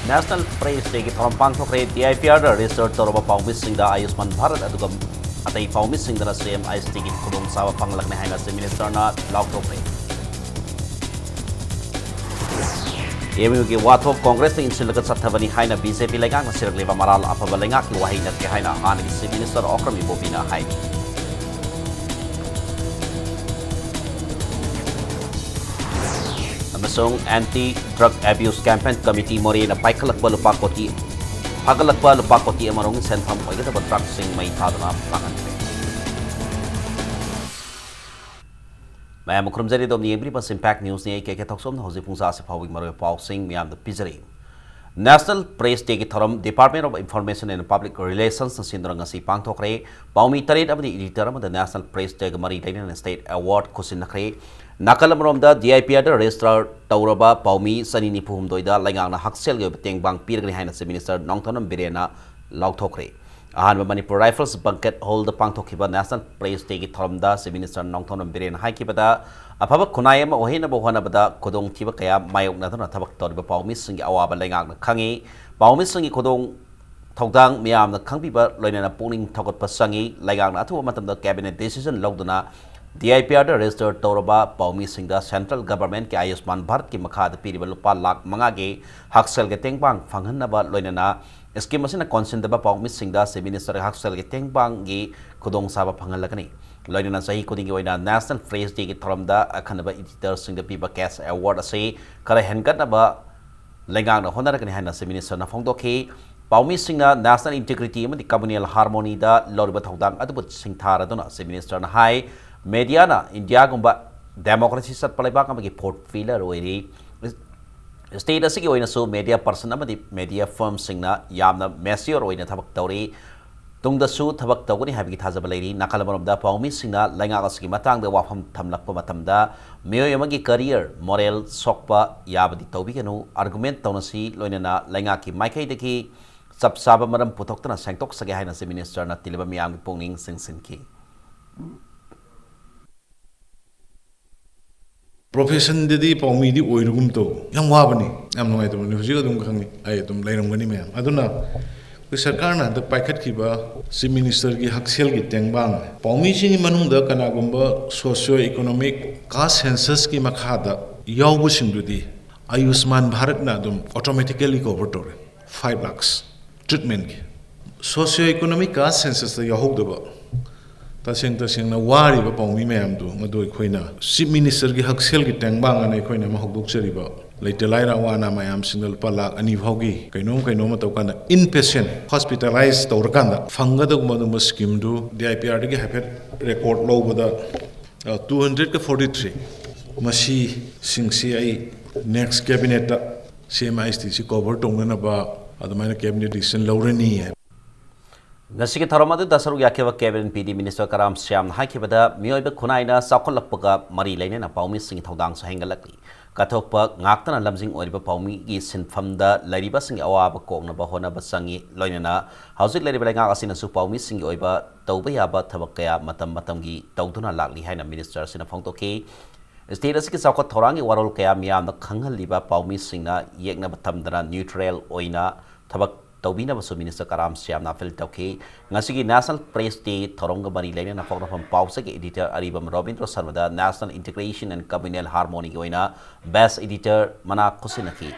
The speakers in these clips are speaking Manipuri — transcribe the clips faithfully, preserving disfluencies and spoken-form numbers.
National Press Day ꯒꯤ ꯊꯧꯔꯝ ꯄꯥꯡꯊꯣꯛꯈ꯭ꯔꯦ꯫ DIPRꯗ register ꯇꯧꯔꯕ ꯄꯥꯎꯃꯤꯁꯤꯡꯗ ꯑꯌꯨꯁꯃꯥꯟ ꯚꯥꯔꯠ ꯑꯗꯨꯒ ꯑꯇꯩ ꯄꯥꯎꯃꯤꯁꯤꯡꯗꯅ CMSTꯒꯤ ꯈꯨꯗꯣꯡꯆꯥꯕ ꯐꯪꯂꯒꯅꯤ ꯍꯥꯏꯅ Chief Ministerꯅ ꯂꯥꯎꯊꯣꯛꯈ꯭ꯔꯦ꯫ MUꯒꯤ ꯋꯥꯊꯣꯛ ꯀꯣꯡꯒ꯭ꯔꯦꯁꯅ ꯏꯟꯁꯤꯜꯂꯒ ꯆꯠꯊꯕꯅꯤ ꯍꯥꯏꯅ BJP ꯂꯩꯉꯥꯛꯅ ꯁꯤꯔꯛꯂꯤꯕ ꯃꯔꯥꯜ ꯑꯐꯕ ꯂꯩꯉꯥꯛꯀꯤ ꯋꯥꯍꯩ ꯅꯠꯇꯦ ꯍꯥꯏꯅ ꯍꯥꯟꯅꯒꯤ Chief Minister ꯑꯣꯀ꯭ꯔꯝ ꯏꯕꯣꯕꯤꯅ ꯍꯥꯏ꯫ ꯑꯃꯁꯨꯡ Anti Drug Abuse Campaign Committee ꯃꯣꯔꯦꯅ ꯄꯥꯏꯈꯠꯂꯛꯄ ꯂꯨꯄꯥ ꯀꯣꯇꯤ, ꯐꯥꯒꯠꯂꯛꯄ ꯂꯨꯄꯥ ꯀꯣꯇꯤ ꯑꯃꯔꯣꯝ ꯁꯦꯟꯐꯝ ꯑꯣꯏꯒꯗꯕ ꯗ꯭ꯔꯒꯁꯤꯡ ꯃꯩ ꯊꯥꯗꯨꯅ ꯃꯥꯡꯍꯟꯈ꯭ꯔꯦ꯫ ꯃꯌꯥꯝ ꯈꯨꯔꯨꯝꯖꯔꯤ, ꯑꯗꯣꯝꯅ ꯌꯦꯡꯕꯤꯔꯤꯕ ꯁꯤꯝꯄꯦꯛ ꯅ꯭ꯌꯨꯁꯅꯤ꯫ ꯑꯩ ꯀꯦ ꯀꯦ ꯊꯣꯛꯆꯣꯝꯅ ꯍꯧꯖꯤꯛ ꯄꯨꯡ ꯆꯥꯁꯤ ꯐꯥꯎꯕꯒꯤ ꯃꯔꯨꯑꯣꯏꯕ ꯄꯥꯎꯁꯤꯡ ꯃꯌꯥꯝꯗ ꯄꯤꯖꯔꯤ꯫ National Press Dayꯒꯤ ꯊꯧꯔꯝ Department of Information and Public Relationsꯅ ꯁꯤꯟꯗꯨꯅ ꯉꯁꯤ ꯄꯥꯡꯊꯣꯛꯈ꯭ꯔꯦ꯫ ꯄꯥꯎꯃꯤ ꯇꯔꯦꯠ ꯑꯃꯗꯤ editor ꯑꯃꯗ National Press Dayꯒ ꯃꯔꯤ ꯂꯩꯅꯅ state award ꯈꯨꯠꯁꯤꯟꯅꯈ꯭ꯔꯦ꯫ ꯅꯥꯀꯜ ꯑꯃꯔꯣꯝꯗ DIPRꯗ register ꯇꯧꯔꯕ ꯄꯥꯎꯃꯤ ꯆꯅꯤ ꯅꯤꯐꯨ ꯍꯨꯝꯗꯣꯏꯗ ꯂꯩꯉꯥꯛꯅ ꯍꯛꯁꯦꯜꯒꯤ ꯑꯣꯏꯕ ꯇꯦꯡꯕꯥꯡ ꯄꯤꯔꯒꯅꯤ ꯍꯥꯏꯅ Chief Minister ꯅꯣꯡꯊꯣꯝꯕꯝ ꯕꯤꯔꯦꯟꯅ ꯂꯥꯎꯊꯣꯛꯈ꯭ꯔꯦ꯫ ꯑꯍꯥꯟꯕ ꯃꯅꯤꯄꯨꯔ Rifles banquet hallꯗ ꯄꯥꯡꯊꯣꯛꯈꯤꯕ National Press Dayꯒꯤ ꯊꯧꯔꯝꯗ Chief Minister ꯅꯣꯡꯊꯣꯝꯕꯝ ꯕꯤꯔꯦꯟꯅ ꯍꯥꯏꯈꯤꯕꯗ, ꯑꯐꯕ ꯈꯨꯟꯅꯥꯏ ꯑꯃ ꯑꯣꯏꯍꯟꯅꯕ ꯍꯣꯠꯅꯕꯗ ꯈꯨꯗꯣꯡꯊꯤꯕ ꯀꯌꯥ ꯃꯥꯌꯣꯛꯅꯗꯨꯅ ꯊꯕꯛ ꯇꯧꯔꯤꯕ ꯄꯥꯎꯃꯤꯁꯤꯡꯒꯤ ꯑꯋꯥꯕ ꯂꯩꯉꯥꯛꯅ ꯈꯪꯏ꯫ ꯄꯥꯎꯃꯤꯁꯤꯡꯒꯤ ꯈꯨꯗꯣꯡ ꯊꯧꯗꯥꯡ ꯃꯤꯌꯥꯝꯅ ꯈꯪꯕꯤꯕ ꯂꯣꯏꯅꯅ ꯄꯨꯛꯅꯤꯡ ꯊꯧꯒꯠꯄ ꯆꯪꯏ꯫ ꯂꯩꯉꯥꯛꯅ ꯑꯊꯨꯕ ꯃꯇꯝꯗ cabinet decision ꯂꯧꯗꯨꯅ DIPRꯗ register ꯇꯧꯔꯕ ꯄꯥꯎꯃꯤꯁꯤꯡꯗ central governmentꯀꯤ ꯑꯌꯨꯁꯃꯥꯟ ꯚꯥꯔꯠꯀꯤ ꯃꯈꯥꯗ ꯄꯤꯔꯤꯕ ꯂꯨꯄꯥ ꯂꯥꯈ ꯃꯉꯥꯒꯤ ꯍꯛꯁꯦꯜꯒꯤ ꯇꯦꯡꯕꯥꯡ ꯐꯪꯍꯟꯅꯕ ꯂꯣꯏꯅꯅ scheme ꯑꯁꯤꯅ ꯀꯣꯟꯁꯤꯟꯗꯕ ꯄꯥꯎꯃꯤꯁꯤꯡꯗ Chief Ministerꯒꯤ ꯍꯛꯁꯦꯜꯒꯤ ꯇꯦꯡꯕꯥꯡꯒꯤ ꯈꯨꯗꯣꯡꯆꯥꯕ ꯐꯪꯍꯜꯂꯒꯅꯤ꯫ ꯂꯣꯏꯅꯅ ꯆꯍꯤ ꯈꯨꯗꯤꯡꯒꯤ ꯑꯣꯏꯅ National Press Dayꯒꯤ ꯊꯧꯔꯝꯗ ꯑꯈꯟꯅꯕ editorꯁꯤꯡꯗ ꯄꯤꯕ cash award ꯑꯁꯤ ꯈꯔ ꯍꯦꯟꯒꯠꯅꯕ ꯂꯩꯉꯥꯛꯅ ꯍꯣꯠꯅꯔꯒꯅꯤ ꯍꯥꯏꯅ Chief Ministerꯅ ꯐꯣꯡꯗꯣꯛꯈꯤ꯫ ꯄꯥꯎꯃꯤꯁꯤꯡꯅ national integrity ꯑꯃꯗꯤ communal harmonyꯗ ꯂꯧꯔꯤꯕ ꯊꯧꯗꯥꯡ ꯑꯗꯨꯕꯨ ꯁꯤꯡꯊꯥꯔꯗꯨꯅ Chief Ministerꯅ ꯍꯥꯏ, mediaꯅ Indiaꯒꯨꯝꯕ democracy ꯆꯠꯄ ꯂꯩꯕꯥꯛ ꯑꯃꯒꯤ fourth pillar ꯑꯣꯏꯔꯤ꯫ State ꯑꯁꯤꯒꯤ ꯑꯣꯏꯅꯁꯨ media person ꯑꯃꯗꯤ media firmꯁꯤꯡꯅ ꯌꯥꯝꯅ mature ꯑꯣꯏꯅ ꯊꯕꯛ ꯇꯧꯔꯤ꯫ ꯇꯨꯡꯗꯁꯨ ꯊꯕꯛ ꯇꯧꯒꯅꯤ ꯍꯥꯏꯕꯒꯤ ꯊꯥꯖꯕ ꯂꯩꯔꯤ꯫ ꯅꯥꯀꯜ ꯑꯃꯔꯣꯝꯗ ꯄꯥꯎꯃꯤꯁꯤꯡꯅ ꯂꯩꯉꯥꯛ ꯑꯁꯤꯒꯤ ꯃꯇꯥꯡꯗ ꯋꯥꯐꯝ ꯊꯝꯂꯛꯄ ꯃꯇꯝꯗ ꯃꯤꯑꯣꯏ ꯑꯃꯒꯤ career, moral ꯁꯣꯛꯄ ꯌꯥꯕꯗꯤ ꯇꯧꯕꯤꯒꯅꯨ, argument ꯇꯧꯅꯁꯤ, ꯂꯣꯏꯅꯅ ꯂꯩꯉꯥꯛꯀꯤ ꯃꯥꯏꯀꯩꯗꯒꯤ ꯆꯞ ꯆꯥꯕ ꯃꯔꯝ ꯄꯨꯊꯣꯛꯇꯨꯅ ꯁꯦꯡꯗꯣꯛꯆꯒꯦ ꯍꯥꯏꯅ Chief Ministerꯅ ꯇꯤꯜꯂꯤꯕ ꯃꯤꯌꯥꯝꯒꯤ ꯄꯨꯛꯅꯤꯡ ꯆꯤꯡꯁꯤꯟꯈꯤ꯫ Professionꯗꯗꯤ ꯄꯥꯎꯃꯤꯗꯤ ꯑꯣꯏꯔꯒꯨꯝ ꯇꯧ, ꯌꯥꯝ ꯋꯥꯕꯅꯤ꯫ ꯌꯥꯝ ꯅꯨꯡꯉꯥꯏꯇꯕꯅꯤ, ꯍꯧꯖꯤꯛ ꯑꯗꯨꯝ ꯈꯪꯅꯤ, ꯑꯩ ꯑꯗꯨꯝ ꯂꯩꯔꯝꯒꯅꯤ ꯃꯌꯥꯝ꯫ ꯑꯗꯨꯅ ꯑꯩꯈꯣꯏ ꯁꯔꯀꯥꯔꯅ ꯍꯟꯗꯛ ꯄꯥꯏꯈꯠꯈꯤꯕ Chief Ministerꯒꯤ ꯍꯛꯁꯦꯜꯒꯤ ꯇꯦꯡꯕꯥꯡ, ꯄꯥꯎꯃꯤꯁꯤꯡꯒꯤ ꯃꯅꯨꯡꯗ ꯀꯅꯥꯒꯨꯝꯕ socio economic caste censusꯀꯤ ꯃꯈꯥꯗ ꯌꯥꯎꯕꯁꯤꯡꯗꯨꯗꯤ ꯑꯌꯨꯁꯃꯥꯟ ꯚꯥꯔꯠꯅ ꯑꯗꯨꯝ automatically cover ꯇꯧꯔꯦ, five lakhs treatmentꯀꯤ꯫ Socio economic caste censusꯇ ꯌꯥꯎꯍꯧꯗꯕ, ꯇꯁꯦꯡ ꯇꯁꯦꯡꯅ ꯋꯥꯔꯤꯕ ꯄꯥꯎꯃꯤ ꯃꯌꯥꯝꯗꯨ, ꯃꯗꯨ ꯑꯩꯈꯣꯏꯅ Chief Ministerꯒꯤ ꯍꯛꯁꯦꯜꯒꯤ ꯇꯦꯡꯕꯥꯡ ꯑꯅ ꯑꯩꯈꯣꯏꯅ ꯑꯃ ꯍꯧꯗꯣꯛꯆꯔꯤꯕ, ꯂꯩꯇ ꯂꯥꯏꯔ ꯑꯋꯥ ꯑꯅꯥ ꯃꯌꯥꯝꯁꯤꯡꯗ ꯂꯨꯄꯥ ꯂꯥꯈ ꯑꯅꯤ ꯐꯥꯎꯒꯤ ꯀꯩꯅꯣꯝ ꯀꯩꯅꯣꯝ ꯇꯧꯀꯥꯟꯗ, inpatient hospitalize ꯇꯧꯔꯀꯥꯟꯗ ꯐꯪꯒꯗꯧꯕ ꯑꯗꯨꯒꯨꯝꯕ schemeꯗꯨ DIPRꯗꯒꯤ ꯍꯥꯏꯐꯦꯠ record ꯂꯧꯕꯗ, ꯑ, two hundred forty three꯫ ꯃꯁꯤꯁꯤꯡꯁꯤ ꯑꯩ next cabinetꯇ CMHTꯁꯤ cover ꯇꯧꯅꯅꯕ ꯑꯗꯨꯃꯥꯏꯅ cabinet decision ꯂꯧꯔꯅꯤ ꯍꯥꯏꯕ꯫ ꯉꯁꯤꯒꯤ ꯊꯧꯔꯝ ꯑꯗꯨꯗ ꯁꯔꯨꯛ ꯌꯥꯈꯤꯕ Cabinet PD Minister ꯀꯔꯥꯝ ꯁ꯭ꯌꯥꯝꯅ ꯍꯥꯏꯈꯤꯕꯗ, ꯃꯤꯑꯣꯏꯕ ꯈꯨꯟꯅꯥꯏꯅ ꯆꯥꯎꯈꯠꯂꯛꯄꯒ ꯃꯔꯤ ꯂꯩꯅꯅ ꯄꯥꯎꯃꯤꯁꯤꯡꯒꯤ ꯊꯧꯗꯥꯡꯁꯨ ꯍꯦꯟꯒꯠꯂꯛꯂꯤ꯫ ꯀꯠꯊꯣꯛꯄ ꯉꯥꯛꯇꯅ ꯂꯝꯖꯤꯡ ꯑꯣꯏꯔꯤꯕ ꯄꯥꯎꯃꯤꯒꯤ ꯁꯤꯟꯐꯝꯗ ꯂꯩꯔꯤꯕꯁꯤꯡꯒꯤ ꯑꯋꯥꯕ ꯀꯣꯛꯅꯕ ꯍꯣꯠꯅꯕ ꯆꯪꯏ꯫ ꯂꯣꯏꯅꯅ ꯍꯧꯖꯤꯛ ꯂꯩꯔꯤꯕ ꯂꯩꯉꯥꯛ ꯑꯁꯤꯅꯁꯨ ꯄꯥꯎꯃꯤꯁꯤꯡꯒꯤ ꯑꯣꯏꯕ ꯇꯧꯕ ꯌꯥꯕ ꯊꯕꯛ ꯀꯌꯥ ꯃꯇꯝ ꯃꯇꯝꯒꯤ ꯇꯧꯗꯨꯅ ꯂꯥꯛꯂꯤ ꯍꯥꯏꯅ Minister ꯑꯁꯤꯅ ꯐꯣꯡꯗꯣꯛꯈꯤ꯫ State ꯑꯁꯤꯒꯤ ꯆꯥꯎꯈꯠ ꯊꯧꯔꯥꯡꯒꯤ ꯋꯥꯔꯣꯜ ꯀꯌꯥ ꯃꯤꯌꯥꯝꯗ ꯈꯪꯍꯜꯂꯤꯕ ꯄꯥꯎꯃꯤꯁꯤꯡꯅ ꯌꯦꯛꯅꯕ ꯊꯝꯗꯅ neutral ꯑꯣꯏꯅ ꯊꯕꯛ ꯇꯧꯕꯤꯅꯕꯁꯨ Minister ꯀꯔꯥꯝ ꯁ꯭ꯌꯥꯝꯅ appeal ꯇꯧꯈꯤ꯫ ꯉꯁꯤꯒꯤ National Press Day ꯊꯧꯔꯝꯒ ꯃꯔꯤ ꯂꯩꯅꯅ ꯄꯣꯛꯅꯐꯝ ꯄꯥꯎꯆꯦꯒꯤ editor Aribam Robindro ꯁꯔꯃꯗ National Integration and Communal Harmonyꯒꯤ ꯑꯣꯏꯅ best editor ꯃꯅꯥ ꯈꯨꯠꯁꯤꯟꯅꯈꯤ꯫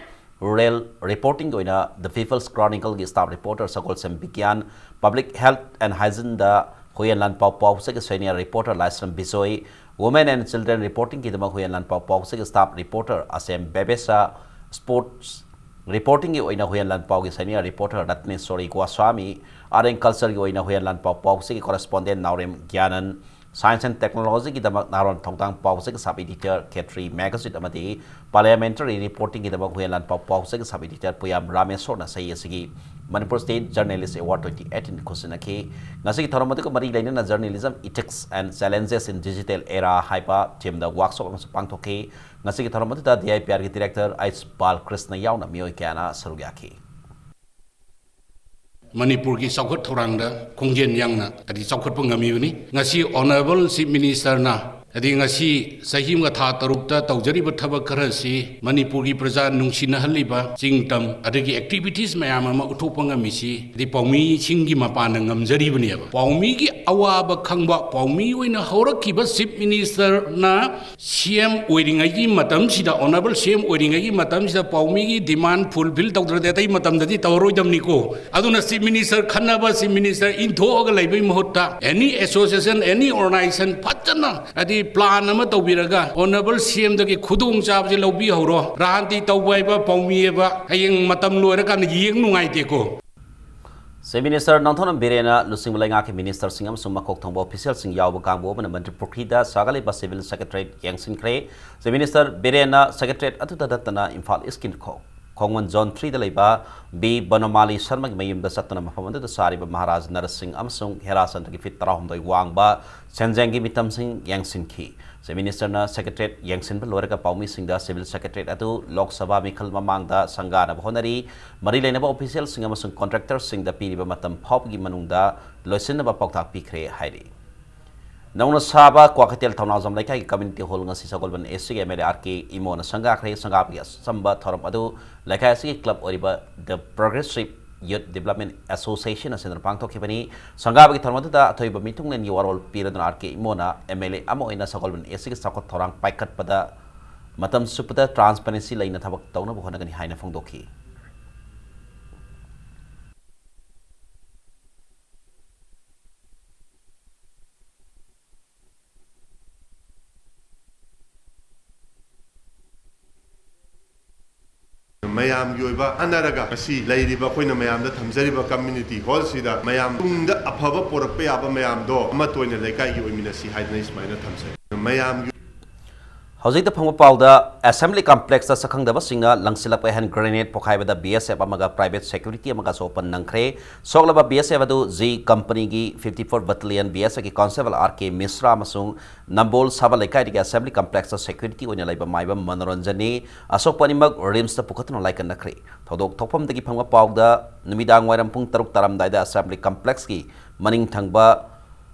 Rural reportingꯒꯤ ꯑꯣꯏꯅ The People's Chronicleꯒꯤ staff reporter Sagolsem ꯕꯤꯒ꯭ꯌꯥꯟ, Public Health and Hygieneꯗ Huiyen Lanpao ꯄꯥꯎꯆꯦꯒꯤ senior reporter Laishram Bijoy, Women and Children reportingꯒꯤꯗꯃꯛ Huiyen Lanpao ꯄꯥꯎꯆꯦꯒꯤ staff reporter ꯑꯁꯦꯝ ꯕꯦꯕꯦꯁꯥ, Sports reportingꯒꯤ ꯑꯣꯏꯅ Huiyen ꯂꯥꯟꯄꯥꯎꯒꯤ senior reporter ꯔꯠꯅꯦꯁꯣꯔꯤ Goswami, Art and Cultureꯒꯤ ꯑꯣꯏꯅ ꯍꯨꯌꯦꯟ ꯂꯥꯟꯄꯥꯎ ꯄꯥꯎꯆꯦꯒꯤ correspondent ꯅꯥꯎꯔꯦꯝ ꯒ꯭ꯌꯥꯅꯟ, Science and Technologyꯒꯤꯗꯃꯛ ꯅꯍꯥꯔꯣꯟ ꯊꯧꯗꯥꯡ ꯄꯥꯎꯆꯦꯒꯤ sub editor ꯈꯦꯇ꯭ꯔꯤ magazine ꯑꯃꯗꯤ Parliamentary reportingꯒꯤꯗꯃꯛ ꯍꯨꯌꯦꯟ ꯂꯥꯟꯄꯥꯎ ꯄꯥꯎꯆꯦꯒꯤ sub editor ꯄꯨꯌꯥꯝ ꯔꯥꯃꯦꯁꯣꯔꯅ ꯆꯍꯤ ꯑꯁꯤꯒꯤ Manipur State Journalist Award twenty eighteen ꯈꯨꯠꯁꯤꯟꯅꯈꯤ꯫ ꯉꯁꯤꯒꯤ ꯊꯧꯔꯝ ꯑꯗꯨꯒ ꯃꯔꯤ ꯂꯩꯅꯅ Journalism Ethics and Challenges in Digital Era ꯍꯥꯏꯕ themeꯗ workshop ꯑꯃꯁꯨ ꯄꯥꯡꯊꯣꯛꯈꯤ꯫ ꯉꯁꯤꯒꯤ ꯊꯧꯔꯝ ꯑꯗꯨꯗ DIPRꯒꯤ director ꯑꯩꯆ ꯕꯥꯂꯀ꯭ꯔꯤꯁꯅ ꯌꯥꯎꯅ ꯃꯤꯑꯣꯏ ꯀꯌꯥꯅ ꯁꯔꯨꯛ ꯌꯥꯈꯤ꯫ ꯃꯅꯤꯄꯨꯔꯒꯤ ꯆꯥꯎꯈꯠ ꯊꯧꯔꯥꯡꯗ ꯈꯣꯡꯖꯦꯜ ꯌꯥꯡꯅ ꯍꯥꯏꯗꯤ ꯆꯥꯎꯈꯠꯄ ꯉꯝꯃꯤꯕꯅꯤ꯫ ꯉꯁꯤ Honourable Chief Ministerꯅ ꯑꯗꯩ ꯉꯁꯤ ꯆꯍꯤ ꯑꯃꯒ ꯊꯥ ꯇꯔꯨꯛꯇ ꯇꯧꯖꯔꯤꯕ ꯊꯕꯛ ꯈꯔꯁꯤ ꯃꯅꯤꯄꯨꯔꯒꯤ ꯄ꯭ꯔꯖꯥ ꯅꯨꯡꯁꯤꯅꯍꯜꯂꯤꯕ ꯆꯤꯡ ꯇꯝ ꯑꯗꯒꯤ activities ꯃꯌꯥꯝ ꯑꯃ ꯎꯠꯊꯣꯛꯄ ꯉꯝꯃꯤꯁꯤ, ꯑꯗꯩ ꯄꯥꯎꯃꯤꯁꯤꯡꯒꯤ ꯃꯄꯥꯟꯅ ꯉꯝꯖꯔꯤꯕꯅꯦꯕ꯫ ꯄꯥꯎꯃꯤꯒꯤ ꯑꯋꯥꯕ ꯈꯪꯕ, ꯄꯥꯎꯃꯤ ꯑꯣꯏꯅ ꯍꯧꯔꯛꯈꯤꯕ Chief Ministerꯅ CM ꯑꯣꯏꯔꯤꯉꯩꯒꯤ ꯃꯇꯝꯁꯤꯗ, Honourable CM ꯑꯣꯏꯔꯤꯉꯩꯒꯤ ꯃꯇꯝꯁꯤꯗ ꯄꯥꯎꯃꯤꯒꯤ demand fulfil ꯇꯧꯗ꯭ꯔꯗꯤ ꯑꯇꯩ ꯃꯇꯝꯗꯗꯤ ꯇꯧꯔꯔꯣꯏꯗꯕꯅꯤꯀꯣ꯫ ꯑꯗꯨꯅ Chief Minister ꯈꯟꯅꯕ, Chief Minister ꯏꯟꯊꯣꯛꯑꯒ ꯂꯩꯕꯒꯤ ꯃꯍꯨꯠꯇ any association, any organisation ꯐꯖꯅ, ꯍꯥꯏꯗꯤ plan ꯑꯃ ꯇꯧꯕꯤꯔꯒ Honourable CMꯗꯒꯤ ꯈꯨꯗꯣꯡꯆꯥꯕꯁꯦ ꯂꯧꯕꯤꯍꯧꯔꯣ꯫ ꯔꯥꯖꯅꯤꯇꯤ ꯇꯧꯕ ꯍꯥꯏꯕ, ꯄꯥꯎꯃꯤ ꯍꯥꯏꯕ ꯍꯌꯦꯡ ꯃꯇꯝ ꯂꯣꯏꯔꯀꯥꯟꯗ ꯌꯦꯡ ꯅꯨꯡꯉꯥꯏꯇꯦꯀꯣ꯫ Chief Minister ꯅꯣꯡꯊꯣꯝꯕꯝ ꯕꯤꯔꯦꯟꯅ ꯂꯨꯆꯤꯡꯕ ꯂꯩꯉꯥꯛꯀꯤ ministerꯁꯤꯡ ꯑꯃꯁꯨꯡ ꯃꯀꯣꯛ ꯊꯣꯡꯕ officialꯁꯤꯡ ꯌꯥꯎꯕ ꯀꯥꯡꯕꯨ ꯑꯃꯅ ꯃꯟꯇ꯭ꯔꯤ ꯄꯨꯈ꯭ꯔꯤꯗ ꯁꯥꯒꯠꯂꯤꯕ Civil Secretariat ꯌꯦꯡꯁꯤꯟꯈ꯭ꯔꯦ꯫ Chief Minister ꯕꯤꯔꯦꯟꯅ Secretariat ꯑꯗꯨꯗ ꯅꯠꯇꯅ ꯏꯝꯐꯥꯜ Eastꯀꯤ ꯈꯣ-, ꯈꯣꯡꯃꯟ Zone threeꯗ ꯂꯩꯕ ꯕꯤ ꯕꯅꯣꯃꯥꯂꯤ ꯁꯔꯃꯒꯤ ꯃꯌꯨꯝꯗ ꯆꯠꯇꯨꯅ ꯃꯐꯝ ꯑꯗꯨꯗ ꯁꯥꯔꯤꯕ ꯃꯍꯥꯔꯥꯖ ꯅꯔꯁꯤꯡ ꯑꯃꯁꯨꯡ ꯍꯦꯔꯥꯆꯟꯗ꯭ꯔꯒꯤ feet ꯇꯔꯥꯍꯨꯝꯗꯣꯏ ꯋꯥꯡꯕ ꯁꯦꯟꯖꯦꯡꯒꯤ ꯃꯤꯇꯝꯁꯤꯡ ꯌꯦꯡꯁꯤꯟꯈꯤ꯫ Chief Ministerꯅ Secretariat ꯌꯦꯡꯁꯤꯟꯕ ꯂꯣꯏꯔꯒ ꯄꯥꯎꯃꯤꯁꯤꯡꯗ Civil Secretariat ꯑꯗꯨ ꯂꯣꯛ ꯁꯚꯥ ꯃꯤꯈꯜ ꯃꯃꯥꯡꯗ ꯁꯪꯒꯥꯅꯕ ꯍꯣꯠꯅꯔꯤ꯫ ꯃꯔꯤ ꯂꯩꯅꯕ officialꯁꯤꯡ ꯑꯃꯁꯨꯡ contractorꯁꯤꯡꯗ ꯄꯤꯔꯤꯕ ꯃꯇꯝ ꯐꯥꯎꯕꯒꯤ ꯃꯅꯨꯡꯗ ꯂꯣꯏꯁꯤꯟꯅꯕ ꯄꯥꯎꯇꯥꯛ ꯄꯤꯈ꯭ꯔꯦ ꯍꯥꯏꯔꯤ꯫ ꯅꯧꯅ ꯁꯥꯕ ꯀ꯭ꯋꯥꯀꯩꯊꯦꯜ ꯊꯧꯅꯥꯎꯖꯝ ꯂꯩꯀꯥꯏꯒꯤ community hall ꯉꯁꯤ ꯁꯒꯣꯜꯕꯟ ACꯒꯤ MLA RK ꯏꯃꯣꯅ ꯁꯪꯒꯥꯈ꯭ꯔꯦ꯫ ꯁꯪꯒꯥꯕꯒꯤ ꯑꯆꯝꯕ ꯊꯧꯔꯝ ꯑꯗꯨ ꯂꯩꯀꯥꯏ ꯑꯁꯤꯒꯤ club ꯑꯣꯏꯔꯤꯕ The Progressive Youth Development Association ꯑꯁꯤꯅ ꯄꯥꯡꯊꯣꯛꯈꯤꯕꯅꯤ꯫ ꯁꯪꯒꯥꯕꯒꯤ ꯊꯧꯔꯝ ꯑꯗꯨꯗ ꯑꯊꯣꯏꯕ ꯃꯤꯊꯨꯡꯂꯦꯟꯒꯤ ꯋꯥꯔꯣꯜ ꯄꯤꯔꯗꯨꯅ RK ꯏꯃꯣꯅ MLA ꯑꯃ ꯑꯣꯏꯅ ꯁꯒꯣꯜꯕꯟ ACꯒꯤ ꯆꯥꯎꯈꯠ ꯊꯧꯔꯥꯡ ꯄꯥꯏꯈꯠꯄꯗ ꯃꯇꯝ ꯆꯨꯞꯄꯗ transparency ꯂꯩꯅ ꯊꯕꯛ ꯇꯧꯅꯕ ꯍꯣꯠꯅꯒꯅꯤ ꯍꯥꯏꯅ ꯐꯣꯡꯗꯣꯛꯈꯤ꯫ ꯃꯌꯥꯝꯒꯤ ꯑꯣꯏꯕ ꯇꯥꯟꯅꯔꯒ ꯉꯁꯤ ꯂꯩꯔꯤꯕ ꯑꯩꯈꯣꯏꯅ ꯃꯌꯥꯝꯗ ꯊꯝꯖꯔꯤꯕ community hallꯁꯤꯗ ꯃꯌꯥꯝ ꯇꯨꯡꯗ ꯑꯐꯕ ꯄꯣꯔꯛꯄ ꯌꯥꯕ ꯃꯌꯥꯝꯗꯣ ꯑꯃꯠꯇ ꯑꯣꯏꯅ ꯂꯩꯀꯥꯏꯒꯤ ꯑꯣꯏꯃꯤꯟꯅꯁꯤ ꯍꯥꯏꯗꯅ ꯑꯩ ꯁꯨꯃꯥꯏꯅ ꯊꯝꯖꯩ꯫ ꯃꯌꯥꯝꯒꯤ ꯍꯧꯖꯤꯛꯇ ꯐꯪꯕ ꯄꯥꯎꯗ, Assembly Complexꯇ ꯁꯛꯈꯪꯗꯕꯁꯤꯡꯅ ꯂꯪꯁꯤꯜꯂꯛꯄ hand grenade ꯄꯣꯈꯥꯏꯕꯗ BSF ꯑꯃꯒ private security ꯑꯃꯒ ꯑꯁꯣꯛ ꯑꯄꯟ ꯅꯪꯈ꯭ꯔꯦ꯫ ꯁꯣꯛꯂꯕ BSF ꯑꯗꯨ G Companyꯒꯤ fifty four Battalion BSFꯀꯤ Constable RK Mishra ꯑꯃꯁꯨꯡ ꯅꯝꯕꯣꯜ ꯁꯥꯕ ꯂꯩꯀꯥꯏꯗꯒꯤ Assembly Complexꯇ security ꯑꯣꯏꯅ ꯂꯩꯕ ꯃꯥꯏꯕꯝ ꯃꯅꯣꯔꯟꯖꯟꯅꯤ꯫ ꯑꯁꯣꯛꯄ ꯑꯅꯤꯃꯛ RIMSꯇ ꯄꯨꯈꯠꯇꯨꯅ ꯂꯥꯏꯀꯠꯅꯈ꯭ꯔꯦ꯫ ꯊꯧꯗꯣꯛ ꯊꯣꯛꯐꯝꯗꯒꯤ ꯐꯪꯕ ꯄꯥꯎꯗ, ꯅꯨꯃꯤꯗꯥꯡ ꯋꯥꯏꯔꯝ ꯄꯨꯡ ꯇꯔꯨꯛ ꯇꯥꯔꯝꯗꯥꯏꯗ Assembly Complexꯀꯤ ꯃꯅꯤꯡ ꯊꯪꯕ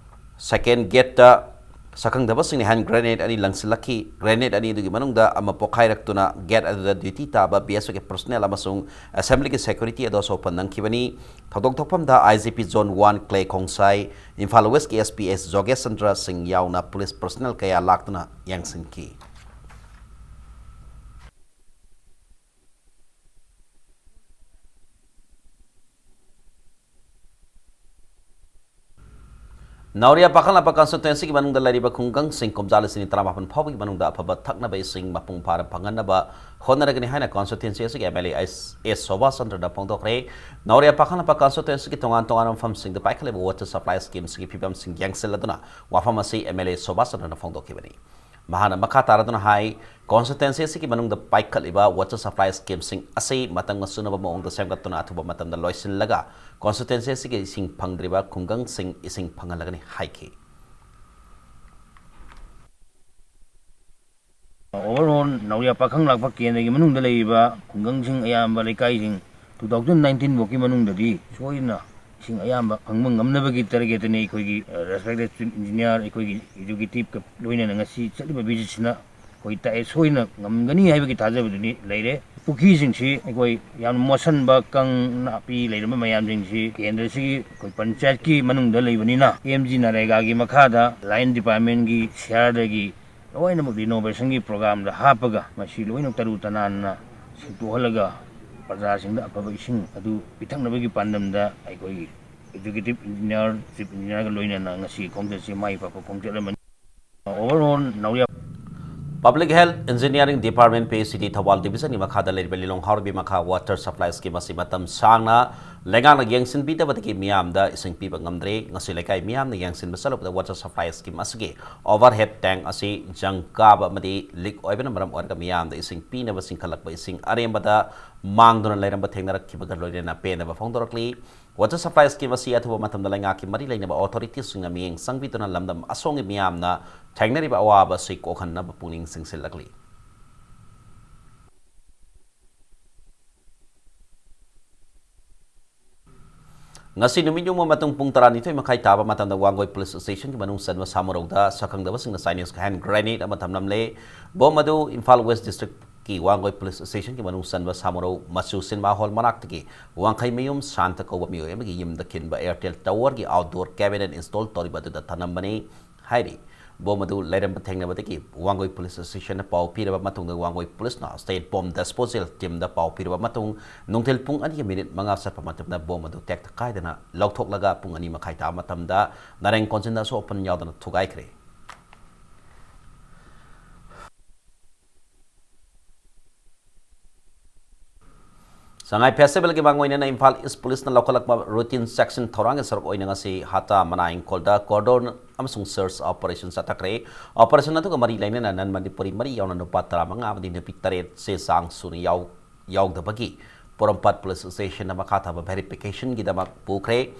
second gateꯇ ꯁꯛꯈꯪꯗꯕꯁꯤꯡꯅ ꯍꯦꯟ ꯒ꯭ꯔꯦꯅꯦꯗ ꯑꯅꯤ ꯂꯪꯁꯤꯜꯂꯛꯈꯤ꯫ ꯒ꯭ꯔꯦꯅꯦꯗ ꯑꯅꯤ ꯑꯗꯨꯒꯤ ꯃꯅꯨꯡꯗ ꯑꯃ ꯄꯣꯈꯥꯏꯔꯛꯇꯨꯅ ꯒꯦꯠ ꯑꯗꯨꯗ ꯗ꯭ꯌꯨꯇꯤ ꯇꯥꯕ ꯕꯤ ꯑꯦꯁ ꯑꯦꯐꯀꯤ ꯄꯔꯁꯣꯅꯦꯜ ꯑꯃꯁꯨꯡ ꯑꯦꯁꯦꯝꯕ꯭ꯂꯤꯒꯤ ꯁꯦꯀ꯭ꯌꯨꯔꯤꯇꯤ ꯑꯗꯨ ꯑꯁꯣꯛꯄ ꯅꯪꯈꯤꯕꯅꯤ꯫ ꯊꯧꯗꯣꯛ ꯊꯣꯛꯐꯝꯗ I G P zone one Clay Khongsai, Imphal ꯋꯦꯁꯀꯤ ꯑꯦꯁ ꯄꯤ ꯑꯦꯁ ꯖꯣꯒꯦꯁ ꯆꯟꯗ꯭ꯔ ꯁꯤꯡ ꯌꯥꯎꯅ ꯄꯨꯂꯤꯁ ꯄꯔꯁꯣꯅꯦꯜ ꯀꯌꯥ ꯂꯥꯛꯇꯨꯅ ꯌꯦꯡꯁꯤꯟꯈꯤ꯫ ꯅꯥꯎꯔꯤꯌꯥ ꯄꯥꯈꯪꯂꯥꯛꯄ ꯀꯟꯁꯇꯤꯇ꯭ꯋꯦꯟꯁꯤꯒꯤ ꯃꯅꯨꯡꯗ ꯂꯩꯔꯤꯕ ꯈꯨꯡꯒꯪꯁꯤꯡ ꯀꯨꯝꯖꯥ ꯂꯤꯁꯤꯡ ꯇꯔꯥꯃꯥꯄꯟ ꯐꯥꯎꯕꯒꯤ ꯃꯅꯨꯡꯗ ꯑꯐꯕ ꯊꯛꯅꯕ ꯏꯁꯤꯡ ꯃꯄꯨꯡ ꯐꯥꯅ ꯐꯪꯍꯟꯅꯕ ꯍꯣꯠꯅꯔꯒꯅꯤ ꯍꯥꯏꯅ ꯀꯟꯁꯇꯤꯇ꯭ꯋꯦꯟꯁꯤ ꯑꯁꯤꯒꯤ M L A S Subhas ꯆꯟꯗ꯭ꯔꯅ ꯐꯣꯡꯗꯣꯛꯈ꯭ꯔꯦ꯫ ꯅꯥꯎꯔꯤꯌꯥ ꯄꯥꯈꯪꯂꯥꯛꯄ ꯀꯟꯁꯇꯤꯇ꯭ꯋꯦꯟꯁꯤꯒꯤ ꯇꯣꯉꯥꯟ ꯇꯣꯉꯥꯟꯕ ꯃꯐꯝꯁꯤꯡꯗ ꯄꯥꯏꯈꯠꯂꯤꯕ ꯋꯥꯇꯔ ꯁꯄ꯭ꯂꯥꯏ ꯁ꯭ꯀꯤꯝꯁꯤꯡꯒꯤ ꯐꯤꯕꯝꯁꯤꯡ ꯌꯦꯡꯁꯤꯜꯂꯗꯨꯅ ꯋꯥꯐꯝ ꯑꯁꯤ ꯑꯦꯝ ꯑꯦꯜ ꯑꯦ ꯁꯣꯚꯥꯁ ꯆꯟꯗ꯭ꯔꯅ ꯐꯣꯡꯗꯣꯛꯈꯤꯕꯅꯤ꯫ ꯃꯍꯥꯛꯅ ꯃꯈꯥ ꯇꯥꯔꯗꯨꯅ ꯍꯥꯏ, ꯀꯟꯁꯇꯤꯇ꯭ꯋꯦꯟꯁꯤ ꯑꯁꯤꯒꯤ ꯃꯅꯨꯡꯗ ꯄꯥꯏꯈꯠꯂꯤꯕ ꯋꯥꯇꯔ ꯁꯄ꯭ꯂꯥꯏ ꯁ꯭ꯀꯤꯝꯁꯤꯡ ꯑꯁꯤ ꯃꯇꯝꯒ ꯆꯨꯅꯕ ꯃꯑꯣꯡꯗ ꯁꯦꯝꯒꯠꯇꯨꯅ ꯑꯊꯨꯕ ꯃꯇꯝꯗ ꯂꯣꯏꯁꯤꯜꯂꯒ ꯀꯟꯁꯇꯤꯇ꯭ꯋꯦꯟꯁꯤ ꯑꯁꯤꯒꯤ ꯏꯁꯤꯡ ꯐꯪꯗ꯭ꯔꯤꯕ ꯈꯨꯡꯒꯪꯁꯤꯡ ꯏꯁꯤꯡ ꯐꯪꯍꯜꯂꯒꯅꯤ ꯍꯥꯏꯈꯤ꯫ ꯑꯣꯚꯔꯑꯣꯜ ꯅꯥꯎꯔꯤꯌꯥ ꯄꯥꯈꯪ ꯂꯥꯛꯄ ꯀꯦꯟꯗ꯭ꯔꯒꯤ ꯃꯅꯨꯡꯗ ꯂꯩꯔꯤꯕ ꯈꯨꯡꯒꯪꯁꯤꯡ ꯑꯌꯥꯝꯕ ꯂꯩꯀꯥꯏꯁꯤꯡ two thousand nineteen ꯐꯥꯎꯒꯤ ꯃꯅꯨꯡꯗꯗꯤ ꯁꯣꯏꯗꯅ ꯏꯁꯤꯡ ꯑꯌꯥꯝꯕ ꯐꯪꯕ ꯉꯝꯅꯕꯒꯤ ꯇꯥꯔꯒꯦꯠꯇꯅꯤ ꯑꯩꯈꯣꯏꯒꯤ, ꯑ, ꯔꯦꯁꯄꯦꯛꯇꯦꯠ ꯆꯤꯐ ꯏꯟꯖꯤꯅꯤꯌꯥꯔ, ꯑꯩꯈꯣꯏꯒꯤ ꯑꯦꯛꯖꯤꯀ꯭ꯌꯨꯇꯤꯞꯀ ꯂꯣꯏꯅꯅ ꯉꯁꯤ ꯆꯠꯂꯤꯕ ꯚꯤꯖꯤꯠꯁꯤꯅ ꯑꯩꯈꯣꯏ ꯇꯥꯛꯑꯦ꯫ ꯁꯣꯏꯗꯅ ꯉꯝꯒꯅꯤ ꯍꯥꯏꯕꯒꯤ ꯊꯥꯖꯕꯗꯨꯗꯤ ꯂꯩꯔꯦ꯫ ꯄꯨꯈ꯭ꯔꯤꯁꯤꯡꯁꯤ ꯑꯩꯈꯣꯏ ꯌꯥꯝ ꯃꯣꯠꯁꯟꯕ, ꯀꯪ ꯅꯥꯄꯤ ꯂꯩꯔꯝꯕ ꯃꯌꯥꯝꯁꯤꯡꯁꯤ ꯀꯦꯟꯗ꯭ꯔꯁꯤꯒꯤ ꯑꯩꯈꯣꯏ ꯄꯟꯆꯥꯌꯠꯀꯤ ꯃꯅꯨꯡꯗ ꯂꯩꯕꯅꯤꯅ, ꯑꯦꯝ ꯖꯤ ꯅꯔꯦꯒꯥꯒꯤ ꯃꯈꯥꯗ ꯂꯥꯏꯟ ꯗꯤꯄꯥꯔꯠꯃꯦꯟꯒꯤ ꯁꯤꯌꯥꯔꯗꯒꯤ ꯂꯣꯏꯅꯃꯛ ꯔꯤꯅꯣꯚꯦꯁꯟꯒꯤ ꯄ꯭ꯔꯣꯒ꯭ꯔꯥꯝꯗ ꯍꯥꯞꯄꯒ ꯃꯁꯤ ꯂꯣꯏꯅ ꯇꯔꯨ ꯇꯅꯥꯟꯅ ꯁꯦꯡꯗꯣꯛꯍꯜꯂꯒ ꯄ꯭ꯔꯖꯥꯁꯤꯡꯗ ꯑꯐꯕ ꯏꯁꯤꯡ ꯑꯗꯨ ꯄꯤꯊꯛꯅꯕꯒꯤ ꯄꯥꯟꯗꯝꯗ ꯑꯩꯈꯣꯏꯒꯤ ꯑꯦꯛꯖꯤꯀ꯭ꯌꯨꯇꯤꯚ ꯏꯟꯖꯤꯅꯤꯌꯥꯔ, ꯆꯤꯐ ꯏꯟꯖꯤꯅꯤꯌꯥꯔꯒ ꯂꯣꯏꯅꯅ ꯉꯁꯤ ꯈꯣꯡꯆꯠꯁꯤ ꯃꯥꯏ ꯄꯥꯛꯄ ꯈꯣꯡꯆꯠ ꯑꯃꯅꯤ꯫ Overall ꯅꯥꯎꯔꯤꯌꯥ Public Health Engineering Department, P H E D, Thoubal ꯗꯤꯕꯤꯖꯟꯒꯤ ꯃꯈꯥꯗ ꯂꯩꯔꯤꯕ ꯂꯤꯂꯣꯡ ꯍꯥꯎꯔꯩꯕꯤ ꯃꯈꯥ ꯋꯥꯇꯔ ꯁꯄ꯭ꯂꯥꯏ ꯁ꯭ꯀꯤꯝ ꯑꯁꯤ ꯃꯇꯝ ꯁꯥꯡꯅ ꯂꯩꯉꯥꯛꯅ ꯌꯦꯡꯁꯤꯟꯕꯤꯗꯕꯗꯒꯤ ꯃꯤꯌꯥꯝꯗ ꯏꯁꯤꯡ ꯄꯤꯕ ꯉꯝꯗ꯭ꯔꯦ꯫ ꯉꯁꯤ ꯂꯩꯀꯥꯏ ꯃꯤꯌꯥꯝꯅ ꯌꯦꯡꯁꯤꯟꯕ ꯆꯠꯂꯨꯕꯗ ꯋꯥꯇꯔ ꯁꯄ꯭ꯂꯥꯏ ꯁ꯭ꯀꯤꯝ ꯑꯁꯤꯒꯤ ꯑꯣꯚꯔꯍꯦꯗ ꯇꯦꯡ ꯑꯁꯤ ꯖꯪ ꯀꯥꯕ ꯑꯃꯗꯤ ꯂꯤꯛ ꯑꯣꯏꯕꯅ ꯃꯔꯝ ꯑꯣꯏꯔꯒ ꯃꯤꯌꯥꯝꯗ ꯏꯁꯤꯡ ꯄꯤꯅꯕ ꯆꯤꯡꯈꯠꯂꯛꯄ ꯏꯁꯤꯡ ꯑꯔꯦꯝꯕꯗ ꯃꯥꯡꯗꯨꯅ ꯂꯩꯔꯝꯕ ꯊꯦꯡꯅꯔꯛꯈꯤꯕꯒ ꯂꯣꯏꯅꯅ ꯄꯦꯟꯗꯕ ꯐꯣꯡꯗꯣꯔꯛꯂꯤ꯫ ꯋꯥꯇꯔ ꯁꯄ꯭ꯂꯥꯏ ꯁ꯭ꯀꯤꯝ ꯑꯁꯤ ꯑꯊꯨꯕ ꯃꯇꯝꯗ ꯂꯩꯉꯥꯛꯀꯤ ꯃꯔꯤ ꯂꯩꯅꯕ ꯑꯣꯊꯣꯔꯤꯇꯤꯁꯤꯡꯅ ꯃꯤꯠꯌꯦꯡ ꯆꯪꯕꯤꯗꯨꯅ ꯂꯝꯗꯝ ꯑꯁꯣꯝꯒꯤ ꯃꯤꯌꯥꯝꯅ ꯊꯦꯡꯅꯔꯤꯕ ꯑꯋꯥꯕ ꯑꯁꯤ ꯀꯣꯛꯍꯟꯅꯕ ꯄꯨꯛꯅꯤꯡ ꯆꯤꯡꯁꯤꯜꯂꯛꯂꯤ꯫ ꯉꯁꯤ ꯅꯨꯃꯤꯠ ꯌꯨꯡꯕ ꯃꯇꯨꯡ ꯄꯨꯡ ꯇꯔꯥꯅꯤꯊꯣꯏ ꯃꯈꯥꯏ ꯇꯥꯕ ꯃꯇꯝꯗ ꯋꯥꯡꯒꯣꯏ ꯄꯨꯂꯤꯁ ꯁ꯭ꯇꯦꯁꯟꯒꯤ ꯃꯅꯨꯡ ꯆꯟꯕ ꯁꯥꯃꯨꯔꯧꯗ ꯁꯛꯈꯪꯗꯕꯁꯤꯡꯅ ꯆꯥꯏꯅꯤꯁ ꯍꯦꯟ ꯒ꯭ꯔꯦꯅꯦꯗ ꯑꯃ ꯊꯝꯂꯝꯂꯦ꯫ ꯕꯣꯝ ꯑꯗꯨ ꯏꯝꯐꯥꯜ ꯋꯦꯁ ꯗꯤꯁꯇ꯭ꯔꯤꯛꯀꯤ ꯋꯥꯡꯒꯣꯏ ꯄꯨꯂꯤꯁ ꯁ꯭ꯇꯦꯁꯟꯒꯤ ꯃꯅꯨꯡ ꯆꯟꯕ ꯁꯥꯃꯨꯔꯧ ꯃꯆꯨ ꯁꯤꯅꯦꯃꯥ ꯍꯣꯜ ꯃꯅꯥꯛꯇꯒꯤ ꯋꯥꯡꯈꯩꯃꯌꯨꯝ ꯁꯥꯟꯇ ꯀꯧꯕ ꯃꯤꯑꯣꯏ ꯑꯃꯒꯤ ꯌꯨꯝꯗ ꯈꯤꯟꯕ ꯑꯦꯌꯔꯇꯦꯜ ꯇꯋꯔꯒꯤ ꯑꯥꯎꯠꯗꯣꯔ ꯀꯦꯕꯤꯅꯦꯠ ꯏꯟꯁꯇꯣꯜ ꯇꯧꯔꯤꯕ ꯑꯗꯨꯗ ꯊꯅꯝꯕꯅꯤ ꯍꯥꯏꯔꯤ꯫ ꯕꯣꯝ ꯑꯗꯨ ꯂꯩꯔꯝꯕ ꯊꯦꯡꯅꯕꯗꯒꯤ ꯋꯥꯡꯒꯣꯏ ꯄꯨꯂꯤꯁ ꯁ꯭ꯇꯦꯁꯟꯅ ꯄꯥꯎ ꯄꯤꯔꯕ ꯃꯇꯨꯡꯗ ꯋꯥꯡꯒꯣꯏ ꯄꯨꯂꯤꯁꯅ ꯁ꯭ꯇꯦꯠ ꯕꯣꯝ ꯗꯤꯁꯄꯣꯖꯦꯜ ꯇꯤꯝꯗ ꯄꯥꯎ ꯄꯤꯔꯕ ꯃꯇꯨꯡ ꯅꯨꯡꯊꯤꯜ ꯄꯨꯡ ꯑꯅꯤꯒ ꯃꯤꯅꯤꯠ ꯃꯉꯥ ꯆꯠꯄ ꯃꯇꯝꯗ ꯕꯣꯝ ꯑꯗꯨ ꯇꯦꯛꯇ ꯀꯥꯏꯗꯅ ꯂꯧꯊꯣꯛꯂꯒ ꯄꯨꯡ ꯑꯅꯤ ꯃꯈꯥꯏ ꯇꯥꯕ ꯃꯇꯝꯗ ꯅꯥꯔꯦꯡ ꯀꯣꯟꯖꯤꯟꯗ ꯑꯁꯣꯛ ꯑꯄꯟ ꯌꯥꯎꯗꯅ ꯊꯨꯒꯥꯏꯈ꯭ꯔꯦ꯫ ꯁꯉꯥꯏ ꯐꯦꯁꯇꯤꯚꯦꯜꯒꯤ ꯃꯥꯡꯑꯣꯏꯅꯅ ꯏꯝꯐꯥꯜ ꯏꯁ ꯄꯨꯂꯤꯁꯅ ꯂꯧꯈꯠꯂꯛꯄ ꯔꯨꯇꯤꯟ ꯆꯦꯛꯁꯤꯟ ꯊꯧꯔꯥꯡꯒꯤ ꯁꯔꯨꯛ ꯑꯣꯏꯅ ꯉꯁꯤ ꯍꯥꯇꯥ ꯃꯅꯥ ꯏꯪꯈꯣꯜꯗ ꯀꯣꯔꯗꯣꯟ ꯑꯃꯁꯨꯡ ꯁꯔꯆ ꯑꯣꯄꯔꯦꯁꯟ ꯆꯠꯊꯈ꯭ꯔꯦ꯫ ꯑꯣꯄꯔꯦꯁꯟ ꯑꯗꯨꯒ ꯃꯔꯤ ꯂꯩꯅꯅ ꯅꯟ ꯃꯅꯤꯄꯨꯔꯤ ꯃꯔꯤ ꯌꯥꯎꯅ ꯅꯨꯄꯥ ꯇꯔꯥꯃꯉꯥ ꯑꯃꯗꯤ ꯅꯨꯄꯤ ꯇꯔꯦꯠ ꯆꯦ ꯆꯥꯡ ꯁꯨꯅ ꯌꯥꯎ-, ꯌꯥꯎꯗꯕꯒꯤ ꯄꯣꯔꯣꯝꯄꯥꯠ ꯄꯨꯂꯤꯁ ꯁ꯭ꯇꯦꯁꯟꯗ ꯃꯈꯥ ꯊꯥꯕ ꯚꯦꯔꯤꯐꯤꯀꯦꯁꯟꯒꯤꯗꯃꯛ ꯄꯨꯈ꯭ꯔꯦ꯫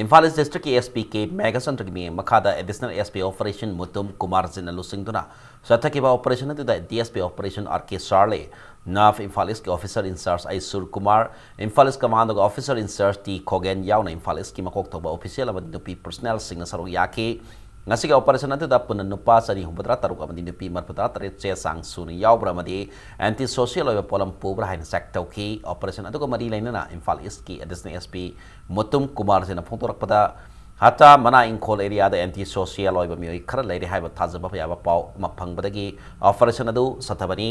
ꯏꯝꯐꯥꯜ ꯏꯁ ꯗꯤꯁꯇ꯭ꯔꯤꯛꯀꯤ ꯑꯦꯁ ꯄꯤ ꯀꯦ ꯃꯦꯘꯆꯟꯗ꯭ꯔꯒꯤ ꯃꯤꯠꯌꯦꯡ ꯃꯈꯥꯗ additional S P operation Mutum Kumar ꯖꯤꯟꯅ ꯂꯨꯆꯤꯡꯗꯨꯅ ꯆꯠꯊꯈꯤꯕ ꯑꯣꯄꯔꯦꯁꯟ ꯑꯗꯨꯗ D S P operation R K ꯁꯥꯔꯂꯦ, ꯅꯥꯐ ꯏꯝꯐꯥꯜ ꯏꯁꯀꯤ ꯑꯣꯐꯤꯁꯥꯔ ꯏꯟꯆꯥꯔꯖ ꯑꯩ ꯁꯨꯔ ꯀꯨꯃꯥꯔ, ꯏꯝꯐꯥꯜ ꯏꯁ ꯀꯃꯥꯟꯗꯣꯒꯤ ꯑꯣꯐꯤꯁꯥꯔ ꯏꯟꯆꯥꯔꯖ ꯇꯤ ꯈꯣꯒꯦꯟ ꯌꯥꯎꯅ ꯏꯝꯐꯥꯜ ꯏꯁꯀꯤ ꯃꯀꯣꯛ ꯊꯣꯡꯕ ꯑꯣꯐꯤꯁꯤꯌꯦꯜ ꯑꯃꯗꯤ ꯅꯨꯄꯤ ꯄꯔꯁꯅꯦꯜꯁꯤꯡꯅ ꯁꯔꯨꯛ ꯌꯥꯈꯤ꯫ ꯉꯁꯤꯒꯤ ꯑꯣꯄꯔꯦꯁꯟ ꯑꯗꯨꯗ ꯄꯨꯟꯅ ꯅꯨꯄꯥ ꯆꯅꯤ ꯍꯨꯝꯐꯨꯇꯔꯥ ꯇꯔꯨꯛ ꯑꯃꯗꯤ ꯅꯨꯄꯤ ꯃꯔꯤꯐꯨꯇꯔꯥ ꯇꯔꯦꯠ ꯆꯦ ꯆꯥꯡ ꯁꯨꯅ ꯌꯥꯎꯕ꯭ꯔꯥ ꯑꯃꯗꯤ ꯑꯦꯟꯇꯤ ꯁꯣꯁꯤꯌꯦꯜ ꯑꯣꯏꯕ ꯄꯣꯠꯂꯝ ꯄꯨꯕ꯭ꯔꯥ ꯍꯥꯏꯅ ꯆꯦꯛ ꯇꯧꯈꯤ꯫ ꯑꯣꯄꯔꯦꯁꯟ ꯑꯗꯨꯒ ꯃꯔꯤ ꯂꯩꯅꯅ ꯏꯝꯐꯥꯜ ꯏꯁꯀꯤ ꯑꯦꯗꯤꯁꯅꯦꯜ ꯑꯦꯁ ꯄꯤ ꯃꯨꯇꯨꯝ ꯀꯨꯃꯥꯔ ꯖꯤꯟꯅ ꯐꯣꯡꯗꯣꯔꯛꯄꯗ, ꯍꯥꯇꯥ ꯃꯅꯥ ꯏꯪꯈꯣꯜ ꯑꯦꯔꯤꯌꯥꯗ ꯑꯦꯟꯇꯤ ꯁꯣꯁꯤꯌꯦꯜ ꯑꯣꯏꯕ ꯃꯤꯑꯣꯏ ꯈꯔ ꯂꯩꯔꯦ ꯍꯥꯏꯕ ꯊꯥꯖꯕ ꯌꯥꯕ ꯄꯥꯎ ꯑꯃ ꯐꯪꯕꯗꯒꯤ ꯑꯣꯄꯔꯦꯁꯟ ꯑꯗꯨ ꯆꯠꯊꯕꯅꯤ꯫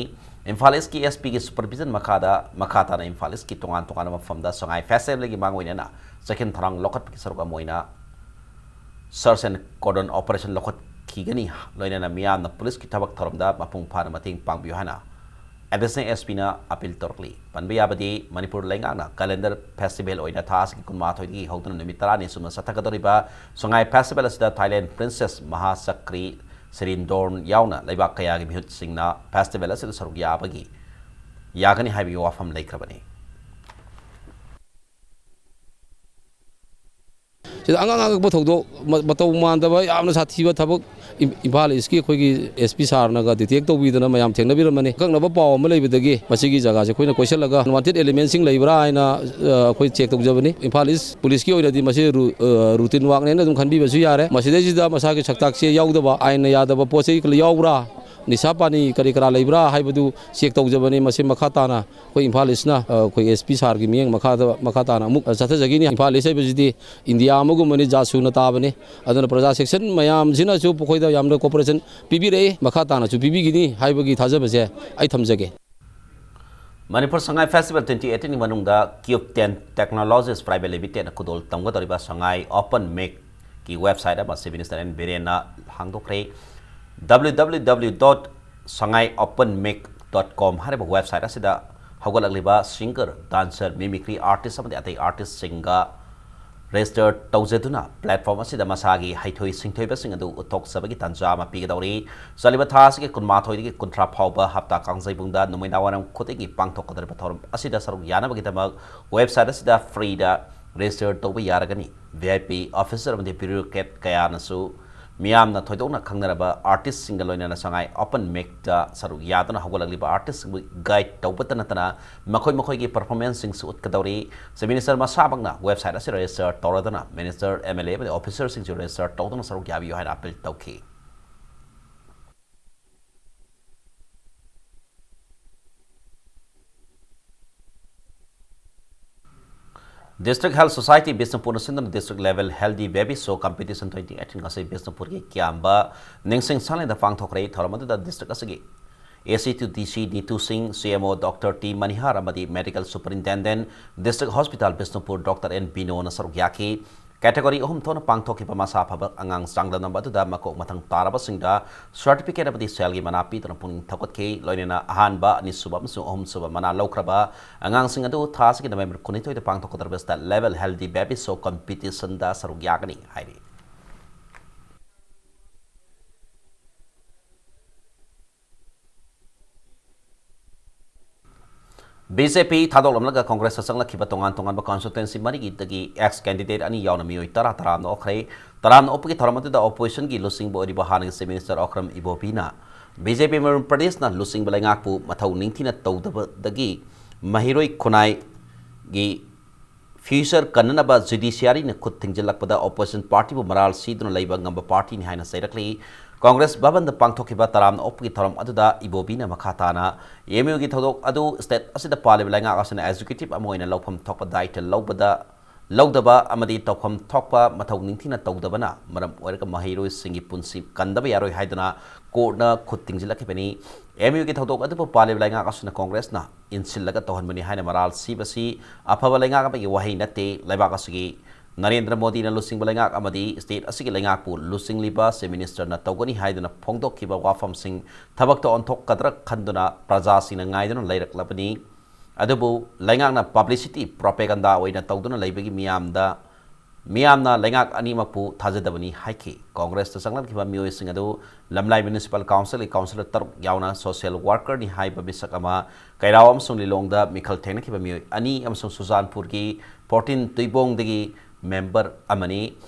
ꯏꯝꯐꯥꯜ ꯏꯁꯀꯤ ꯑꯦꯁ ꯄꯤꯒꯤ ꯁꯨꯄꯔꯚꯤꯖꯟ ꯃꯈꯥꯗ ꯃꯈꯥ ꯇꯥꯅ ꯏꯝꯐꯥꯜ ꯏꯁꯀꯤ ꯇꯣꯉꯥꯟ ꯇꯣꯉꯥꯟꯕ ꯃꯐꯝꯗ ꯁꯉꯥꯏ ꯐꯦꯁꯇꯤꯚꯦꯜꯒꯤ ꯃꯥꯡꯑꯣꯏꯅꯅ ꯆꯦꯛꯁꯤꯟ ꯊꯧꯔꯥꯡ ꯂꯧꯈꯠꯄꯒꯤ ꯁꯔꯨꯛ ꯑꯃ ꯑꯣꯏꯅ ꯁꯔꯆ ꯑꯦꯟ ꯀꯣꯔꯗꯣꯟ ꯑꯣꯄꯔꯦꯁꯟ ꯂꯧꯈꯠꯈꯤꯒꯅꯤ꯫ ꯂꯣꯏꯅꯅ ꯃꯤꯌꯥꯝꯅ ꯄꯨꯂꯤꯁꯀꯤ ꯊꯕꯛ ꯊꯧꯔꯝꯗ ꯃꯄꯨꯡ ꯐꯥꯅ ꯃꯇꯦꯡ ꯄꯥꯡꯕꯤꯌꯨ ꯍꯥꯏꯅ ꯑꯦꯗꯤꯁꯅꯦꯜ ꯑꯦꯁ ꯄꯤꯅ ꯑꯄꯤꯜ ꯇꯧꯔꯛꯂꯤ꯫ ꯄꯟꯕ ꯌꯥꯕꯗꯤ, ꯃꯅꯤꯄꯨꯔ ꯂꯩꯉꯥꯛꯅ ꯀꯦꯂꯦꯟꯗꯔ ꯐꯦꯁꯇꯤꯚꯦꯜ ꯑꯣꯏꯅ ꯊꯥ ꯑꯁꯤꯒꯤ ꯀꯨꯟꯃꯥꯊꯣꯏꯗꯒꯤ ꯍꯧꯗꯨꯅ ꯅꯨꯃꯤꯠ ꯇꯔꯥꯅꯤ ꯆꯨꯞꯅ ꯆꯠꯊꯒꯗꯧꯔꯤꯕ ꯁꯉꯥꯏ ꯐꯦꯁꯇꯤꯚꯦꯜ ꯑꯁꯤꯗ ꯊꯥꯏꯂꯦꯟ ꯄ꯭ꯔꯤꯟꯁꯦꯁ ꯃꯍꯥ ꯆꯀ꯭ꯔꯤ ꯁꯤꯔꯤꯟꯗꯣꯔꯟ ꯌꯥꯎꯅ ꯂꯩꯕꯥꯛ ꯀꯌꯥꯒꯤ ꯃꯤꯍꯨꯠꯁꯤꯡꯅ ꯐꯦꯁꯇꯤꯚꯦꯜ ꯑꯁꯤꯗ ꯁꯔꯨꯛ ꯌꯥꯕꯒꯤ ꯌꯥꯒꯅꯤ ꯍꯥꯏꯕꯒꯤ ꯋꯥꯐꯝ ꯂꯩꯈ꯭ꯔꯕꯅꯤ꯫ ꯁꯤꯗ ꯑꯉꯛ ꯑꯉꯛꯄ ꯊꯧꯗꯣꯛ, ꯃ-, ꯃꯇꯧ ꯃꯥꯟꯗꯕ ꯌꯥꯝꯅ ꯁꯥꯊꯤꯕ ꯊꯕꯛ ꯏꯝ-, ꯏꯝꯐꯥꯜ ꯏꯁꯀꯤ ꯑꯩꯈꯣꯏꯒꯤ ꯑꯦꯁ ꯄꯤ ꯁꯥꯔꯅꯒ ꯗꯤꯇꯦꯛ ꯇꯧꯕꯤꯗꯅ ꯃꯌꯥꯝ ꯊꯦꯡꯅꯕꯤꯔꯝꯃꯅꯤ꯫ ꯑꯀꯛꯅꯕ ꯄꯥꯎ ꯑꯃ ꯂꯩꯕꯗꯒꯤ ꯃꯁꯤꯒꯤ ꯖꯒꯥꯁꯦ ꯑꯩꯈꯣꯏꯅ ꯀꯣꯏꯁꯤꯜꯂꯒ ꯋꯥꯟꯇꯦꯗ ꯑꯦꯂꯤꯃꯦꯟꯁꯤꯡ ꯂꯩꯕ꯭ꯔꯥ ꯍꯥꯏꯅ, ꯑ, ꯑꯩꯈꯣꯏ ꯆꯦꯛ ꯇꯧꯖꯕꯅꯤ꯫ ꯏꯝꯐꯥꯜ ꯏꯁ ꯄꯨꯂꯤꯁꯀꯤ ꯑꯣꯏꯅꯗꯤ ꯃꯁꯤ ꯔꯨ-, ꯑ, ꯔꯨꯇꯤꯟ ꯋꯥꯛꯅꯦꯅ ꯑꯗꯨꯝ ꯈꯟꯕꯤꯕꯁꯨ ꯌꯥꯔꯦ꯫ ꯃꯁꯤꯗꯩꯁꯤꯗ ꯃꯁꯥꯒꯤ ꯁꯛꯇꯥꯛꯁꯦ ꯌꯥꯎꯗꯕ, ꯑꯥꯏꯟꯅ ꯌꯥꯗꯕ ꯄꯣꯠ ꯆꯩ ꯌꯥꯎꯕ꯭ꯔꯥ, ꯅꯤꯁꯥ ꯄꯥꯅꯤ ꯀꯔꯤ ꯀꯔꯥ ꯂꯩꯕ꯭ꯔꯥ ꯍꯥꯏꯕꯗꯨ ꯆꯦꯛ ꯇꯧꯖꯕꯅꯤ꯫ ꯃꯁꯤ ꯃꯈꯥ ꯇꯥꯅ ꯑꯩꯈꯣꯏ ꯏꯝꯐꯥꯜ ꯏꯁꯅ, ꯑ, ꯑꯩꯈꯣꯏ ꯑꯦꯁ ꯄꯤ ꯁꯥꯔꯒꯤ ꯃꯤꯠꯌꯦꯡ ꯃꯈꯥꯗ, ꯃꯈꯥ ꯇꯥꯅ ꯑꯃꯨꯛ ꯆꯠꯊꯖꯒꯅꯤ꯫ ꯏꯝꯐꯥꯜ ꯏꯁ ꯍꯥꯏꯕꯁꯤꯗꯤ ꯏꯟꯗꯤꯌꯥ ꯑꯃꯒꯨꯝꯕꯅꯤ, ꯖꯥꯠ ꯁꯨꯅ ꯇꯥꯕꯅꯤ꯫ ꯑꯗꯨꯅ ꯄ꯭ꯔꯖꯥ ꯁꯦꯛꯁꯟ ꯃꯌꯥꯝꯁꯤꯅꯁꯨ ꯑꯩꯈꯣꯏꯗ ꯌꯥꯝꯅ ꯀꯣꯑꯣꯄꯔꯦꯁꯟ ꯄꯤꯕꯤꯔꯛꯏ, ꯃꯈꯥ ꯇꯥꯅꯁꯨ ꯄꯤꯕꯤꯒꯅꯤ ꯍꯥꯏꯕꯒꯤ ꯊꯥꯖꯕꯁꯦ ꯑꯩ ꯊꯝꯖꯒꯦ꯫ Manipur Sangai festival twenty eighteen ꯒꯤ ꯃꯅꯨꯡꯗ ꯀ꯭ꯌꯨꯕ ꯇꯦꯟ ꯇꯦꯛꯅꯣꯂꯣꯖꯤꯁ ꯄ꯭ꯔꯥꯏꯚꯦꯠ ꯂꯤꯃꯤꯇꯦꯗꯅ ꯈꯨꯗꯣꯜ ꯇꯝꯒꯗꯧꯔꯤꯕ ꯁꯉꯥꯏ ꯑꯣꯄꯟ ꯃꯤꯛꯀꯤ ꯋꯦꯕꯁꯥꯏꯠ ꯑꯃ ꯆꯤꯐ ꯃꯤꯅꯤꯁꯇꯔ ꯑꯦꯟ ꯕꯤꯔꯦꯟꯅ ꯍꯥꯡꯗꯣꯛꯈ꯭ꯔꯦ꯫ W W W dot sangai open mic dot com ꯍꯥꯏꯔꯤꯕ ꯋꯦꯕꯁꯥꯏꯠ ꯑꯁꯤꯗ ꯍꯧꯒꯠꯂꯛꯂꯤꯕ ꯁꯤꯡꯒꯔ, ꯗꯥꯟꯁꯔ, ꯃꯤꯃꯤꯀ꯭ꯔꯤ ꯑꯥꯔꯇꯤꯁ ꯑꯃꯗꯤ ꯑꯇꯩ ꯑꯥꯔꯇꯤꯁꯁꯤꯡꯒ ꯔꯦꯖꯤꯁꯇꯔ ꯇꯧꯖꯗꯨꯅ ꯄ꯭ꯂꯦꯠꯐꯣꯝ ꯑꯁꯤꯗ ꯃꯁꯥꯒꯤ ꯍꯩꯊꯣꯏ ꯁꯤꯡꯊꯣꯏꯕꯁꯤꯡ ꯑꯗꯨ ꯎꯠꯊꯣꯛꯆꯕꯒꯤ ꯇꯥꯟꯖꯥ ꯑꯃ ꯄꯤꯒꯗꯧꯔꯤ꯫ ꯆꯠꯂꯤꯕ ꯊꯥ ꯑꯁꯤꯒꯤ ꯀꯨꯟꯃꯥꯊꯣꯏꯗꯒꯤ ꯀꯨꯟꯊ꯭ꯔꯥ ꯐꯥꯎꯕ ꯍꯞꯇꯥ ꯀꯥꯡꯖꯩꯕꯨꯡꯗ ꯅꯨꯃꯤꯗꯥꯡꯋꯥꯏꯔꯝ ꯈꯨꯗꯤꯡꯒꯤ ꯄꯥꯡꯊꯣꯛꯀꯗꯧꯔꯤꯕ ꯊꯧꯔꯝ ꯑꯁꯤꯗ ꯁꯔꯨꯛ ꯌꯥꯅꯕꯒꯤꯗꯃꯛ ꯋꯦꯕꯁꯥꯏꯠ ꯑꯁꯤꯗ ꯐ꯭ꯔꯤꯗ ꯔꯦꯖꯤꯁꯇꯔ ꯇꯧꯕ ꯌꯥꯔꯒꯅꯤ꯫ ꯚꯤ ꯑꯥꯏ ꯄꯤ ꯑꯣꯐꯤꯁꯔ ꯑꯃꯗꯤ ꯕ꯭ꯌꯨꯔꯣꯀ꯭ꯔꯦꯠ ꯀꯌꯥꯅꯁꯨ ꯃꯤꯌꯥꯝꯅ ꯊꯣꯏꯗꯣꯛꯅ ꯈꯪꯅꯔꯕ ꯑꯥꯔꯇꯤꯁꯁꯤꯡꯒ ꯂꯣꯏꯅꯅ ꯁꯉꯥꯏ ꯑꯣꯄꯟ ꯃꯤꯛꯇ ꯁꯔꯨꯛ ꯌꯥꯗꯨꯅ ꯍꯧꯒꯠꯂꯛꯂꯤꯕ ꯑꯥꯔꯇꯤꯁꯁꯤꯡꯕꯨ ꯒꯥꯏꯗ ꯇꯧꯕꯇ ꯅꯠꯇꯅ ꯃꯈꯣꯏ ꯃꯈꯣꯏꯒꯤ ꯄꯔꯐꯣꯔꯃꯦꯟꯁꯁꯤꯡꯁꯨ ꯎꯠꯀꯗꯧꯔꯤ꯫ ꯆꯤꯐ ꯃꯤꯅꯤꯁꯇꯔ ꯃꯁꯥꯃꯛꯅ ꯋꯦꯕꯁꯥꯏꯠ ꯑꯁꯤꯗ ꯔꯦꯖꯤꯁꯇꯔ ꯇꯧꯔꯗꯨꯅ ꯃꯤꯅꯤꯁꯇꯔ, ꯑꯦꯝ ꯑꯦꯜ ꯑꯦ ꯑꯃꯗꯤ ꯑꯣꯐꯤꯁꯔꯁꯤꯡꯁꯨ ꯔꯦꯖꯤꯁꯇꯔ ꯇꯧꯗꯨꯅ ꯁꯔꯨꯛ ꯌꯥꯕꯤꯌꯨ ꯍꯥꯏꯅ ꯑꯄꯤꯜ ꯇꯧꯈꯤ꯫ District Health Society ꯕꯤꯁꯅꯨꯄꯨꯔꯅ ꯁꯤꯟꯗꯨꯅ District Level Healthy Baby Show Competition twenty eighteen ꯑꯁꯤ ꯕꯤꯁꯅꯨꯄꯨꯔꯒꯤ ꯀꯤꯌꯥꯝꯕ ꯅꯤꯡꯁꯤꯡ ꯁꯪꯂꯦꯟꯗ ꯄꯥꯡꯊꯣꯛꯈ꯭ꯔꯦ꯫ ꯊꯧꯔꯝ ꯑꯗꯨꯗ ꯗꯤꯁꯇ꯭ꯔꯤꯛ ꯑꯁꯤꯒꯤ ꯑꯦ ꯁꯤ ꯇꯨ ꯗꯤ ꯁꯤ ꯅꯤꯇꯨ ꯁꯤꯡ, ꯁꯤ M O doctor T Manihar ꯑꯃꯗꯤ medical superintendent, district hospital Bishnupur doctor N ꯕꯤꯅꯣꯅ ꯁꯔꯨꯛ ꯌꯥꯈꯤ꯫ ꯀꯦꯇꯦꯒꯣꯔꯤ ꯑꯍꯨꯝ ꯊꯣꯛꯅ ꯄꯥꯡꯊꯣꯛꯈꯤꯕ ꯃꯁꯥ ꯐꯕ ꯑꯉꯥꯡ ꯆꯥꯡꯗꯝꯅꯕ ꯑꯗꯨꯗ ꯃꯀꯣꯛ ꯃꯊꯪ ꯇꯥꯔꯕꯁꯤꯡꯗ ꯁꯔꯇꯤꯐꯤꯀꯦꯠ ꯑꯃꯗꯤ ꯁꯦꯜꯒꯤ ꯃꯅꯥ ꯄꯤꯗꯨꯅ ꯄꯨꯛꯅꯤꯡ ꯊꯧꯒꯠꯈꯤ꯫ ꯂꯣꯏꯅꯅ ꯑꯍꯥꯟꯕ, ꯑꯅꯤꯁꯨꯕ ꯑꯃꯁꯨꯡ ꯑꯍꯨꯝꯁꯨꯕ ꯃꯅꯥ ꯂꯧꯈ꯭ꯔꯕ ꯑꯉꯥꯡꯁꯤꯡ ꯑꯗꯨ ꯊꯥ ꯑꯁꯤꯒꯤ ꯅꯕꯦꯝꯕꯔ ꯀꯨꯟꯅꯤꯊꯣꯏꯗ ꯄꯥꯡꯊꯣꯛꯀꯗꯧꯔꯤꯕ State Level Healthy Baby Show Competitionꯗ ꯁꯔꯨꯛ ꯌꯥꯒꯅꯤ ꯍꯥꯏꯔꯤ꯫ ꯕꯤ ꯖꯦ ꯄꯤ ꯊꯥꯗꯣꯛꯂꯝꯂꯒ ꯀꯣꯡꯒ꯭ꯔꯦꯁꯇ ꯆꯪꯂꯛꯈꯤꯕ ꯇꯣꯉꯥꯟ ꯇꯣꯉꯥꯟꯕ constituency ꯃꯔꯤꯒꯤꯗꯒꯤ ex candidate ꯑꯅꯤ ꯌꯥꯎꯅ ꯃꯤꯑꯣꯏ ꯇꯔꯥ ꯇꯔꯥꯝꯅ ꯑꯣꯛꯈ꯭ꯔꯦ꯫ ꯇꯔꯥꯝꯅ ꯑꯣꯛꯄꯒꯤ ꯊꯧꯔꯝ ꯑꯗꯨꯗ oppositionꯒꯤ ꯂꯨꯆꯤꯡꯕ ꯑꯣꯏꯔꯤꯕ ꯍꯥꯟꯅꯒꯤ Chief Minister ꯑꯣꯀ꯭ꯔꯝ ꯏꯕꯣꯕꯤꯅ ꯕꯤ ꯖꯦ ꯄꯤ ꯃꯅꯤꯄꯨꯔ ꯄ꯭ꯔꯗꯦꯁꯅ ꯂꯨꯆꯤꯡꯕ ꯂꯩꯉꯥꯛꯄꯨ ꯃꯊꯧ ꯅꯤꯡꯊꯤꯅ ꯇꯧꯗꯕꯗꯒꯤ ꯃꯍꯩꯔꯣꯏ ꯈꯨꯟꯅꯥꯏꯒꯤ future ꯀꯟꯅꯅꯕ judiciaryꯅ ꯈꯨꯠ ꯊꯤꯡꯖꯤꯜꯂꯛꯄꯗ opposition partyꯕꯨ ꯃꯔꯥꯜ ꯁꯤꯗꯨꯅ ꯂꯩꯕ ꯉꯝꯕ partyꯅꯤ ꯍꯥꯏꯅ ꯆꯩꯔꯛꯂꯤ꯫ ꯀꯣꯡꯒ꯭ꯔꯦꯁ ꯚꯕꯟꯗ ꯄꯥꯡꯊꯣꯛꯈꯤꯕ ꯇꯔꯥꯝꯅ ꯑꯣꯛꯄꯒꯤ ꯊꯧꯔꯝ ꯑꯗꯨꯗ ꯏꯕꯣꯕꯤꯅ ꯃꯈꯥ ꯇꯥꯅ M U ꯒꯤ ꯊꯧꯗꯣꯛ ꯑꯗꯨ state ꯑꯁꯤꯗ ꯄꯥꯜꯂꯤꯕ ꯂꯩꯉꯥꯛ ꯑꯁꯤꯅ executive ꯑꯃ ꯑꯣꯏꯅ ꯂꯧꯐꯝ ꯊꯣꯛꯄ ꯗꯥꯏꯇ ꯂꯧꯕꯗ, ꯂꯧꯗꯕ ꯑꯃꯗꯤ ꯇꯧꯐꯝ ꯊꯣꯛꯄ ꯃꯊꯧ ꯅꯤꯡꯊꯤꯅ ꯇꯧꯗꯕꯅ ꯃꯔꯝ ꯑꯣꯏꯔꯒ ꯃꯍꯩꯔꯣꯏꯁꯤꯡꯒꯤ ꯄꯨꯟꯁꯤ ꯀꯟꯗꯕ ꯌꯥꯔꯣꯏ ꯍꯥꯏꯗꯨꯅ courtꯅ ꯈꯨꯠ ꯊꯤꯡꯖꯤꯜꯂꯛꯈꯤꯕꯅꯤ꯫ M U ꯒꯤ ꯊꯧꯗꯣꯛ ꯑꯗꯨꯕꯨ ꯄꯥꯜꯂꯤꯕ ꯂꯩꯉꯥꯛ ꯑꯁꯤꯅ ꯀꯣꯡꯒ꯭ꯔꯦꯁꯅ ꯏꯟꯁꯤꯜꯂꯒ ꯇꯧꯍꯟꯕꯅꯤ ꯍꯥꯏꯅ ꯃꯔꯥꯜ ꯁꯤꯕꯁꯤ ꯑꯐꯕ ꯂꯩꯉꯥꯛ ꯑꯃꯒꯤ ꯋꯥꯍꯩ ꯅꯠꯇꯦ꯫ ꯂꯩꯕꯥꯛ ꯑꯁꯤꯒꯤ ꯅꯔꯦꯟꯗ꯭ꯔ ꯃꯣꯗꯤꯅ ꯂꯨꯆꯤꯡꯕ ꯂꯩꯉꯥꯛ ꯑꯃꯗꯤ state ꯑꯁꯤꯒꯤ ꯂꯩꯉꯥꯛꯄꯨ ꯂꯨꯆꯤꯡꯂꯤꯕ Chief Ministerꯅ ꯇꯧꯒꯅꯤ ꯍꯥꯏꯗꯨꯅ ꯐꯣꯡꯗꯣꯛꯈꯤꯕ ꯋꯥꯐꯝꯁꯤꯡ ꯊꯕꯛꯇ ꯑꯣꯟꯊꯣꯛꯀꯗ꯭ꯔꯥ ꯈꯟꯗꯨꯅ ꯄ꯭ꯔꯖꯥꯁꯤꯡꯅ ꯉꯥꯏꯗꯨꯅ ꯂꯩꯔꯛꯂꯕꯅꯤ꯫ ꯑꯗꯨꯕꯨ ꯂꯩꯉꯥꯛꯅ publicity propaganda ꯑꯣꯏꯅ ꯇꯧꯗꯨꯅ ꯂꯩꯕꯒꯤ ꯃꯤꯌꯥꯝꯗ, ꯃꯤꯌꯥꯝꯅ ꯂꯩꯉꯥꯛ ꯑꯅꯤꯃꯛꯄꯨ ꯊꯥꯖꯗꯕꯅꯤ ꯍꯥꯏꯈꯤ꯫ ꯀꯣꯡꯒ꯭ꯔꯦꯁꯇ ꯆꯪꯂꯛꯈꯤꯕ ꯃꯤꯑꯣꯏꯁꯤꯡ ꯑꯗꯨ ꯂꯝꯂꯥꯏ Municipal Councilꯒꯤ councillor ꯇꯔꯨꯛ ꯌꯥꯎꯅ social workerꯅꯤ ꯍꯥꯏꯕ ꯃꯤꯁꯛ ꯑꯃ, ꯀꯩꯔꯥꯎ ꯑꯃꯁꯨꯡ ꯂꯤꯂꯣꯡꯗ ꯃꯤꯈꯜ ꯊꯦꯡꯅꯈꯤꯕ ꯃꯤꯑꯣꯏ ꯑꯅꯤ ꯑꯃꯁꯨꯡ ꯆꯨꯔꯆꯥꯟꯄꯨꯔꯒꯤ ꯐꯣꯔꯇꯤꯟ ꯇꯨꯏꯕꯣꯡꯗꯒꯤ member ꯑꯃꯅꯤ꯫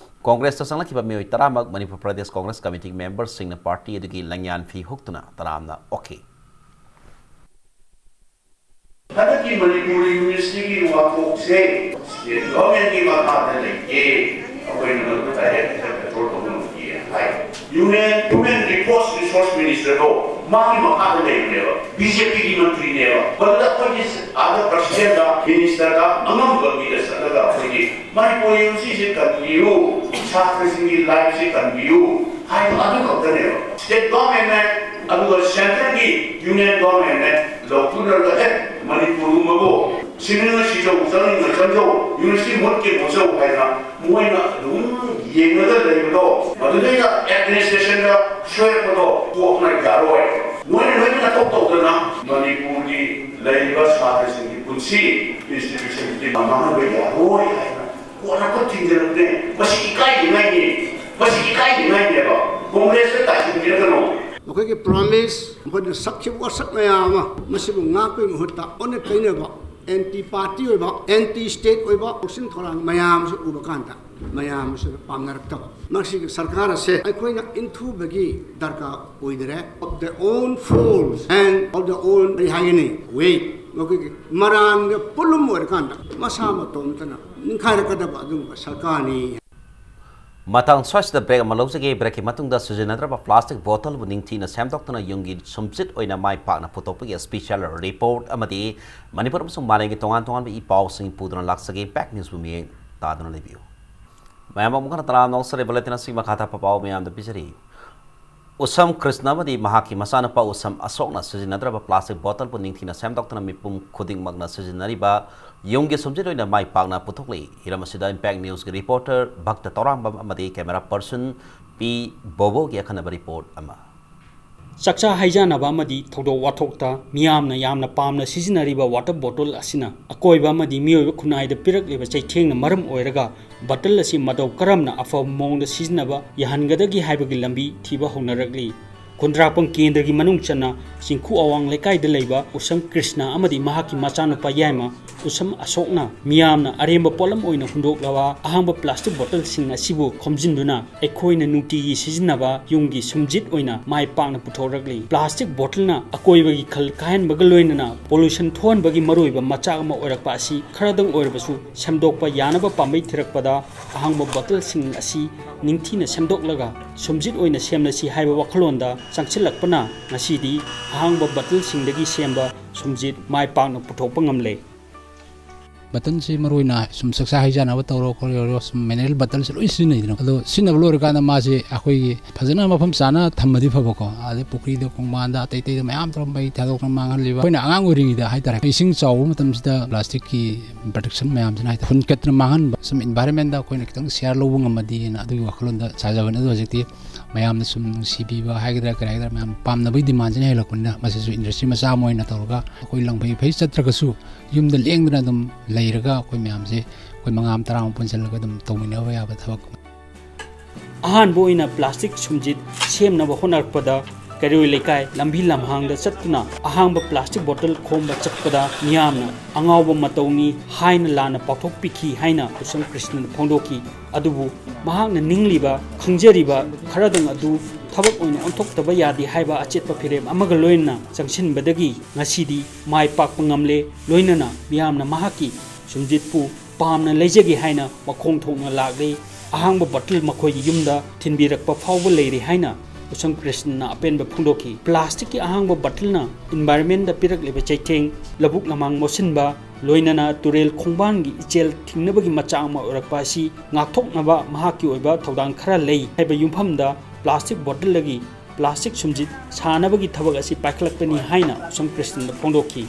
ꯀꯣꯡꯒ꯭ꯔꯦꯁꯇ ꯆꯪꯂꯛꯈꯤꯕ ꯃꯤꯑꯣꯏ ꯇꯔꯥꯃꯛ ꯃꯅꯤꯄꯨꯔ ꯄ꯭ꯔꯗꯦꯁ ꯀꯣꯡꯒ꯭ꯔꯦꯁ ꯀꯃꯤꯇꯤꯒꯤ memberꯁꯤꯡꯅ party ꯑꯗꯨꯒꯤ ꯂꯪꯌꯥꯟ ꯐꯤ ꯍꯨꯛꯇꯨꯅ ꯇꯔꯥꯝꯅ ꯑꯣꯛꯈꯤ꯫ ꯍꯟꯗꯛꯀꯤ ꯃꯅꯤꯄꯨꯔ ꯌꯨꯅꯤꯚꯔꯁꯤꯇꯤꯒꯤ ꯋꯥꯊꯣꯛꯁꯦ state governmentꯀꯤ ꯃꯈꯥꯗ ꯂꯩꯇꯦ, ꯑꯩꯈꯣꯏꯅ ꯃꯗꯨ direct control ꯇꯧꯕ ꯉꯝꯗꯦ ꯍꯥꯏ꯫ Union, Human Resource Ministerꯗꯣ ꯃꯥꯒꯤ ꯃꯈꯥꯗ ꯂꯩꯕꯅꯦꯕ, ꯕꯤ ꯖꯦ ꯄꯤꯒꯤ ꯃꯟꯇ꯭ꯔꯤꯅꯦꯕ꯫ ꯃꯗꯨꯗ ꯑꯩꯈꯣꯏꯒꯤ ꯑꯥꯗ presidentꯗ, ministerꯗ, ꯑꯉꯝꯕ ꯃꯤꯗ ꯆꯠꯂꯒ ꯑꯩꯈꯣꯏꯒꯤ ꯃꯅꯤꯄꯨꯔ ꯌꯨꯅꯤꯚꯔꯁꯤꯇꯤꯁꯦ ꯀꯟꯕꯤꯌꯨ, ꯁꯥꯇ꯭ꯔꯁꯤꯡꯒꯤ lifeꯁꯦ ꯀꯟꯕꯤꯌꯨ ꯍꯥꯏꯕ ꯑꯗꯨ ꯈꯛꯇꯅꯦꯕ꯫ State governmentꯅꯦ, ꯑꯗꯨꯒ centreꯒꯤ union governmentꯅꯦ ꯂꯧꯊꯣꯛꯅꯔꯒ, "ꯑꯦ, ꯃꯅꯤꯄꯨꯔꯒꯨꯝꯕꯕꯨ ꯁꯤꯅꯤꯡꯅ ꯁꯤꯖꯧ, ꯆꯪꯅꯤꯡꯅ ꯆꯪꯖꯧ, ꯌꯨꯅꯤꯚꯔꯁꯤꯇꯤ ꯃꯨꯠꯀꯦ ꯃꯨꯠꯆꯧ" ꯍꯥꯏꯅ ꯃꯣꯏꯅ ꯑꯗꯨꯝ ꯌꯦꯡꯉꯒ ꯂꯩꯕꯗꯣ, ꯃꯗꯨꯗꯩꯗ administrationꯗ ꯁꯣꯏꯔꯛꯄꯗꯣ ꯀꯣꯛꯅ ꯌꯥꯔꯣꯏ꯫ ꯅꯣꯏꯅ ꯅꯣꯏꯅ ꯅꯊꯧ ꯇꯧꯗꯅ ꯃꯅꯤꯄꯨꯔꯒꯤ ꯂꯩꯔꯤꯕ ꯁꯥꯇ꯭ꯔꯁꯤꯡꯒꯤ ꯄꯨꯟꯁꯤ institutionꯗꯤ ꯃꯥꯡꯍꯟꯕ ꯌꯥꯔꯣꯏ ꯍꯥꯏꯅ ꯀꯣꯟꯅ ꯈꯨꯠ ꯊꯤꯡꯖꯤꯜꯂꯛꯄꯅꯦ꯫ ꯃꯁꯤ ꯏꯀꯥꯏꯅꯤꯡꯉꯥꯏꯅꯤ꯫ ꯃꯁꯤ ꯏꯀꯥꯏꯅꯤꯡꯉꯥꯏꯅꯦꯕ꯫ ꯀꯣꯡꯒ꯭ꯔꯦꯁꯇ ꯇꯥꯏꯁꯤꯟꯕꯤꯔꯒꯅꯨ꯫ ꯃꯈꯣꯏꯒꯤ ꯄ꯭ꯔꯣꯃꯤꯁ, ꯃꯈꯣꯏꯅ ꯁꯛꯈꯤꯕ ꯋꯥꯁꯛ ꯃꯌꯥꯝ ꯑꯃ, ꯃꯁꯤꯕꯨ ꯉꯥꯛꯄꯒꯤ ꯃꯍꯨꯠꯇ ꯑꯣꯟꯅ ꯇꯩꯅꯕ, ꯑꯦꯟꯇꯤ ꯄꯥꯔꯇꯤ ꯑꯣꯏꯕ, ꯑꯦꯟꯇꯤ ꯁ꯭ꯇꯦꯠ ꯑꯣꯏꯕ ꯊꯧꯁꯤꯜ ꯊꯧꯔꯥꯡ ꯃꯌꯥꯝ ꯑꯃꯁꯨ ꯎꯕ ꯀꯥꯟꯗ, ꯃꯌꯥꯝ ꯑꯁꯤꯅ ꯄꯥꯝꯅꯔꯛꯇꯕ꯫ ꯃꯁꯤꯒꯤ ꯁꯔꯀꯥꯔ ꯑꯁꯦ ꯑꯩꯈꯣꯏꯅ ꯏꯟꯊꯨꯕꯒꯤ ꯗꯔꯀꯥꯔ ꯑꯣꯏꯗꯔꯦ꯫ Of their own force and of their own, ꯀꯔꯤ ꯍꯥꯏꯒꯅꯤ, weight, ꯃꯈꯣꯏꯒꯤ ꯃꯔꯥꯟꯒ ꯄꯨꯂꯨꯝ ꯑꯣꯏꯔꯀꯥꯟꯗ ꯃꯁꯥ ꯃꯇꯣꯝꯇꯅ ꯅꯤꯡꯈꯥꯏꯔꯛꯀꯗꯕ ꯑꯗꯨꯒꯨꯝꯕ ꯁꯔꯀꯥꯔꯅꯤ꯫ ꯃꯇꯥꯡ ꯁ꯭ꯋꯥꯏꯁꯤꯗ ꯕ꯭ꯔꯦꯛ ꯑꯃ ꯂꯧꯖꯒꯦ꯫ ꯕ꯭ꯔꯦꯛꯀꯤ ꯃꯇꯨꯡꯗ ꯁꯤꯖꯤꯟꯅꯗ꯭ꯔꯕ ꯄ꯭ꯂꯥꯁꯇꯤꯛ ꯕꯣꯇꯜꯕꯨ ꯅꯤꯡꯊꯤꯅ ꯁꯦꯝꯗꯣꯛꯇꯨꯅ ꯌꯨꯝꯒꯤ ꯁꯨꯝꯆꯤꯠ ꯑꯣꯏꯅ ꯃꯥꯏ ꯄꯥꯛꯅ ꯄꯨꯊꯣꯛꯄꯒꯤ ꯁ꯭ꯄꯤꯁꯤꯌꯦꯜ ꯔꯤꯄꯣꯔꯠ ꯑꯃꯗꯤ ꯃꯅꯤꯄꯨꯔ ꯑꯃꯁꯨꯡ ꯃꯥꯂꯦꯝꯒꯤ ꯇꯣꯉꯥꯟ ꯇꯣꯉꯥꯟꯕ ꯏ ꯄꯥꯎꯁꯤꯡ ꯄꯨꯗꯨꯅ ꯂꯥꯛꯆꯒꯦ꯫ ꯏꯝꯄꯦꯛ ꯅ꯭ꯌꯨꯁꯄꯨ ꯃꯤꯠꯌꯦꯡ ꯇꯥꯗꯨꯅ ꯂꯩꯕꯤꯌꯨ꯫ ꯃꯌꯥꯝ ꯑꯃꯨꯛ ꯍꯟꯅ ꯇꯔꯥꯝꯅ ꯑꯣꯛꯆꯔꯤ꯫ ꯕꯨꯂꯦꯇꯤꯟ ꯑꯁꯤꯒꯤ ꯃꯈꯥ ꯇꯥꯕ ꯄꯥꯎ ꯃꯌꯥꯝꯗ ꯄꯤꯖꯔꯤ꯫ ꯎꯁꯝ ꯀ꯭ꯔꯤꯁꯅ ꯑꯃꯗꯤ ꯃꯍꯥꯛꯀꯤ ꯃꯆꯥꯅꯨꯄꯥ ꯎꯁꯝ ꯑꯁꯣꯛꯅ ꯁꯤꯖꯤꯟꯅꯗ꯭ꯔꯕ ꯄ꯭ꯂꯥꯁꯇꯤꯛ ꯕꯣꯇꯜꯕꯨ ꯅꯤꯡꯊꯤꯅ ꯁꯦꯝꯗꯣꯛꯇꯨꯅ ꯃꯤꯄꯨꯝ ꯈꯨꯗꯤꯡꯃꯛꯅ ꯁꯤꯖꯤꯟꯅꯔꯤꯕ ꯌꯨꯝꯒꯤ ꯁꯨꯝꯆꯤꯠ ꯑꯣꯏꯅ ꯃꯥꯏ ꯄꯥꯛꯅ ꯄꯨꯊꯣꯛꯂꯤ꯫ ꯍꯤꯔꯝ ꯑꯁꯤꯗ ꯏꯝꯄꯦꯛ ꯅ꯭ꯌꯨꯁꯀꯤ ꯔꯤꯄꯣꯔꯇꯔ ꯚꯛꯇ ꯇꯧꯔꯥꯝꯕꯝ ꯑꯃꯗꯤ ꯀꯦꯃꯦꯔꯥ ꯄꯔꯁꯟ ꯄꯤ ꯕꯣꯕꯣꯒꯤ ꯑꯈꯟꯅꯕ ꯔꯤꯄꯣꯔꯠ ꯑꯃ꯫ ꯆꯥꯛꯆꯥ ꯍꯩꯖꯥꯟꯅꯕ ꯑꯃꯗꯤ ꯊꯧꯗꯣꯛ ꯋꯥꯊꯣꯛꯇ ꯃꯤꯌꯥꯝꯅ ꯌꯥꯝꯅ ꯄꯥꯝꯅ ꯁꯤꯖꯤꯟꯅꯔꯤꯕ ꯋꯥꯇꯔ ꯕꯣꯇꯜ ꯑꯁꯤꯅ ꯑꯀꯣꯏꯕ ꯑꯃꯗꯤ ꯃꯤꯑꯣꯏꯕ ꯈꯨꯟꯅꯥꯏꯗ ꯄꯤꯔꯛꯂꯤꯕ ꯆꯩꯊꯦꯡꯅ ꯃꯔꯝ ꯑꯣꯏꯔꯒ ꯕꯇꯜ ꯑꯁꯤ ꯃꯇꯧ ꯀꯔꯝꯅ ꯑꯐꯕ ꯃꯑꯣꯡꯗ ꯁꯤꯖꯤꯟꯅꯕ ꯌꯥꯍꯟꯒꯗꯒꯦ ꯍꯥꯏꯕꯒꯤ ꯂꯝꯕꯤ ꯊꯤꯕ ꯍꯧꯅꯔꯛꯂꯤ꯫ ꯈꯨꯟꯗ꯭ꯔꯥꯛꯄꯝ ꯀꯦꯟꯗ꯭ꯔꯒꯤ ꯃꯅꯨꯡ ꯆꯟꯅ ꯆꯤꯡꯈꯨ ꯑꯋꯥꯡ ꯂꯩꯀꯥꯏꯗ ꯂꯩꯕ ꯎꯁꯝ ꯀ꯭ꯔꯤꯁꯅ ꯑꯃꯗꯤ ꯃꯍꯥꯛꯀꯤ ꯃꯆꯥꯅꯨꯄꯥ ꯌꯥꯏꯃ ꯎꯁꯝ ꯑꯁꯣꯛꯅ ꯃꯤꯌꯥꯝꯅ ꯑꯔꯦꯝꯕ ꯄꯣꯠꯂꯝ ꯑꯣꯏꯅ ꯍꯨꯟꯗꯣꯛꯂꯕ ꯑꯍꯥꯡꯕ ꯄ꯭ꯂꯥꯁꯇꯤꯛ ꯕꯣꯇꯜꯁꯤꯡ ꯑꯁꯤꯕꯨ ꯈꯣꯝꯖꯤꯟꯗꯨꯅ ꯑꯩꯈꯣꯏꯅ ꯅꯨꯡꯇꯤꯒꯤ ꯁꯤꯖꯤꯟꯅꯕ ꯌꯨꯝꯒꯤ ꯁꯨꯝꯖꯤꯠ ꯑꯣꯏꯅ ꯃꯥꯏ ꯄꯥꯛꯅ ꯄꯨꯊꯣꯔꯛꯂꯤ꯫ ꯄ꯭ꯂꯥꯁꯇꯤꯛ ꯕꯣꯇꯜꯅ ꯑꯀꯣꯏꯕꯒꯤ ꯈꯜ ꯀꯥꯏꯍꯟꯕꯒ ꯂꯣꯏꯅꯅ ꯄꯣꯂꯨꯁꯟ ꯊꯣꯛꯍꯟꯕꯒꯤ ꯃꯔꯨꯑꯣꯏꯕ ꯃꯆꯥꯛ ꯑꯃ ꯑꯣꯏꯔꯛꯄ ꯑꯁꯤ ꯈꯔꯗꯪ ꯑꯣꯏꯔꯕꯁꯨ ꯁꯦꯝꯗꯣꯛꯄ ꯌꯥꯅꯕ ꯄꯥꯝꯕꯩ ꯊꯤꯔꯛꯄꯗ ꯑꯍꯥꯡꯕ ꯕꯣꯇꯜꯁꯤꯡ ꯑꯁꯤ ꯅꯤꯡꯊꯤꯅ ꯁꯦꯝꯗꯣꯛꯂꯒ ꯁꯨꯝꯖꯤꯠ ꯑꯣꯏꯅ ꯁꯦꯝꯂꯁꯤ ꯍꯥꯏꯕ ꯋꯥꯈꯜꯂꯣꯟꯗ ꯆꯪꯁꯤꯜꯂꯛꯄꯅ ꯉꯁꯤꯗꯤ ꯑꯍꯥꯡꯕ ꯕꯣꯇꯜꯁꯤꯡꯗꯒꯤ ꯁꯦꯝꯕ ꯁꯨꯝꯖꯤꯠ ꯃꯥꯏ ꯄꯥꯛꯅ ꯄꯨꯊꯣꯛꯄ ꯉꯝꯂꯦ꯫ ꯕꯇꯜꯁꯤ ꯃꯔꯨꯑꯣꯏꯅ ꯁꯨꯝ ꯆꯥꯛꯆꯥ ꯍꯩꯖꯥꯅꯕ ꯇꯧꯔꯣ ꯈꯣꯠꯂꯣ ꯁꯨꯝ ꯃꯤꯅꯔꯦꯜ ꯕꯇꯜꯁꯦ ꯂꯣꯏ ꯁꯤꯖꯤꯟꯅꯩꯗꯅ꯫ ꯑꯗꯣ ꯁꯤꯖꯤꯟꯅꯕ ꯂꯣꯏꯔꯀꯥꯟꯗ ꯃꯥꯁꯦ ꯑꯩꯈꯣꯏꯒꯤ ꯐꯖꯅ ꯃꯐꯝ ꯆꯥꯅ ꯊꯝꯃꯗꯤ ꯐꯕꯀꯣ꯫ ꯑꯗꯩ ꯄꯨꯈ꯭ꯔꯤꯗ, ꯈꯣꯡꯕꯥꯟꯗ, ꯑꯇꯩ ꯑꯇꯩꯗ ꯃꯌꯥꯝ ꯇꯧꯔ ꯃꯩ ꯊꯥꯗꯣꯛꯇꯅ ꯃꯥꯡꯍꯜꯂꯤꯕ꯫ ꯑꯩꯈꯣꯏꯅ ꯑꯉꯥꯡ ꯑꯣꯏꯔꯤꯉꯩꯗ ꯍꯥꯏꯇꯥꯔꯦ, ꯏꯁꯤꯡ ꯆꯥꯎꯕ ꯃꯇꯝꯁꯤꯗ ꯄ꯭ꯂꯥꯁꯇꯤꯛꯀꯤ ꯄ꯭ꯔꯣꯇꯦꯛꯁꯟ ꯃꯌꯥꯝꯁꯤꯅ ꯍꯥꯏꯇꯥꯔꯦ, ꯐꯨꯟꯀꯠꯇꯅ ꯃꯥꯡꯍꯟꯕ꯫ ꯁꯨꯝ ꯏꯟꯚꯥꯏꯔꯟꯃꯦꯟꯗ ꯑꯩꯈꯣꯏꯅ ꯈꯤꯇꯪ ꯁꯤꯌꯥꯔ ꯂꯧꯕ ꯉꯝꯃꯗꯤꯅ ꯑꯗꯨꯒꯤ ꯋꯥꯈꯜꯂꯣꯟꯗ ꯁꯥꯖꯕꯅꯤ꯫ ꯑꯗꯣ ꯍꯧꯖꯤꯛꯇꯤ ꯃꯌꯥꯝꯅ ꯁꯨꯝ ꯅꯨꯡꯁꯤꯕꯤꯕ ꯍꯥꯏꯒꯗ꯭ꯔꯥ ꯀꯔꯤ ꯍꯥꯏꯒꯗ꯭ꯔꯥ, ꯃꯌꯥꯝ ꯄꯥꯝꯅꯕꯒꯤ ꯗꯤꯃꯥꯟꯁꯤꯅ ꯍꯦꯜꯂꯛꯄꯅꯤꯅ ꯃꯁꯤꯁꯨ ꯏꯟꯗꯁꯇ꯭ꯔꯤ ꯃꯆꯥ ꯑꯃ ꯑꯣꯏꯅ ꯇꯧꯔꯒ ꯑꯩꯈꯣꯏ ꯂꯪꯐꯩ ꯐꯩ ꯆꯠꯇ꯭ꯔꯒꯁꯨ ꯌꯨꯝꯗ ꯂꯦꯡꯗꯅ ꯑꯗꯨꯝ ꯂꯩꯔꯒ ꯑꯩꯈꯣꯏ ꯃꯌꯥꯝꯁꯦ ꯑꯩꯈꯣꯏ ꯃꯉꯥ ꯇꯔꯥꯃꯨꯛ ꯄꯨꯟꯁꯤꯜꯂꯒ ꯑꯗꯨꯝ ꯇꯧꯃꯤꯟꯅꯕ ꯌꯥꯕ ꯊꯕꯛ꯫ ꯑꯍꯥꯟꯕ ꯑꯣꯏꯅ ꯄ꯭ꯂꯥꯁꯇꯤꯛ ꯁꯨꯝꯖꯤꯠ ꯁꯦꯝꯅꯕ ꯍꯣꯠꯅꯔꯛꯄꯗ ꯀꯩꯔꯣꯏ ꯂꯩꯀꯥꯏ ꯂꯝꯕꯤ ꯂꯝꯍꯥꯡꯗ ꯆꯠꯇꯨꯅ ꯑꯍꯥꯡꯕ plastic bottle ꯈꯣꯝꯕ ꯆꯠꯄꯗ ꯃꯤꯌꯥꯝꯅ ꯑꯉꯥꯎꯕ ꯃꯇꯧꯅꯤ ꯍꯥꯏꯅ ꯂꯥꯟꯅ ꯄꯥꯎꯊꯣꯛꯄꯤꯈꯤ ꯍꯥꯏꯅ ꯎꯁꯝ ꯀ꯭ꯔꯤꯁꯅꯅ ꯐꯣꯡꯗꯣꯛꯈꯤ꯫ ꯑꯗꯨꯕꯨ ꯃꯍꯥꯛꯅ ꯅꯤꯡꯂꯤꯕ, ꯈꯪꯖꯔꯤꯕ ꯈꯔꯗꯪ ꯑꯗꯨ ꯊꯕꯛ ꯑꯣꯏꯅ ꯑꯣꯟꯊꯣꯛꯇꯕ ꯌꯥꯗꯦ ꯍꯥꯏꯕ ꯑꯆꯦꯠꯄ ꯐꯤꯔꯦꯞ ꯑꯃꯒ ꯂꯣꯏꯅꯅ ꯆꯪꯁꯤꯟꯕꯗꯒꯤ ꯉꯁꯤꯗꯤ ꯃꯥꯏ ꯄꯥꯛꯄ ꯉꯝꯂꯦ꯫ ꯂꯣꯏꯅꯅ ꯃꯤꯌꯥꯝꯅ ꯃꯍꯥꯛꯀꯤ ꯁꯨꯝꯖꯤꯠꯄꯨ ꯄꯥꯝꯅ ꯂꯩꯖꯒꯦ ꯍꯥꯏꯅ ꯃꯈꯣꯡ ꯊꯣꯛꯅ ꯂꯥꯛꯂꯤ꯫ ꯑꯍꯥꯡꯕ bottle ꯃꯈꯣꯏꯒꯤ ꯌꯨꯝꯗ ꯊꯤꯟꯕꯤꯔꯛꯄ ꯐꯥꯎꯕ ꯂꯩꯔꯦ ꯍꯥꯏꯅ ꯎꯁꯝ ꯀ꯭ꯔꯤꯁꯅꯅ ꯑꯄꯦꯟꯕ ꯐꯣꯡꯗꯣꯛꯈꯤ꯫ Plasticꯀꯤ ꯑꯍꯥꯡꯕ bottleꯅ environmentꯗ ꯄꯤꯔꯛꯂꯤꯕ ꯆꯩꯊꯦꯡ, ꯂꯧꯕꯨꯛ ꯂꯃꯥꯡ ꯃꯣꯠꯁꯤꯟꯕ, ꯂꯣꯏꯅꯅ ꯇꯨꯔꯦꯜ ꯈꯣꯡꯕꯥꯟꯒꯤ ꯏꯆꯦꯜ ꯊꯤꯡꯅꯕꯒꯤ ꯃꯆꯥꯛ ꯑꯃ ꯑꯣꯏꯔꯛꯄ ꯑꯁꯤ ꯉꯥꯛꯊꯣꯛꯅꯕ ꯃꯍꯥꯛꯀꯤ ꯑꯣꯏꯕ ꯊꯧꯗꯥꯡ ꯈꯔ ꯂꯩ ꯍꯥꯏꯕ ꯌꯨꯝꯐꯝꯗ plastic bottleꯗꯒꯤ plastic ꯁꯨꯝꯖꯤꯠ ꯁꯥꯅꯕꯒꯤ ꯊꯕꯛ ꯑꯁꯤ ꯄꯥꯏꯈꯠꯂꯛꯄꯅꯤ ꯍꯥꯏꯅ ꯎꯁꯝ ꯀ꯭ꯔꯤꯁꯅꯅ ꯐꯣꯡꯗꯣꯛꯈꯤ꯫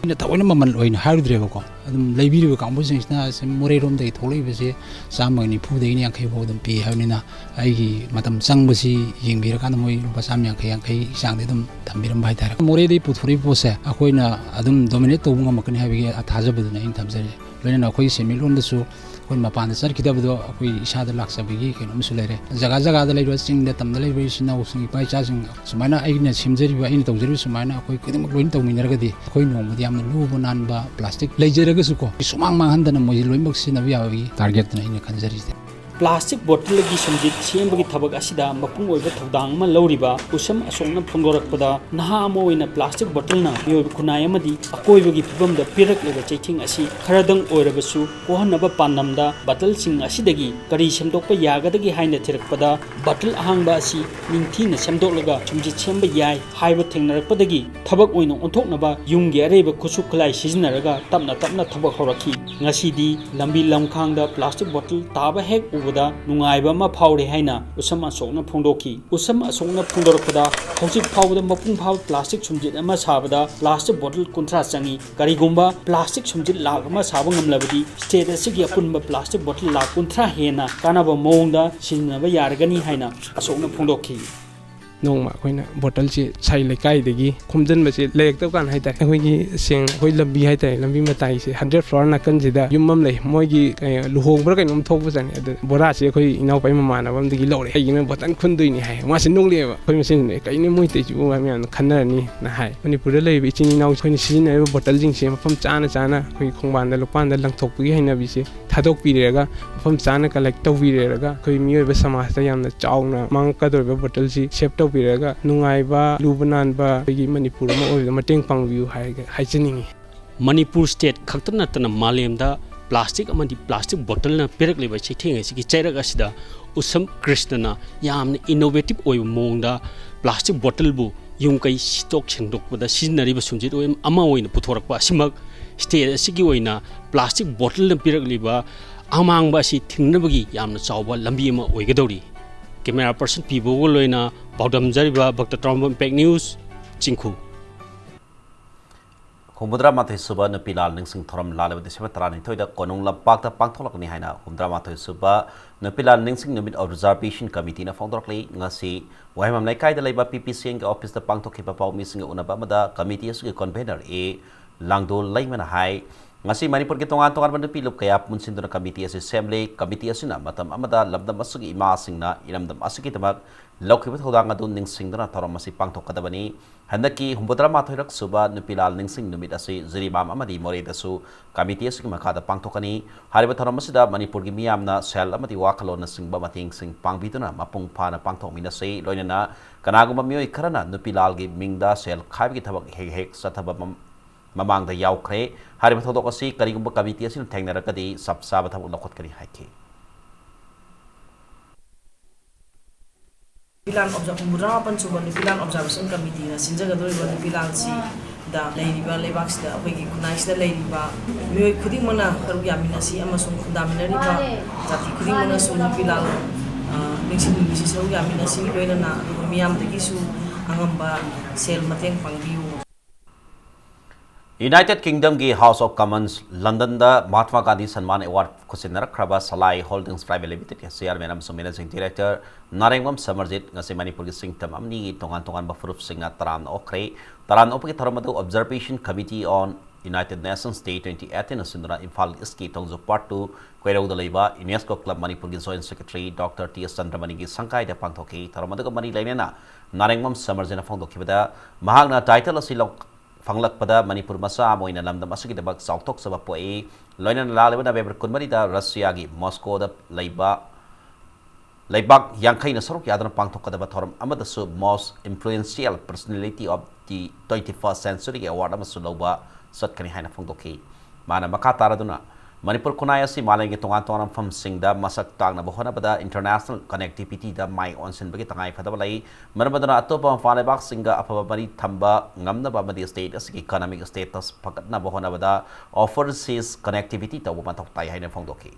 ꯑꯩꯅ ꯊꯑꯣꯏꯅ ꯃꯃꯜ ꯑꯣꯏꯅ ꯍꯥꯏꯔꯨꯗ꯭ꯔꯦꯕꯀꯣ, ꯑꯗꯨꯝ ꯂꯩꯕꯤꯔꯤꯕ ꯀꯥꯡꯕꯨꯁꯤꯡꯁꯤꯅ ꯁꯨꯝ ꯃꯣꯔꯦꯔꯣꯝꯗꯒꯤ ꯊꯣꯛꯂꯛꯏꯕꯁꯦ ꯆꯥꯝꯃꯒ ꯅꯤꯐꯨꯗꯒꯤꯅ ꯌꯥꯡꯈꯩ ꯐꯥꯎ ꯑꯗꯨꯝ ꯄꯤ ꯍꯥꯏꯕꯅꯤꯅ, ꯑꯩꯒꯤ ꯃꯇꯝ ꯆꯪꯕꯁꯤ ꯌꯦꯡꯕꯤꯔꯀꯥꯟꯗ ꯃꯣꯏ ꯂꯨꯄꯥ ꯆꯥꯝꯃ ꯌꯥꯡꯈꯩ, ꯌꯥꯡꯈꯩ ꯆꯥꯡꯗꯤ ꯑꯗꯨꯝ ꯊꯝꯕꯤꯔꯝꯕ ꯍꯥꯏꯇꯥꯔꯦ꯫ ꯃꯣꯔꯦꯗꯒꯤ ꯄꯨꯊꯣꯔꯛꯏꯕ ꯄꯣꯠꯁꯦ ꯑꯩꯈꯣꯏꯅ ꯑꯗꯨꯝ dominate ꯇꯧꯕ ꯉꯝꯃꯛꯀꯅꯤ ꯍꯥꯏꯕꯒꯤ ꯊꯥꯖꯕꯗꯨꯅ ꯑꯩꯅ ꯊꯝꯖꯔꯤ꯫ ꯂꯣꯏꯅꯅ ꯑꯩꯈꯣꯏꯒꯤ ꯁꯦꯟꯃꯤꯠꯂꯣꯟꯗꯁꯨ ꯑꯩꯈꯣꯏ ꯃꯄꯥꯟꯗ ꯆꯠꯈꯤꯗꯕꯗꯣ ꯑꯩꯈꯣꯏ ꯏꯁꯥꯗ ꯂꯥꯛꯆꯕꯒꯤ ꯀꯩꯅꯣꯝꯁꯨ ꯂꯩꯔꯦ꯫ ꯖꯒꯥ ꯖꯒꯥꯗ ꯂꯩꯔꯤꯕ ꯆꯤꯡꯗ ꯇꯝꯗ ꯂꯩꯔꯤꯕ ꯏꯆꯤꯟ ꯏꯅꯥꯎꯁꯤꯡ, ꯏꯄꯥ ꯏꯆꯥꯁꯤꯡ ꯁꯨꯃꯥꯏꯅ ꯑꯩꯅ ꯁꯦꯝꯖꯔꯤꯕ, ꯑꯩꯅ ꯇꯧꯖꯔꯤꯕ ꯁꯨꯃꯥꯏꯅ ꯑꯩꯈꯣꯏ ꯈꯨꯗꯤꯡꯃꯛ ꯂꯣꯏꯅ ꯇꯧꯃꯤꯟꯅꯔꯒꯗꯤ ꯑꯩꯈꯣꯏ ꯅꯣꯡꯃꯗꯤ ꯌꯥꯝꯅ ꯂꯨꯕ ꯅꯥꯟꯕ plastic ꯂꯩꯖꯔꯒꯁꯨꯀꯣ, ꯁꯨꯃꯥꯡ ꯃꯥꯡꯍꯟꯗꯅ ꯃꯣꯏꯁꯦ ꯂꯣꯏꯅꯃꯛ ꯁꯤꯖꯤꯟꯅꯕ ꯌꯥꯕꯒꯤ targetꯇꯨꯅ ꯑꯩꯅ ꯈꯟꯖꯔꯤꯁꯦ꯫ Plastic bottleꯒꯤ ꯁꯨꯝꯖꯤꯠ ꯁꯦꯝꯕꯒꯤ ꯊꯕꯛ ꯑꯁꯤꯗ ꯃꯄꯨꯡ ꯑꯣꯏꯕ ꯊꯧꯗꯥꯡ ꯑꯃ ꯂꯧꯔꯤꯕ ꯎꯁꯝ ꯑꯁꯣꯛꯅ ꯐꯣꯡꯗꯣꯔꯛꯄꯗ, ꯅꯍꯥ ꯑꯃ ꯑꯣꯏꯅ plastic bottleꯅ ꯃꯤꯑꯣꯏꯕ ꯈꯨꯟꯅꯥꯏ ꯑꯃꯗꯤ ꯑꯀꯣꯏꯕꯒꯤ ꯐꯤꯕꯝꯗ ꯄꯤꯔꯛꯂꯤꯕ ꯆꯩꯊꯦꯡ ꯑꯁꯤ ꯈꯔꯗꯪ ꯑꯣꯏꯔꯕꯁꯨ ꯀꯣꯛꯍꯟꯅꯕ ꯄꯥꯟꯗꯝꯗ bottleꯁꯤꯡ ꯑꯁꯤꯗꯒꯤ ꯀꯔꯤ ꯁꯦꯝꯗꯣꯛꯄ ꯌꯥꯒꯗꯒꯦ ꯍꯥꯏꯅ ꯊꯤꯔꯛꯄꯗ, bottle ꯑꯍꯥꯡꯕ ꯑꯁꯤ ꯅꯤꯡꯊꯤꯅ ꯁꯦꯝꯗꯣꯛꯂꯒ ꯁꯨꯝꯖꯤꯠ ꯁꯦꯝꯕ ꯌꯥꯏ ꯍꯥꯏꯕ ꯊꯦꯡꯅꯔꯛꯄꯗꯒꯤ ꯊꯕꯛ ꯑꯣꯏꯅ ꯑꯣꯟꯊꯣꯛꯅꯕ ꯌꯨꯝꯒꯤ ꯑꯔꯩꯕ ꯈꯨꯠꯁꯨ ꯈꯨꯠꯂꯥꯏ ꯁꯤꯖꯤꯟꯅꯔꯒ ꯇꯞꯅ ꯇꯞꯅ ꯊꯕꯛ ꯍꯧꯔꯛꯈꯤ꯫ ꯉꯁꯤꯗꯤ ꯂꯝꯕꯤ ꯂꯝꯈꯥꯡꯗ plastic bottle ꯇꯥꯕ ꯍꯦꯛ ꯎꯕꯗ ꯅꯨꯡꯉꯥꯏꯕ ꯑꯃ ꯐꯥꯎꯔꯦ ꯍꯥꯏꯅ ꯎꯁꯝ ꯑꯁꯣꯛꯅ ꯐꯣꯡꯗꯣꯛꯈꯤ꯫ ꯎꯁꯝ ꯑꯁꯣꯛꯅ ꯐꯣꯡꯗꯣꯔꯛꯄꯗ, ꯍꯧꯖꯤꯛ ꯐꯥꯎꯕꯗ ꯃꯄꯨꯡ ꯐꯥꯕ plastic ꯁꯨꯝꯖꯤꯠ ꯑꯃ ꯁꯥꯕꯗ plastic bottle ꯀꯨꯟꯊ꯭ꯔꯥ ꯆꯪꯏ꯫ ꯀꯔꯤꯒꯨꯝꯕ plastic ꯁꯨꯝꯖꯤꯠ ꯂꯥꯈ ꯑꯃ ꯁꯥꯕ ꯉꯝꯂꯕꯗꯤ, state ꯑꯁꯤꯒꯤ ꯑꯄꯨꯟꯕ plastic bottle ꯂꯥꯈ ꯀꯨꯟꯊ꯭ꯔꯥ ꯍꯦꯟꯅ ꯀꯥꯟꯅꯕ ꯃꯑꯣꯡꯗ ꯁꯤꯖꯤꯟꯅꯕ ꯌꯥꯔꯒꯅꯤ ꯍꯥꯏꯅ ꯑꯁꯣꯛꯅ ꯐꯣꯡꯗꯣꯛꯈꯤ꯫ ꯅꯣꯡꯃ ꯑꯩꯈꯣꯏꯅ ꯕꯣꯇꯜꯁꯦ ꯁꯥꯏ ꯂꯩꯀꯥꯏꯗꯒꯤ ꯈꯣꯝꯖꯤꯟꯕꯁꯦ ꯂꯩꯔꯛꯇꯕ ꯀꯥꯟꯗ ꯍꯥꯏꯇꯥꯔꯦ, ꯑꯩꯈꯣꯏꯒꯤ ꯁꯦꯡ ꯑꯩꯈꯣꯏ ꯂꯝꯕꯤ ꯍꯥꯏꯇꯥꯔꯦ, ꯂꯝꯕꯤ ꯃꯇꯥꯏꯁꯦ ꯍꯟꯗ꯭ꯔꯦꯠ ꯐ꯭ꯂꯣꯔ ꯅꯥꯀꯟꯁꯤꯗ ꯌꯨꯝ ꯑꯃ ꯂꯩ꯫ ꯃꯣꯏꯒꯤ, ꯑꯦ, ꯂꯨꯍꯣꯡꯕ꯭ꯔꯥ ꯀꯩꯅꯣꯝ ꯊꯣꯛꯄꯖꯥꯠꯅꯤ꯫ ꯑꯗꯨ ꯕꯣꯔꯥꯁꯦ ꯑꯩꯈꯣꯏ ꯏꯅꯥꯎꯄꯥꯒꯤ ꯃꯃꯥꯟꯅꯕ ꯑꯃꯗꯒꯤ ꯂꯧꯔꯦ꯫ "ꯀꯩꯒꯤꯅꯣ ꯕꯣꯇꯜ ꯈꯨꯟꯗꯣꯏꯅꯤ?" ꯍꯥꯏ꯫ ꯃꯥꯁꯦ ꯅꯣꯛꯂꯛꯑꯦꯕ꯫ ꯑꯩꯈꯣꯏ ꯃꯁꯦꯟꯁꯤꯅ, "ꯑꯦ, ꯀꯩꯅꯣ ꯃꯣꯏ ꯇꯧꯔꯤꯁꯤꯕꯨ?" ꯃꯌꯥꯝꯅ ꯈꯟꯅꯔꯅꯤꯅ ꯍꯥꯏ꯫ ꯃꯅꯤꯄꯨꯔꯗ ꯂꯩꯔꯤꯕ ꯏꯆꯤꯟ ꯏꯅꯥꯎ ꯑꯩꯈꯣꯏꯅ ꯁꯤꯖꯤꯟꯅꯔꯤꯕ ꯕꯣꯇꯜꯁꯤꯡꯁꯦ ꯃꯐꯝ ꯆꯥꯅ ꯆꯥꯅ ꯑꯩꯈꯣꯏꯒꯤ ꯈꯣꯡꯕꯥꯟꯗ ꯂꯨꯄꯥꯟꯗ ꯂꯪꯊꯣꯛꯄꯒꯤ ꯍꯩꯅꯕꯤꯁꯦ ꯊꯥꯗꯣꯛꯄꯤꯔꯦꯔꯒ, ꯃꯐꯝ ꯆꯥꯅ ꯀꯂꯦꯛ ꯇꯧꯕꯤꯔꯦꯔꯒ, ꯑꯩꯈꯣꯏ ꯃꯤꯑꯣꯏꯕ ꯁꯃꯥꯖꯇ ꯌꯥꯝꯅ ꯆꯥꯎꯅ ꯃꯥꯡꯉꯛꯀꯗꯧꯔꯤꯕ ꯕꯣꯇꯜꯁꯤ ꯁꯦꯞ ꯇꯧꯕꯤꯔꯒ, ꯅꯨꯡꯉꯥꯏꯕ, ꯂꯨꯕ ꯅꯥꯟꯕ ꯑꯩꯈꯣꯏꯒꯤ ꯃꯅꯤꯄꯨꯔ ꯑꯃ ꯑꯣꯏꯕꯗ ꯃꯇꯦꯡ ꯄꯥꯡꯕꯤꯌꯨ ꯍꯥꯏꯒ-, ꯍꯥꯏꯖꯅꯤꯡꯉꯤ꯫ ꯃꯅꯤꯄꯨꯔ ꯁ꯭ꯇꯦꯠ ꯈꯛꯇ ꯅꯠꯇꯅ ꯃꯥꯂꯦꯝꯗ ꯄ꯭ꯂꯥꯁꯇꯤꯛ ꯑꯃꯗꯤ ꯄ꯭ꯂꯥꯁꯇꯤꯛ ꯕꯣꯇꯜꯅ ꯄꯤꯔꯛꯂꯤꯕ ꯆꯩꯊꯦꯡ ꯑꯁꯤꯒꯤ ꯆꯩꯔꯛ ꯑꯁꯤꯗ ꯎꯁꯝ ꯀ꯭ꯔꯤꯁꯅꯅ ꯌꯥꯝꯅ ꯏꯅꯣꯚꯦꯇꯤꯚ ꯑꯣꯏꯕ ꯃꯑꯣꯡꯗ ꯄ꯭ꯂꯥꯁꯇꯤꯛ ꯕꯣꯇꯜꯕꯨ ꯌꯨꯝ ꯀꯩ ꯁꯤꯠꯇꯣꯛ ꯁꯦꯡꯗꯣꯛꯄꯗ ꯁꯤꯖꯤꯟꯅꯔꯤꯕ ꯁꯨꯝꯖꯤꯠ ꯑꯣꯏ-, ꯑꯃ ꯑꯣꯏꯅ ꯄꯨꯊꯣꯔꯛꯄ ꯑꯁꯤꯃꯛ ꯁ꯭ꯇꯦꯠ ꯑꯁꯤꯒꯤ ꯑꯣꯏꯅ ꯄ꯭ꯂꯥꯁꯇꯤꯛ ꯕꯣꯇꯜꯅ ꯄꯤꯔꯛꯂꯤꯕ ꯑꯃꯥꯡꯕ ꯑꯁꯤ ꯊꯤꯡꯅꯕꯒꯤ ꯌꯥꯝꯅ ꯆꯥꯎꯕ ꯂꯝꯕꯤ ꯑꯃ ꯑꯣꯏꯒꯗꯧꯔꯤ꯫ ꯀꯦꯃꯦꯔꯥ ꯄꯔꯁꯟ ꯄꯤꯕꯣꯒ ꯂꯣꯏꯅ ꯄꯥꯎꯗꯝꯖꯔꯤꯕ ꯚꯛꯇ ꯇꯔꯥꯝꯕꯝ ꯏꯝꯄꯦꯛ ꯅ꯭ꯌꯨꯁ, ꯆꯤꯡꯈꯨ꯫ ꯍꯨꯝꯐꯨꯇꯔꯥ ꯃꯥꯊꯣꯏ ꯁꯨꯕ ꯅꯨꯄꯤ ꯂꯥꯜ ꯅꯤꯡꯁꯤꯡ ꯊꯧꯔꯝ ꯂꯥꯜꯂꯤꯕ ꯗꯤꯁꯦꯝꯕꯔ ꯇꯔꯥꯅꯤꯊꯣꯏꯗ ꯀꯣꯅꯨꯡ ꯂꯝꯄꯥꯛꯇ ꯄꯥꯡꯊꯣꯛꯂꯛꯀꯅꯤ ꯍꯥꯏꯅ ꯍꯨꯝꯐꯨꯇꯔꯥ ꯃꯥꯊꯣꯏ ꯁꯨꯕ ꯅꯨꯄꯤ ꯂꯥꯜ ꯅꯤꯡꯁꯤꯡ ꯅꯨꯃꯤꯠ ꯑꯣꯕꯖꯥꯔꯕꯦꯁꯟ ꯀꯃꯤꯇꯤꯅ ꯐꯣꯡꯗꯣꯔꯛꯂꯤ꯫ ꯉꯁꯤ ꯋꯥꯍꯦꯡꯕꯝ ꯂꯩꯀꯥꯏꯗ ꯂꯩꯕ ꯄꯤ ꯄꯤ ꯁꯤ ꯑꯦꯟꯒꯤ ꯑꯣꯐꯤꯁꯇ ꯄꯥꯡꯊꯣꯛꯈꯤꯕ ꯄꯥꯎꯃꯤꯁꯤꯡꯒ ꯎꯅꯕ ꯑꯃꯗ ꯀꯃꯤꯇꯤ ꯑꯁꯤꯒꯤ ꯀꯟꯚꯦꯅꯔ ꯑꯦ ꯂꯥꯡꯗꯣꯜ ꯂꯩꯃꯅ ꯍꯥꯏ, ꯉꯁꯤ ꯃꯅꯤꯄꯨꯔꯒꯤ ꯇꯣꯉꯥꯟ ꯇꯣꯉꯥꯟꯕ ꯅꯨꯄꯤ ꯂꯨꯞ ꯀꯌꯥ ꯄꯨꯟꯁꯤꯟꯗꯨꯅ ꯀꯃꯤꯇꯤ ꯑꯁꯤ ꯁꯦꯝꯂꯦ꯫ ꯀꯃꯤꯇꯤ ꯑꯁꯤꯅ ꯃꯇꯝ ꯑꯃꯗ ꯂꯝꯗꯝ ꯑꯁꯤꯒꯤ ꯏꯃꯥꯁꯤꯡꯅ ꯏꯔꯝꯗꯝ ꯑꯁꯤꯒꯤꯗꯃꯛ ꯂꯧꯈꯤꯕ ꯊꯧꯗꯥꯡ ꯑꯗꯨ ꯅꯤꯡꯁꯤꯡꯗꯨꯅ ꯊꯧꯔꯝ ꯑꯁꯤ ꯄꯥꯡꯊꯣꯛꯀꯗꯕꯅꯤ꯫ ꯍꯟꯗꯛꯀꯤ ꯍꯨꯝꯐꯨꯇꯔꯥ ꯃꯥꯊꯣꯏꯔꯛ ꯁꯨꯕ ꯅꯨꯄꯤ ꯂꯥꯜ ꯅꯤꯡꯁꯤꯡ ꯅꯨꯃꯤꯠ ꯑꯁꯤ ꯖꯤꯔꯤꯕꯥꯝ ꯑꯃꯗꯤ ꯃꯣꯔꯦꯗꯁꯨ ꯀꯃꯤꯇꯤ ꯑꯁꯤꯒꯤ ꯃꯈꯥꯗ ꯄꯥꯡꯊꯣꯛꯀꯅꯤ꯫ ꯍꯥꯏꯔꯤꯕ ꯊꯧꯔꯝ ꯑꯁꯤꯗ ꯃꯅꯤꯄꯨꯔꯒꯤ ꯃꯤꯌꯥꯝꯅ ꯁꯦꯜ ꯑꯃꯗꯤ ꯋꯥꯈꯜꯂꯣꯟꯅꯆꯤꯡꯕ ꯃꯇꯦꯡꯁꯤꯡ ꯄꯥꯡꯕꯤꯗꯨꯅ ꯃꯄꯨꯡ ꯐꯥꯅ ꯄꯥꯡꯊꯣꯛꯃꯤꯟꯅꯁꯤ꯫ ꯂꯣꯏꯅꯅ ꯀꯅꯥꯒꯨꯝꯕ ꯃꯤꯑꯣꯏ ꯈꯔꯅ ꯅꯨꯄꯤ ꯂꯥꯜꯒꯤ ꯃꯤꯡꯗ ꯁꯦꯜ ꯈꯥꯏꯕꯒꯤ ꯊꯕꯛ ꯍꯦꯛ ꯍꯦꯛ ꯆꯠꯊꯕ ꯃꯝ-, ꯃꯃꯥꯡꯗ ꯌꯥꯎꯈ꯭ꯔꯦ꯫ ꯍꯥꯏꯔꯤꯕ ꯊꯧꯗꯣꯛ ꯑꯁꯤ ꯀꯔꯤꯒꯨꯝꯕ ꯀꯃꯤꯇꯤ ꯑꯁꯤꯅ ꯊꯦꯡꯅꯔꯒꯗꯤ ꯆꯞ ꯆꯥꯕ ꯊꯕꯛ ꯂꯧꯈꯠꯀꯅꯤ ꯍꯥꯏꯈꯤ꯫ ꯅꯨꯄꯤ ꯂꯥꯜ ꯑꯣꯕꯖꯥ-, ꯍꯨꯝꯐꯨꯇꯔꯥ ꯃꯥꯄꯟ ꯁꯨꯕ ꯅꯨꯄꯤ ꯂꯥꯜ ꯑꯣꯕꯖꯥꯔꯕꯦꯁꯟ ꯀꯃꯤꯇꯤꯅ ꯁꯤꯟꯖꯒꯗꯧꯔꯤꯕ ꯅꯨꯄꯤ ꯂꯥꯜꯁꯤꯗ ꯂꯩꯔꯤꯕ, ꯂꯩꯕꯥꯛꯁꯤꯗ ꯑꯩꯈꯣꯏꯒꯤ ꯈꯨꯟꯅꯥꯏꯁꯤꯗ ꯂꯩꯔꯤꯕ ꯃꯤꯑꯣꯏ ꯈꯨꯗꯤꯡꯃꯛꯅ ꯁꯔꯨꯛ ꯌꯥꯃꯤꯟꯅꯁꯤ ꯑꯃꯁꯨꯡ ꯈꯨꯟꯗꯥꯃꯤꯟꯅꯔꯤꯕ ꯖꯥꯇꯤ ꯈꯨꯗꯤꯡꯃꯛꯅꯁꯨ ꯅꯨꯄꯤ ꯂꯥꯜ, ꯑ, ꯅꯤꯡꯁꯤꯡ ꯅꯨꯃꯤꯠꯁꯤ ꯁꯔꯨꯛ ꯌꯥꯃꯤꯟꯅꯁꯤ, ꯂꯣꯏꯅꯅ ꯑꯗꯨꯒ ꯃꯤꯌꯥꯝꯗꯒꯤꯁꯨ ꯑꯉꯝꯕ ꯁꯦꯜ ꯃꯇꯦꯡ ꯄꯥꯡꯕꯤꯌꯨ꯫ United Kingdomꯒꯤ House of Commons Londonꯗ Mahatma Gandhi Samman Award ꯈꯨꯠꯁꯤꯟꯅꯔꯛꯈ꯭ꯔꯕ Salai Holdings Private Limitedꯀꯤ Chairman ꯑꯃꯁꯨꯡ Managing Director ꯅꯥꯔꯦꯡꯕꯝ ꯁꯃꯔꯖꯤꯠ ꯉꯁꯤ ꯃꯅꯤꯄꯨꯔꯒꯤ ꯆꯤꯡꯇꯝ ꯑꯃꯅꯤꯒꯤ ꯇꯣꯉꯥꯟ ꯇꯣꯉꯥꯟꯕ ꯐꯨꯔꯨꯞꯁꯤꯡꯅ ꯇꯔꯥꯝꯅ ꯑꯣꯛꯈ꯭ꯔꯦ꯫ ꯇꯔꯥꯝꯅ ꯑꯣꯛꯄꯒꯤ ꯊꯧꯔꯝ ꯑꯗꯨ Observation Committee on United Nations Day twenty eighteen ꯁꯤꯟꯗꯨꯅ ꯏꯝꯐꯥꯜ Eastꯀꯤ ꯊꯣꯡꯖꯨ Part two ꯀꯣꯏꯔꯧꯗ ꯂꯩꯕ UNESCO Club ꯃꯅꯤꯄꯨꯔꯒꯤ Joint Secretary Doctor T S ꯆꯟꯗ꯭ꯔꯃꯅꯤꯒꯤ ꯁꯪꯀꯥꯏꯗ ꯄꯥꯡꯊꯣꯛꯈꯤ꯫ ꯊꯧꯔꯝ ꯑꯗꯨꯒ ꯃꯔꯤ ꯂꯩꯅꯅ ꯅꯥꯔꯦꯡꯕꯝ ꯁꯃꯔꯖꯤꯠꯅ ꯐꯣꯡꯗꯣꯛꯈꯤꯕꯗ, ꯃꯍꯥꯛꯅ title ꯑꯁꯤ ꯂꯧ-, ꯐꯪꯂꯛꯄꯗ ꯃꯅꯤꯄꯨꯔ ꯃꯆꯥ ꯑꯃ ꯑꯣꯏꯅ ꯂꯝꯗꯝ ꯑꯁꯤꯒꯤꯗꯃꯛ ꯆꯥꯎꯊꯣꯛꯆꯕ ꯄꯣꯛꯏ꯫ ꯂꯣꯏꯅꯅ ꯂꯥꯛꯂꯤꯕ November ꯀꯨꯟꯃꯔꯤꯗ ꯔꯁꯤꯌꯥꯒꯤ ꯃꯣꯁꯀꯣꯗ ꯂꯩꯕ ꯂꯩꯕꯥꯛ ꯌꯥꯡꯈꯩꯅ ꯁꯔꯨꯛ ꯌꯥꯗꯨꯅ ꯄꯥꯡꯊꯣꯛꯀꯗꯕ ꯊꯧꯔꯝ ꯑꯃꯗꯁꯨ Most Influential Personality of the twenty-first Centuryꯒꯤ award ꯑꯃꯁꯨ ꯂꯧꯕ ꯆꯠꯀꯅꯤ ꯍꯥꯏꯅ ꯐꯣꯡꯗꯣꯛꯈꯤ꯫ ꯃꯥꯅ ꯃꯈꯥ ꯇꯥꯔꯗꯨꯅ, ꯃꯅꯤꯄꯨꯔ ꯈꯨꯟꯅꯥꯏ ꯑꯁꯤ ꯃꯥꯂꯦꯝꯒꯤ ꯇꯣꯉꯥꯟ ꯇꯣꯉꯥꯟꯕ ꯃꯐꯝꯁꯤꯡꯗ ꯃꯁꯛ ꯇꯥꯛꯅꯕ ꯍꯣꯠꯅꯕꯗ international connectivityꯗ ꯃꯥꯏ ꯑꯣꯟꯁꯤꯟꯕꯒꯤ ꯇꯉꯥꯏ ꯐꯗꯕ ꯂꯩ꯫ ꯃꯔꯝ ꯑꯗꯨꯅ ꯑꯇꯣꯞꯄ ꯃꯄꯥꯟ ꯂꯩꯕꯥꯛꯁꯤꯡꯒ ꯑꯐꯕ ꯃꯔꯤ ꯊꯝꯕ ꯉꯝꯅꯕ ꯑꯃꯗꯤ state ꯑꯁꯤꯒꯤ economic status ꯐꯒꯠꯅꯕ ꯍꯣꯠꯅꯕꯗ overseas connectivity ꯇꯧꯕ ꯃꯊꯧ ꯇꯥꯏ ꯍꯥꯏꯅ ꯐꯣꯡꯗꯣꯛꯈꯤ꯫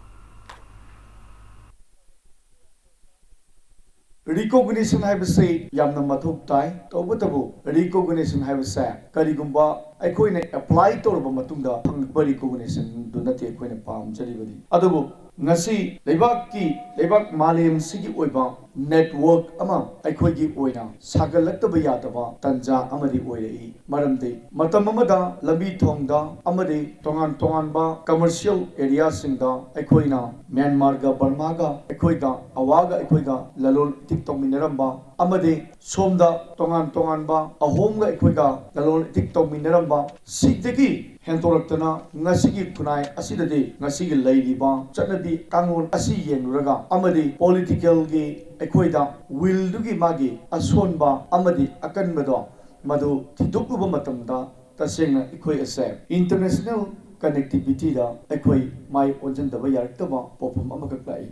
Recognition ꯍꯥꯏꯕꯁꯤ ꯌꯥꯝꯅ ꯃꯊꯧ ꯇꯥꯏ꯫ ꯇꯧꯕꯇꯕꯨ, recognition ꯍꯥꯏꯕꯁꯦ ꯀꯔꯤꯒꯨꯝꯕ ꯑꯩꯈꯣꯏꯅ apply ꯇꯧꯔꯕ ꯃꯇꯨꯡꯗ ꯐꯪꯂꯛꯄ recognitionꯗꯨ ꯅꯠꯇꯦ ꯑꯩꯈꯣꯏꯅ ꯄꯥꯝꯖꯔꯤꯕꯗꯤ꯫ ꯑꯗꯨꯕꯨ ꯉꯁꯤ ꯂꯩꯕꯥꯛꯀꯤ, ꯂꯩꯕꯥꯛ ꯃꯥꯂꯦꯝꯁꯤꯒꯤ ꯑꯣꯏꯕ network ꯑꯃ ꯑꯩꯈꯣꯏꯒꯤ ꯑꯣꯏꯅ ꯁꯥꯒꯠꯂꯛꯇꯕ ꯌꯥꯗꯕ ꯇꯥꯟꯖꯥ ꯑꯃꯗꯤ ꯑꯣꯏꯔꯛꯏ꯫ ꯃꯔꯝꯗꯤ ꯃꯇꯝ ꯑꯃꯗ ꯂꯝꯕꯤ ꯊꯣꯡꯗ ꯑꯃꯗꯤ ꯇꯣꯉꯥꯟ ꯇꯣꯉꯥꯟꯕ commercial areaꯁꯤꯡꯗ ꯑꯩꯈꯣꯏꯅ ꯃ꯭ꯌꯥꯟꯃꯥꯔꯒ ꯕꯔꯃꯥꯒ ꯑꯩꯈꯣꯏꯒ, ꯑꯋꯥꯒ ꯑꯩꯈꯣꯏꯒ ꯂꯂꯣꯟ ꯏꯇꯤꯛ ꯇꯧꯃꯤꯟꯅꯔꯝꯕ ꯑꯃꯗꯤ ꯁꯣꯝꯗ ꯇꯣꯉꯥꯟ ꯇꯣꯉꯥꯟꯕ ꯑꯍꯣꯝꯒ ꯑꯩꯈꯣꯏꯒ ꯂꯂꯣꯟ ꯏꯇꯤꯛ ꯇꯧꯃꯤꯟꯅꯔꯝꯕ, ꯁꯤꯗꯒꯤ ꯍꯦꯟꯗꯣꯔꯛꯇꯅ ꯉꯁꯤꯒꯤ ꯈꯨꯟꯅꯥꯏ ꯑꯁꯤꯗꯗꯤ ꯉꯁꯤꯒꯤ ꯂꯩꯔꯤꯕ ꯆꯠꯅꯕꯤ ꯀꯥꯡꯂꯣꯟ ꯑꯁꯤ ꯌꯦꯡꯂꯨꯔꯒ ꯑꯃꯗꯤ politicalꯒꯤ ꯑꯩꯈꯣꯏꯗ willꯗꯨꯒꯤ ꯃꯥꯒꯤ ꯑꯁꯣꯟꯕ ꯑꯃꯗꯤ ꯑꯀꯟꯕꯗꯣ ꯃꯗꯨ ꯊꯤꯗꯣꯛꯂꯨꯕ ꯃꯇꯝꯗ ꯇꯁꯦꯡꯅ ꯑꯩꯈꯣꯏ ꯑꯁꯦ international connectivityꯗ ꯑꯩꯈꯣꯏ ꯃꯥꯏ ꯑꯣꯟꯁꯤꯟꯗꯕ ꯌꯥꯔꯛꯇꯕ ꯄꯣꯠꯐꯝ ꯑꯃꯈꯛ ꯂꯥꯛꯏ꯫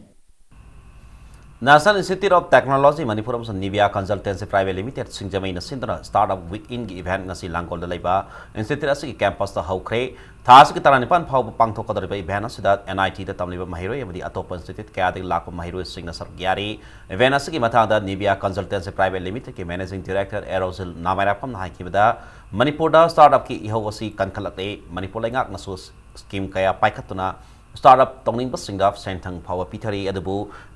National Institute of Technology Manipur ꯑꯃꯁꯨꯡ Nivea Consultancy Private Limited ꯁꯤꯡꯖꯃꯩꯅ ꯁꯤꯟꯗꯨꯅ Startup Week Inꯒꯤ event ꯉꯁꯤ ꯂꯥꯡꯒꯣꯜꯗ ꯂꯩꯕ institute ꯑꯁꯤꯒꯤ campusꯇ ꯍꯧꯈ꯭ꯔꯦ꯫ ꯊꯥ ꯑꯁꯤꯒꯤ ꯇꯔꯥꯅꯤꯄꯥꯟ ꯐꯥꯎꯕ ꯄꯥꯡꯊꯣꯛꯀꯗꯧꯔꯤꯕ event ꯑꯁꯤꯗ NITꯗ ꯇꯝꯂꯤꯕ ꯃꯍꯩꯔꯣꯏ ꯑꯃꯗꯤ ꯑꯇꯣꯞꯄ institute ꯀꯌꯥꯗꯒꯤ ꯂꯥꯛꯄ ꯃꯍꯩꯔꯣꯏꯁꯤꯡꯅ ꯁꯔꯨꯛ ꯌꯥꯔꯤ꯫ Event ꯑꯁꯤꯒꯤ ꯃꯇꯥꯡꯗ Nivea Consultancy Private Limitedꯀꯤ Managing Director ꯑꯦꯔꯣꯖꯤꯜ ꯅꯥꯃꯥꯏꯔꯥꯛꯄꯝꯅ ꯍꯥꯏꯈꯤꯕꯗ, ꯃꯅꯤꯄꯨꯔꯗ startupꯀꯤ ꯏꯍꯧ ꯑꯁꯤ ꯀꯟꯈꯠꯂꯛꯂꯦ꯫ ꯃꯅꯤꯄꯨꯔ ꯂꯩꯉꯥꯛꯅꯁꯨ scheme ꯀꯌꯥ ꯄꯥꯏꯈꯠꯇꯨꯅ startup ꯇꯧꯅꯤꯡꯕꯁꯤꯡꯗ ꯁꯦꯟꯊꯪ ꯐꯥꯎꯕ ꯄꯤꯊꯔꯤ꯫ ꯑꯗꯨꯕꯨ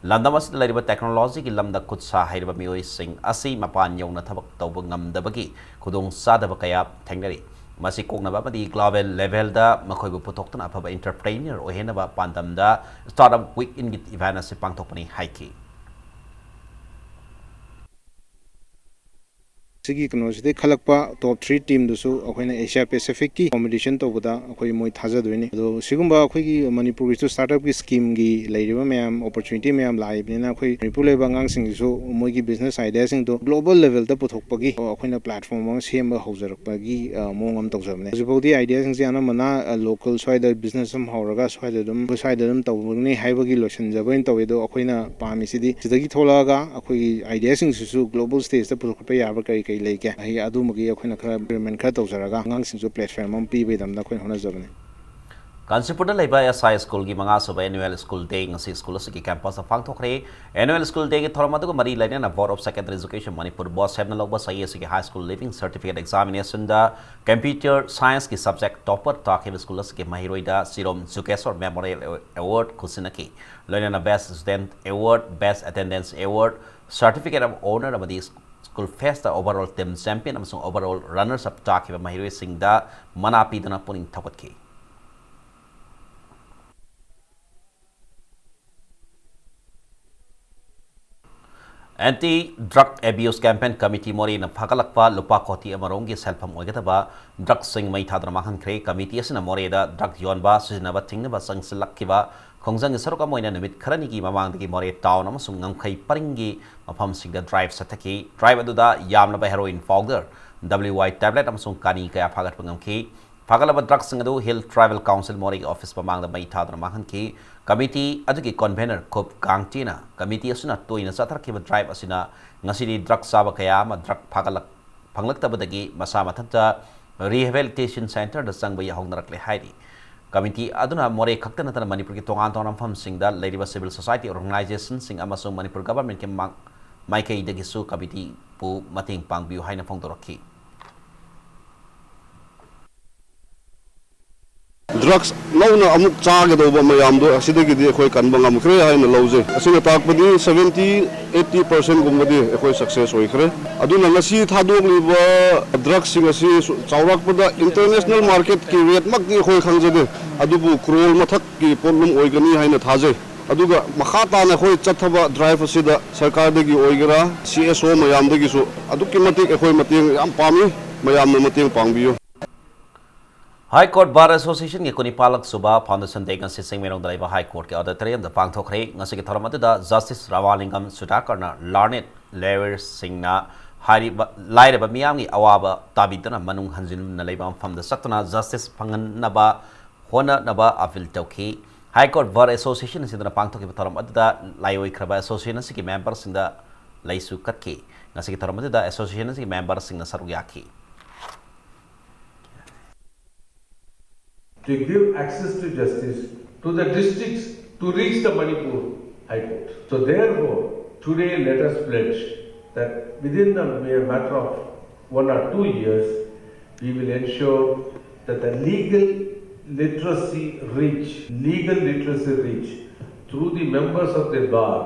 ꯂꯝꯗꯝ ꯑꯁꯤꯗ ꯂꯩꯔꯤꯕ technologyꯒꯤ ꯂꯝꯗ ꯈꯨꯠ ꯁꯥ ꯍꯩꯔꯕ ꯃꯤꯑꯣꯏꯁꯤꯡ ꯑꯁꯤ ꯃꯄꯥꯟ ꯌꯧꯅ ꯊꯕꯛ ꯇꯧꯕ ꯉꯝꯗꯕꯒꯤ ꯈꯨꯗꯣꯡꯆꯥꯗꯕ ꯀꯌꯥ ꯊꯦꯡꯅꯔꯤ꯫ ꯃꯁꯤ ꯀꯣꯛꯅꯕ ꯑꯃꯗꯤ global levelꯗ ꯃꯈꯣꯏꯕꯨ ꯄꯨꯊꯣꯛꯇꯨꯅ ꯑꯐꯕ entrepreneur ꯑꯣꯏꯍꯟꯅꯕ ꯄꯥꯟꯗꯝꯗ Startup Week Inꯒꯤ event ꯑꯁꯤ ꯄꯥꯡꯊꯣꯛꯄꯅꯤ ꯍꯥꯏꯈꯤ꯫ ꯁꯤꯒꯤ ꯀꯩꯅꯣꯁꯤꯗꯩ ꯈꯜꯂꯛꯄ top three teamꯗꯨꯁꯨ ꯑꯩꯈꯣꯏꯅ Asia Pacificꯀꯤ competition ꯇꯧꯕꯗ ꯑꯩꯈꯣꯏ ꯃꯣꯏ ꯊꯥꯖꯗꯣꯏꯅꯤ꯫ ꯑꯗꯣ ꯁꯤꯒꯨꯝꯕ ꯑꯩꯈꯣꯏꯒꯤ ꯃꯅꯤꯄꯨꯔꯒꯤꯁꯨ startupꯀꯤ schemeꯒꯤ ꯂꯩꯔꯤꯕ ꯃꯌꯥꯝ, opportunity ꯃꯌꯥꯝ ꯂꯥꯛꯏꯕꯅꯤꯅ ꯑꯩꯈꯣꯏ ꯃꯅꯤꯄꯨꯔ ꯂꯩꯕ ꯑꯉꯥꯡꯁꯤꯡꯒꯤꯁꯨ ꯃꯣꯏꯒꯤ business ideaꯁꯤꯡꯗꯣ global levelꯗ ꯄꯨꯊꯣꯛꯄꯒꯤ ꯑꯩꯈꯣꯏꯅ platform ꯑꯃ ꯁꯦꯝꯕ ꯍꯧꯖꯔꯛꯄꯒꯤ, ꯑ, ꯃꯑꯣꯡ ꯑꯃ ꯇꯧꯖꯕꯅꯦ꯫ ꯍꯧꯖꯤꯛꯐꯥꯎꯗꯤ ideaꯁꯤꯡꯁꯦ ꯑꯅꯝꯕꯅ, ꯑ, local ꯁ꯭ꯋꯥꯏꯗ business ꯑꯃ ꯍꯧꯔꯒ ꯁ꯭ꯋꯥꯏꯗ ꯑꯗꯨꯝ, ꯁ꯭ꯋꯥꯏꯗ ꯑꯗꯨꯝ ꯇꯧꯕꯅꯤ ꯍꯥꯏꯕꯒꯤ ꯂꯣꯏꯁꯤꯟꯖꯕ ꯑꯣꯏꯅ ꯇꯧꯋꯦ꯫ ꯑꯗꯣ ꯑꯩꯈꯣꯏꯅ ꯄꯥꯝꯃꯤꯁꯤꯗꯤ ꯁꯤꯗꯒꯤ ꯊꯣꯛꯂꯛꯑꯒ ꯑꯩꯈꯣꯏꯒꯤ ideaꯁꯤꯡꯁꯤꯁꯨ global stageꯇ ꯄꯨꯊꯣꯛꯄ ꯌꯥꯕ ꯀꯔꯤ ꯀꯔꯤ ꯂꯩꯒꯦ, ꯑꯩ ꯑꯗꯨꯃꯒꯤ ꯑꯩꯈꯣꯏꯅ ꯈꯔ experiment ꯈꯔ ꯇꯧꯖꯔꯒ ꯑꯉꯥꯡꯁꯤꯡꯁꯨ platform ꯑꯃ ꯄꯤꯕꯒꯤꯗꯃꯛꯇ ꯑꯩꯈꯣꯏꯅ ꯍꯣꯠꯅꯖꯕꯅꯤ꯫ ꯀꯥꯟꯆꯤꯄꯨꯔꯗ ꯂꯩꯕ SI schoolꯒꯤ ꯃꯉꯥ ꯁꯨꯕ annual school day ꯉꯁꯤ school ꯑꯁꯤꯒꯤ campusꯇ ꯄꯥꯡꯊꯣꯛꯈ꯭ꯔꯦ꯫ Annual school dayꯒꯤ ꯊꯧꯔꯝ ꯑꯗꯨꯒ ꯃꯔꯤ ꯂꯩꯅꯅ Board of Secondary Education Manipur, BOSEMꯅ ꯂꯧꯕ ꯆꯍꯤ ꯑꯁꯤꯒꯤ high school leaving certificate examinationꯗ computer scienceꯀꯤ subject topper ꯇꯥꯈꯤꯕ school ꯑꯁꯤꯒꯤ ꯃꯍꯩꯔꯣꯏꯗ ꯁꯤꯔꯣꯝ ꯖꯨꯒꯦꯁꯣꯔ Memorial Award ꯈꯨꯠꯁꯤꯟꯅꯈꯤ꯫ ꯂꯣꯏꯅꯅ Best Student Award, Best Attendance Award, Certificate of Honor ꯑꯃꯗꯤ school festꯇ overall team champion ꯑꯃꯁꯨꯡ overall runners up ꯇꯥꯈꯤꯕ ꯃꯍꯩꯔꯣꯏꯁꯤꯡꯗ ꯃꯅꯥ ꯄꯤꯗꯨꯅ ꯄꯨꯛꯅꯤꯡ ꯊꯧꯒꯠꯈꯤ꯫ Anti Drug Abuse Campaign Committee ꯃꯣꯔꯦꯅ ꯐꯒꯠꯂꯛꯄ ꯂꯨꯄꯥ ꯀꯣꯇꯤ ꯑꯃꯔꯣꯝꯒꯤ ꯁꯦꯜꯐꯝ ꯑꯣꯏꯒꯗꯕ drugꯁꯤꯡ ꯃꯩ ꯊꯥꯗꯨꯅ ꯃꯥꯡꯍꯟꯈ꯭ꯔꯦ꯫ Committee ꯑꯁꯤꯅ ꯃꯣꯔꯦꯗ drug ꯌꯣꯟꯕ, ꯁꯤꯖꯤꯟꯅꯕ ꯊꯤꯡꯅꯕ ꯆꯪꯁꯤꯜꯂꯛꯈꯤꯕ ꯈꯣꯡꯖꯪꯒꯤ ꯁꯔꯨꯛ ꯑꯃ ꯑꯣꯏꯅ ꯅꯨꯃꯤꯠ ꯈꯔꯅꯤꯒꯤ ꯃꯃꯥꯡꯗꯒꯤ ꯃꯣꯔꯦ town ꯑꯃꯁꯨꯡ ꯉꯝꯈꯩ ꯄꯔꯤꯡꯒꯤ ꯃꯐꯝꯁꯤꯡꯗ drive ꯆꯠꯊꯈꯤ꯫ Drive ꯑꯗꯨꯗ ꯌꯥꯝꯂꯕ heroin powder, WY tablet ꯑꯃꯁꯨꯡ ꯀꯥꯅꯤ ꯀꯌꯥ ꯐꯥꯒꯠꯄ ꯉꯝꯈꯤ꯫ ꯐꯥꯒꯠꯂꯕ ꯗ꯭ꯔꯒꯁꯤꯡ ꯑꯗꯨ ꯍꯤꯜ ꯇ꯭ꯔꯥꯏꯕꯦꯜ ꯀꯥꯎꯟꯁꯤꯜ ꯃꯣꯔꯦꯒꯤ ꯑꯣꯐꯤꯁ ꯃꯃꯥꯡꯗ ꯃꯩ ꯊꯥꯗꯨꯅ ꯃꯥꯡꯍꯟꯈꯤ꯫ ꯀꯃꯤꯇꯤ ꯑꯗꯨꯒꯤ ꯀꯣꯟꯚꯦꯅꯔ ꯈꯨꯞ ꯒꯥꯡꯇꯤꯅ ꯀꯃꯤꯇꯤ ꯑꯁꯤꯅ ꯇꯣꯏꯅ ꯆꯠꯊꯔꯛꯈꯤꯕ ꯗ꯭ꯔꯥꯏꯚ ꯑꯁꯤꯅ ꯉꯁꯤꯗꯤ ꯗ꯭ꯔꯒ ꯆꯥꯕ ꯀꯌꯥ ꯑꯃ ꯗ꯭ꯔꯒ ꯐꯥꯒꯠꯂꯛ-, ꯐꯪꯂꯛꯇꯕꯗꯒꯤ ꯃꯁꯥ ꯃꯊꯟꯇ ꯔꯤꯍꯦꯕꯤꯂꯤꯇꯦꯁꯟ ꯁꯦꯟꯇꯔꯗ ꯆꯪꯕ ꯌꯥꯍꯧꯅꯔꯛꯂꯦ ꯍꯥꯏꯔꯤ꯫ ꯀꯃꯤꯇꯤ ꯑꯗꯨꯅ ꯃꯣꯔꯦ ꯈꯛꯇ ꯅꯠꯇꯅ ꯃꯅꯤꯄꯨꯔꯒꯤ ꯇꯣꯉꯥꯟ ꯇꯣꯉꯥꯟꯕ ꯃꯐꯝꯁꯤꯡꯗ ꯂꯩꯔꯤꯕ ꯁꯤꯚꯤꯜ ꯁꯣꯁꯥꯏꯇꯤ ꯑꯣꯔꯒꯅꯥꯏꯖꯦꯁꯟꯁꯤꯡ ꯑꯃꯁꯨꯡ ꯃꯅꯤꯄꯨꯔ ꯒꯚꯔꯟꯃꯦꯟꯠꯀꯤ ꯃꯥꯡ-, ꯃꯥꯏꯀꯩꯗꯒꯤꯁꯨ ꯀꯃꯤꯇꯤꯕꯨ ꯃꯇꯦꯡ ꯄꯥꯡꯕꯤꯌꯨ ꯍꯥꯏꯅ ꯐꯣꯡꯗꯣꯔꯛꯈꯤ꯫ ꯗ꯭ꯔꯒꯁ ꯅꯧꯅ ꯑꯃꯨꯛ ꯆꯥꯒꯗꯧꯕ ꯃꯌꯥꯝꯗꯣ ꯑꯁꯤꯗꯒꯤꯗꯤ ꯑꯩꯈꯣꯏ ꯀꯟꯕ ꯉꯝꯈ꯭ꯔꯦ ꯍꯥꯏꯅ ꯂꯧꯖꯩ꯫ ꯑꯁꯤꯅ ꯇꯥꯛꯄꯗꯤ seventy eighty percent ꯒꯨꯝꯕꯗꯤ ꯑꯩꯈꯣꯏ ꯁꯛꯁꯦꯁ ꯑꯣꯏꯈ꯭ꯔꯦ꯫ ꯑꯗꯨꯅ ꯉꯁꯤ ꯊꯥꯗꯣꯛꯂꯤꯕ ꯗ꯭ꯔꯒꯁꯤꯡ ꯑꯁꯤ ꯆꯥꯎꯔꯥꯛꯄꯗ ꯏꯟꯇꯔꯅꯦꯁꯅꯦꯜ ꯃꯥꯔꯀꯦꯠꯀꯤ ꯔꯦꯠꯃꯛꯇꯤ ꯑꯩꯈꯣꯏ ꯈꯪꯖꯗꯦ, ꯑꯗꯨꯕꯨ ꯀ꯭ꯔꯣꯔ ꯃꯊꯛꯀꯤ ꯄꯣꯠꯂꯨꯝ ꯑꯣꯏꯒꯅꯤ ꯍꯥꯏꯅ ꯊꯥꯖꯩ꯫ ꯑꯗꯨꯒ ꯃꯈꯥ ꯇꯥꯅ ꯑꯩꯈꯣꯏ ꯆꯠꯊꯕ ꯗ꯭ꯔꯥꯏꯚ ꯑꯁꯤꯗ ꯁꯔꯀꯥꯔꯗꯒꯤ ꯑꯣꯏꯒꯦꯔꯥ, ꯁꯤ ꯑꯦꯁ ꯑꯣ ꯃꯌꯥꯝꯗꯒꯤꯁꯨ ꯑꯗꯨꯛꯀꯤ ꯃꯇꯤꯛ ꯑꯩꯈꯣꯏ ꯃꯇꯦꯡ ꯌꯥꯝ ꯄꯥꯝꯃꯤ꯫ ꯃꯌꯥꯝꯅ ꯃꯇꯦꯡ ꯄꯥꯡꯕꯤꯌꯨ꯫ ꯍꯥꯏ ꯀꯣꯔꯠ ꯕꯥꯔ ꯑꯦꯁꯣꯁꯤꯌꯦꯁꯟꯒꯤ ꯀꯨꯟꯅꯤꯄꯥꯜꯂꯛ ꯁꯨꯕ ꯐꯥꯎꯟꯗꯦꯁꯟ ꯗꯦ ꯉꯁꯤ ꯆꯤꯡꯃꯩꯔꯣꯡꯗ ꯂꯩꯕ ꯍꯥꯏ ꯀꯣꯔꯠꯀꯤ ꯑꯣꯗꯤꯇꯣꯔꯤꯌꯝꯗ ꯄꯥꯡꯊꯣꯛꯈ꯭ꯔꯦ꯫ ꯉꯁꯤꯒꯤ ꯊꯧꯔꯝ ꯑꯗꯨꯗ ꯖꯁꯇꯤꯁ ꯔꯥꯃꯥꯂꯤꯡꯒꯝ ꯁꯨꯙꯥꯀꯔꯅ ꯂꯥꯔꯅꯦꯗ ꯂꯣꯌꯔꯁꯤꯡꯅ ꯍꯥꯏꯔꯤꯕ ꯂꯥꯏꯔꯕ ꯃꯤꯌꯥꯝꯒꯤ ꯑꯋꯥꯕ ꯇꯥꯕꯤꯗꯨꯅ ꯃꯅꯨꯡ ꯍꯟꯖꯤꯟꯅ ꯂꯩꯕ ꯃꯐꯝꯗ ꯆꯠꯇꯨꯅ ꯖꯁꯇꯤꯁ ꯐꯪꯍꯟꯅꯕ ꯍꯣꯠꯅꯅꯕ ꯑꯄꯤꯜ ꯇꯧꯈꯤ꯫ ꯍꯥꯏ ꯀꯣꯔꯠ ꯕꯥꯔ ꯑꯦꯁꯣꯁꯤꯌꯦꯁꯟ ꯑꯁꯤꯅ ꯄꯥꯡꯊꯣꯛꯈꯤꯕ ꯊꯧꯔꯝ ꯑꯗꯨꯗ ꯂꯥꯏꯑꯣꯏꯈ꯭ꯔꯕ ꯑꯦꯁꯣꯁꯤꯌꯦꯁꯟ ꯑꯁꯤꯒꯤ ꯃꯦꯝꯕꯔꯁꯤꯡꯗ ꯂꯩꯁꯨ ꯀꯠꯈꯤ꯫ ꯉꯁꯤꯒꯤ ꯊꯧꯔꯝ ꯑꯗꯨꯗ ꯑꯦꯁꯣꯁꯤꯌꯦꯁꯟ ꯑꯁꯤꯒꯤ ꯃꯦꯝꯕꯔꯁꯤꯡꯅ ꯁꯔꯨꯛ ꯌꯥꯈꯤ꯫ To give access to justice to the districts to reach the Manipur High Court. So therefore, today let us pledge that within a mere matter of one or two years, we will ensure that the legal literacy reach, legal literacy reach through the members of the bar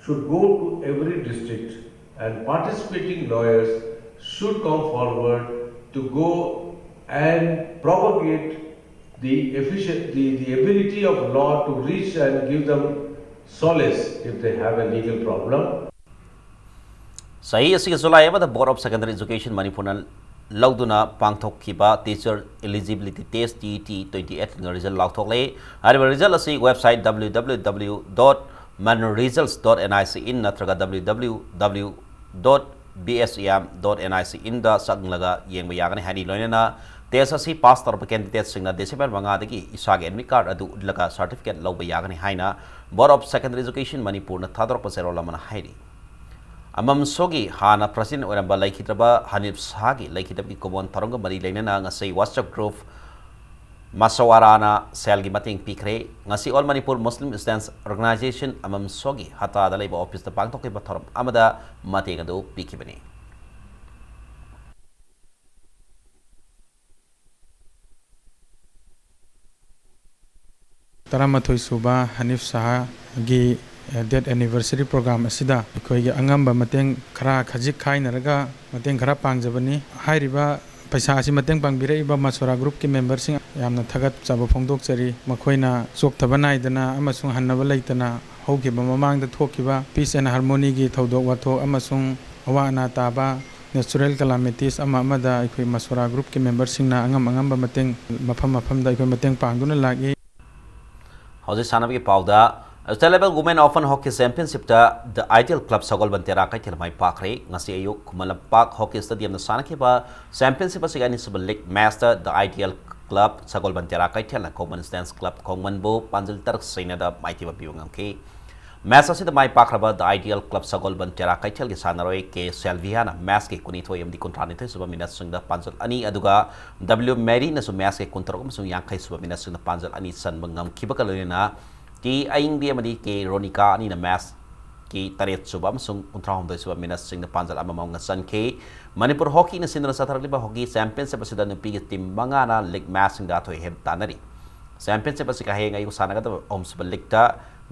should go to every district and participating lawyers should come forward to go and propagate the efficient, the, the ability of law to reach and give them solace if they have a legal problem. ꯆꯍꯤ ꯑꯁꯤꯒꯤ ꯖꯨꯂꯥꯏ ꯑꯃꯗ Board of Secondary Education ꯃꯅꯤꯄꯨꯔꯅ ꯂꯧꯗꯨꯅ ꯄꯥꯡꯊꯣꯛꯈꯤꯕ Teacher Eligibility Test, T E T twenty eight ꯅ ꯔꯤꯖꯜ ꯂꯥꯎꯊꯣꯛꯂꯦ꯫ ꯍꯥꯏꯔꯤꯕ ꯔꯤꯖꯜ ꯑꯁꯤ website W W W dot manresults dot N I C in ꯅꯠꯇ꯭ꯔꯒ W W W dot B S E M dot N I C in ꯗ ꯆꯪꯂꯒ ꯌꯦꯡꯕ ꯌꯥꯒꯅꯤ ꯍꯥꯏꯔꯤ꯫ ꯂꯣꯏꯅꯅ ꯇꯦꯁ ꯑꯁꯤ ꯄꯥꯁ ꯇꯧꯔꯕ ꯀꯦꯟꯗꯤꯗꯦꯠꯁꯤꯡꯅ ꯗꯤꯁꯦꯝꯕꯔ ꯃꯉꯥꯗꯒꯤ ꯏꯁꯥꯒꯤ ꯑꯦꯗꯃꯤꯠ ꯀꯥꯔꯗ ꯑꯗꯨ ꯎꯠꯂꯒ ꯁꯥꯔꯇꯤꯐꯤꯀꯦꯠ ꯂꯧꯕ ꯌꯥꯒꯅꯤ ꯍꯥꯏꯅ Board of Secondary Education ꯃꯅꯤꯄꯨꯔꯅ ꯊꯥꯗꯣꯔꯛꯄ ꯆꯦꯔꯣꯜ ꯑꯃꯅ ꯍꯥꯏꯔꯤ꯫ ꯑꯃꯝꯁꯣꯒꯤ ꯍꯥꯟꯅ ꯄ꯭ꯔꯁꯤꯗꯦꯟ ꯑꯣꯏꯔꯝꯕ ꯂꯩꯈꯤꯗ꯭ꯔꯕ ꯍꯅꯤꯐ ꯁꯍꯥꯒꯤ ꯂꯩꯈꯤꯗꯕꯒꯤ ꯀꯨꯝꯑꯣꯟ ꯊꯧꯔꯝꯒ ꯃꯔꯤ ꯂꯩꯅꯅ ꯉꯁꯤ WhatsApp group ꯃꯁꯋꯥꯔꯥꯅ ꯁꯦꯜꯒꯤ ꯃꯇꯦꯡ ꯄꯤꯈ꯭ꯔꯦ꯫ ꯉꯁꯤ All Manipur Muslim Students Organization ꯑꯃꯝꯁꯣꯒꯤ ꯍꯇꯥꯗ ꯂꯩꯕ ꯑꯣꯐꯤꯁꯇ ꯄꯥꯡꯊꯣꯛꯈꯤꯕ ꯊꯧꯔꯝ ꯑꯃꯗ ꯃꯇꯦꯡ ꯑꯗꯨ ꯄꯤꯈꯤꯕꯅꯤ꯫ ꯇꯔꯥꯃꯥꯊꯣꯏ ꯁꯨꯕ ꯍꯅꯤꯐ ꯁꯍꯥꯒꯤ, ꯑ, death anniversary program ꯑꯁꯤꯗ ꯑꯩꯈꯣꯏꯒꯤ ꯑꯉꯝꯕ ꯃꯇꯦꯡ ꯈꯔ ꯈꯖꯤꯛ ꯈꯥꯏꯅꯔꯒ ꯃꯇꯦꯡ ꯈꯔ ꯄꯥꯡꯖꯕꯅꯤ꯫ ꯍꯥꯏꯔꯤꯕ ꯄꯩꯁꯥ ꯑꯁꯤ ꯃꯇꯦꯡ ꯄꯥꯡꯕꯤꯔꯛꯏꯕ ꯃꯁꯣꯔꯥ groupꯀꯤ memberꯁꯤꯡ ꯌꯥꯝꯅ ꯊꯥꯒꯠꯆꯕ ꯐꯣꯡꯗꯣꯛꯆꯔꯤ꯫ ꯃꯈꯣꯏꯅ ꯆꯣꯛꯊꯕ ꯅꯥꯏꯗꯅ ꯑꯃꯁꯨꯡ ꯍꯟꯅꯕ ꯂꯩꯇꯅ ꯍꯧꯈꯤꯕ ꯃꯃꯥꯡꯗ ꯊꯣꯛꯈꯤꯕ peace and harmonyꯒꯤ ꯊꯧꯗꯣꯛ ꯋꯥꯊꯣꯛ ꯑꯃꯁꯨꯡ ꯑꯋꯥ ꯑꯅꯥ ꯇꯥꯕ natural calamities ꯑꯃ ꯑꯃꯗ ꯑꯩꯈꯣꯏ ꯃꯁꯣꯔꯥ groupꯀꯤ memberꯁꯤꯡꯅ ꯑꯉꯝ ꯑꯉꯝꯕ ꯃꯇꯦꯡ, ꯃꯐꯝ ꯃꯐꯝꯗ ꯑꯩꯈꯣꯏ ꯃꯇꯦꯡ ꯄꯥꯡꯗꯨꯅ ꯂꯥꯛꯏ꯫ ꯍꯧꯖꯤꯛ ꯁꯥꯟꯅꯕꯒꯤ ꯄꯥꯎꯗ, State Level Women Open Hockey Championshipꯇ The Ideal Club ꯁꯒꯣꯜꯕꯟ ꯇꯦꯔꯥ ꯀꯩꯊꯦꯜ ꯃꯥꯏ ꯄꯥꯛꯈ꯭ꯔꯦ꯫ ꯉꯁꯤ ꯑꯌꯨꯛ ꯈꯨꯃꯟ ꯂꯝꯄꯥꯛ hockey stadiumꯗ ꯁꯥꯟꯅꯈꯤꯕ championship ꯑꯁꯤꯒꯤ ꯑꯅꯤꯁꯨꯕ league matchꯇ The Ideal Club Sagolband Tera ꯀꯩꯊꯦꯜꯅ ꯈꯣꯡꯃꯟ Students Club ꯈꯣꯡꯃꯟꯕꯨ ꯄꯥꯟꯖꯤꯜ ꯇꯔꯨꯛ ꯁꯤꯅꯣꯗ ꯃꯥꯏꯊꯤꯕ ꯄꯤꯕ ꯉꯝꯈꯤ꯫ Match ꯑꯁꯤꯗ ꯃꯥꯏ ꯄꯥꯛꯈ꯭ꯔꯕ The Ideal Club ꯁꯒꯣꯜꯕꯟ ꯇꯦꯔꯥ ꯀꯩꯊꯦꯜꯒꯤ ꯁꯥꯟꯅꯔꯣꯏ ꯀꯦ ꯁꯦꯜꯚꯤꯌꯥꯅ matchꯀꯤ ꯀꯨꯟꯅꯤꯊꯣꯏ ꯑꯃꯗꯤ ꯀꯨꯟꯊ꯭ꯔꯥꯅꯤꯊꯣꯏ ꯁꯨꯕ minuteꯁꯤꯡꯗ ꯄꯥꯟꯖꯜ ꯑꯅꯤ, ꯑꯗꯨꯒ ꯗꯕ꯭ꯂꯤꯎ ꯃꯦꯔꯤꯅꯁꯨ matchꯀꯤ ꯀꯨꯟꯇꯔꯨꯛ ꯑꯃꯁꯨꯡ ꯌꯥꯡꯈꯩ ꯁꯨꯕ minuteꯁꯤꯡꯗ ꯄꯥꯟꯖꯜ ꯑꯅꯤ ꯆꯟꯕ ꯉꯝꯈꯤꯕꯒ ꯂꯣꯏꯅꯅ ꯇꯤ ꯑꯌꯤꯡꯕꯤ ꯑꯃꯗꯤ ꯀꯦ ꯔꯣꯅꯤꯀꯥ ꯑꯅꯤꯅ matchꯀꯤ ꯇꯔꯦꯠ ꯁꯨꯕ ꯑꯃꯁꯨꯡ ꯀꯨꯟꯊ꯭ꯔꯥꯍꯨꯝꯗꯣꯏ ꯁꯨꯕ minuteꯁꯤꯡꯗ ꯄꯥꯟꯖꯜ ꯑꯃꯃꯝꯅ ꯆꯟꯈꯤ꯫ ꯃꯅꯤꯄꯨꯔ hockeyꯅ ꯁꯤꯟꯗꯨꯅ ꯆꯠꯊꯔꯛꯂꯤꯕ hockey championship ꯑꯁꯤꯗ ꯅꯨꯄꯤꯒꯤ team ꯃꯉꯥꯅ league matchꯁꯤꯡꯗ ꯑꯊꯣꯏ ꯑꯍꯦꯟ ꯇꯥꯟꯅꯔꯤ꯫ Championship ꯑꯁꯤ ꯍꯌꯦꯡ ꯑꯌꯨꯛ ꯁꯥꯟꯅꯒꯗꯕ ꯑꯍꯨꯝꯁꯨꯕ leagueꯇ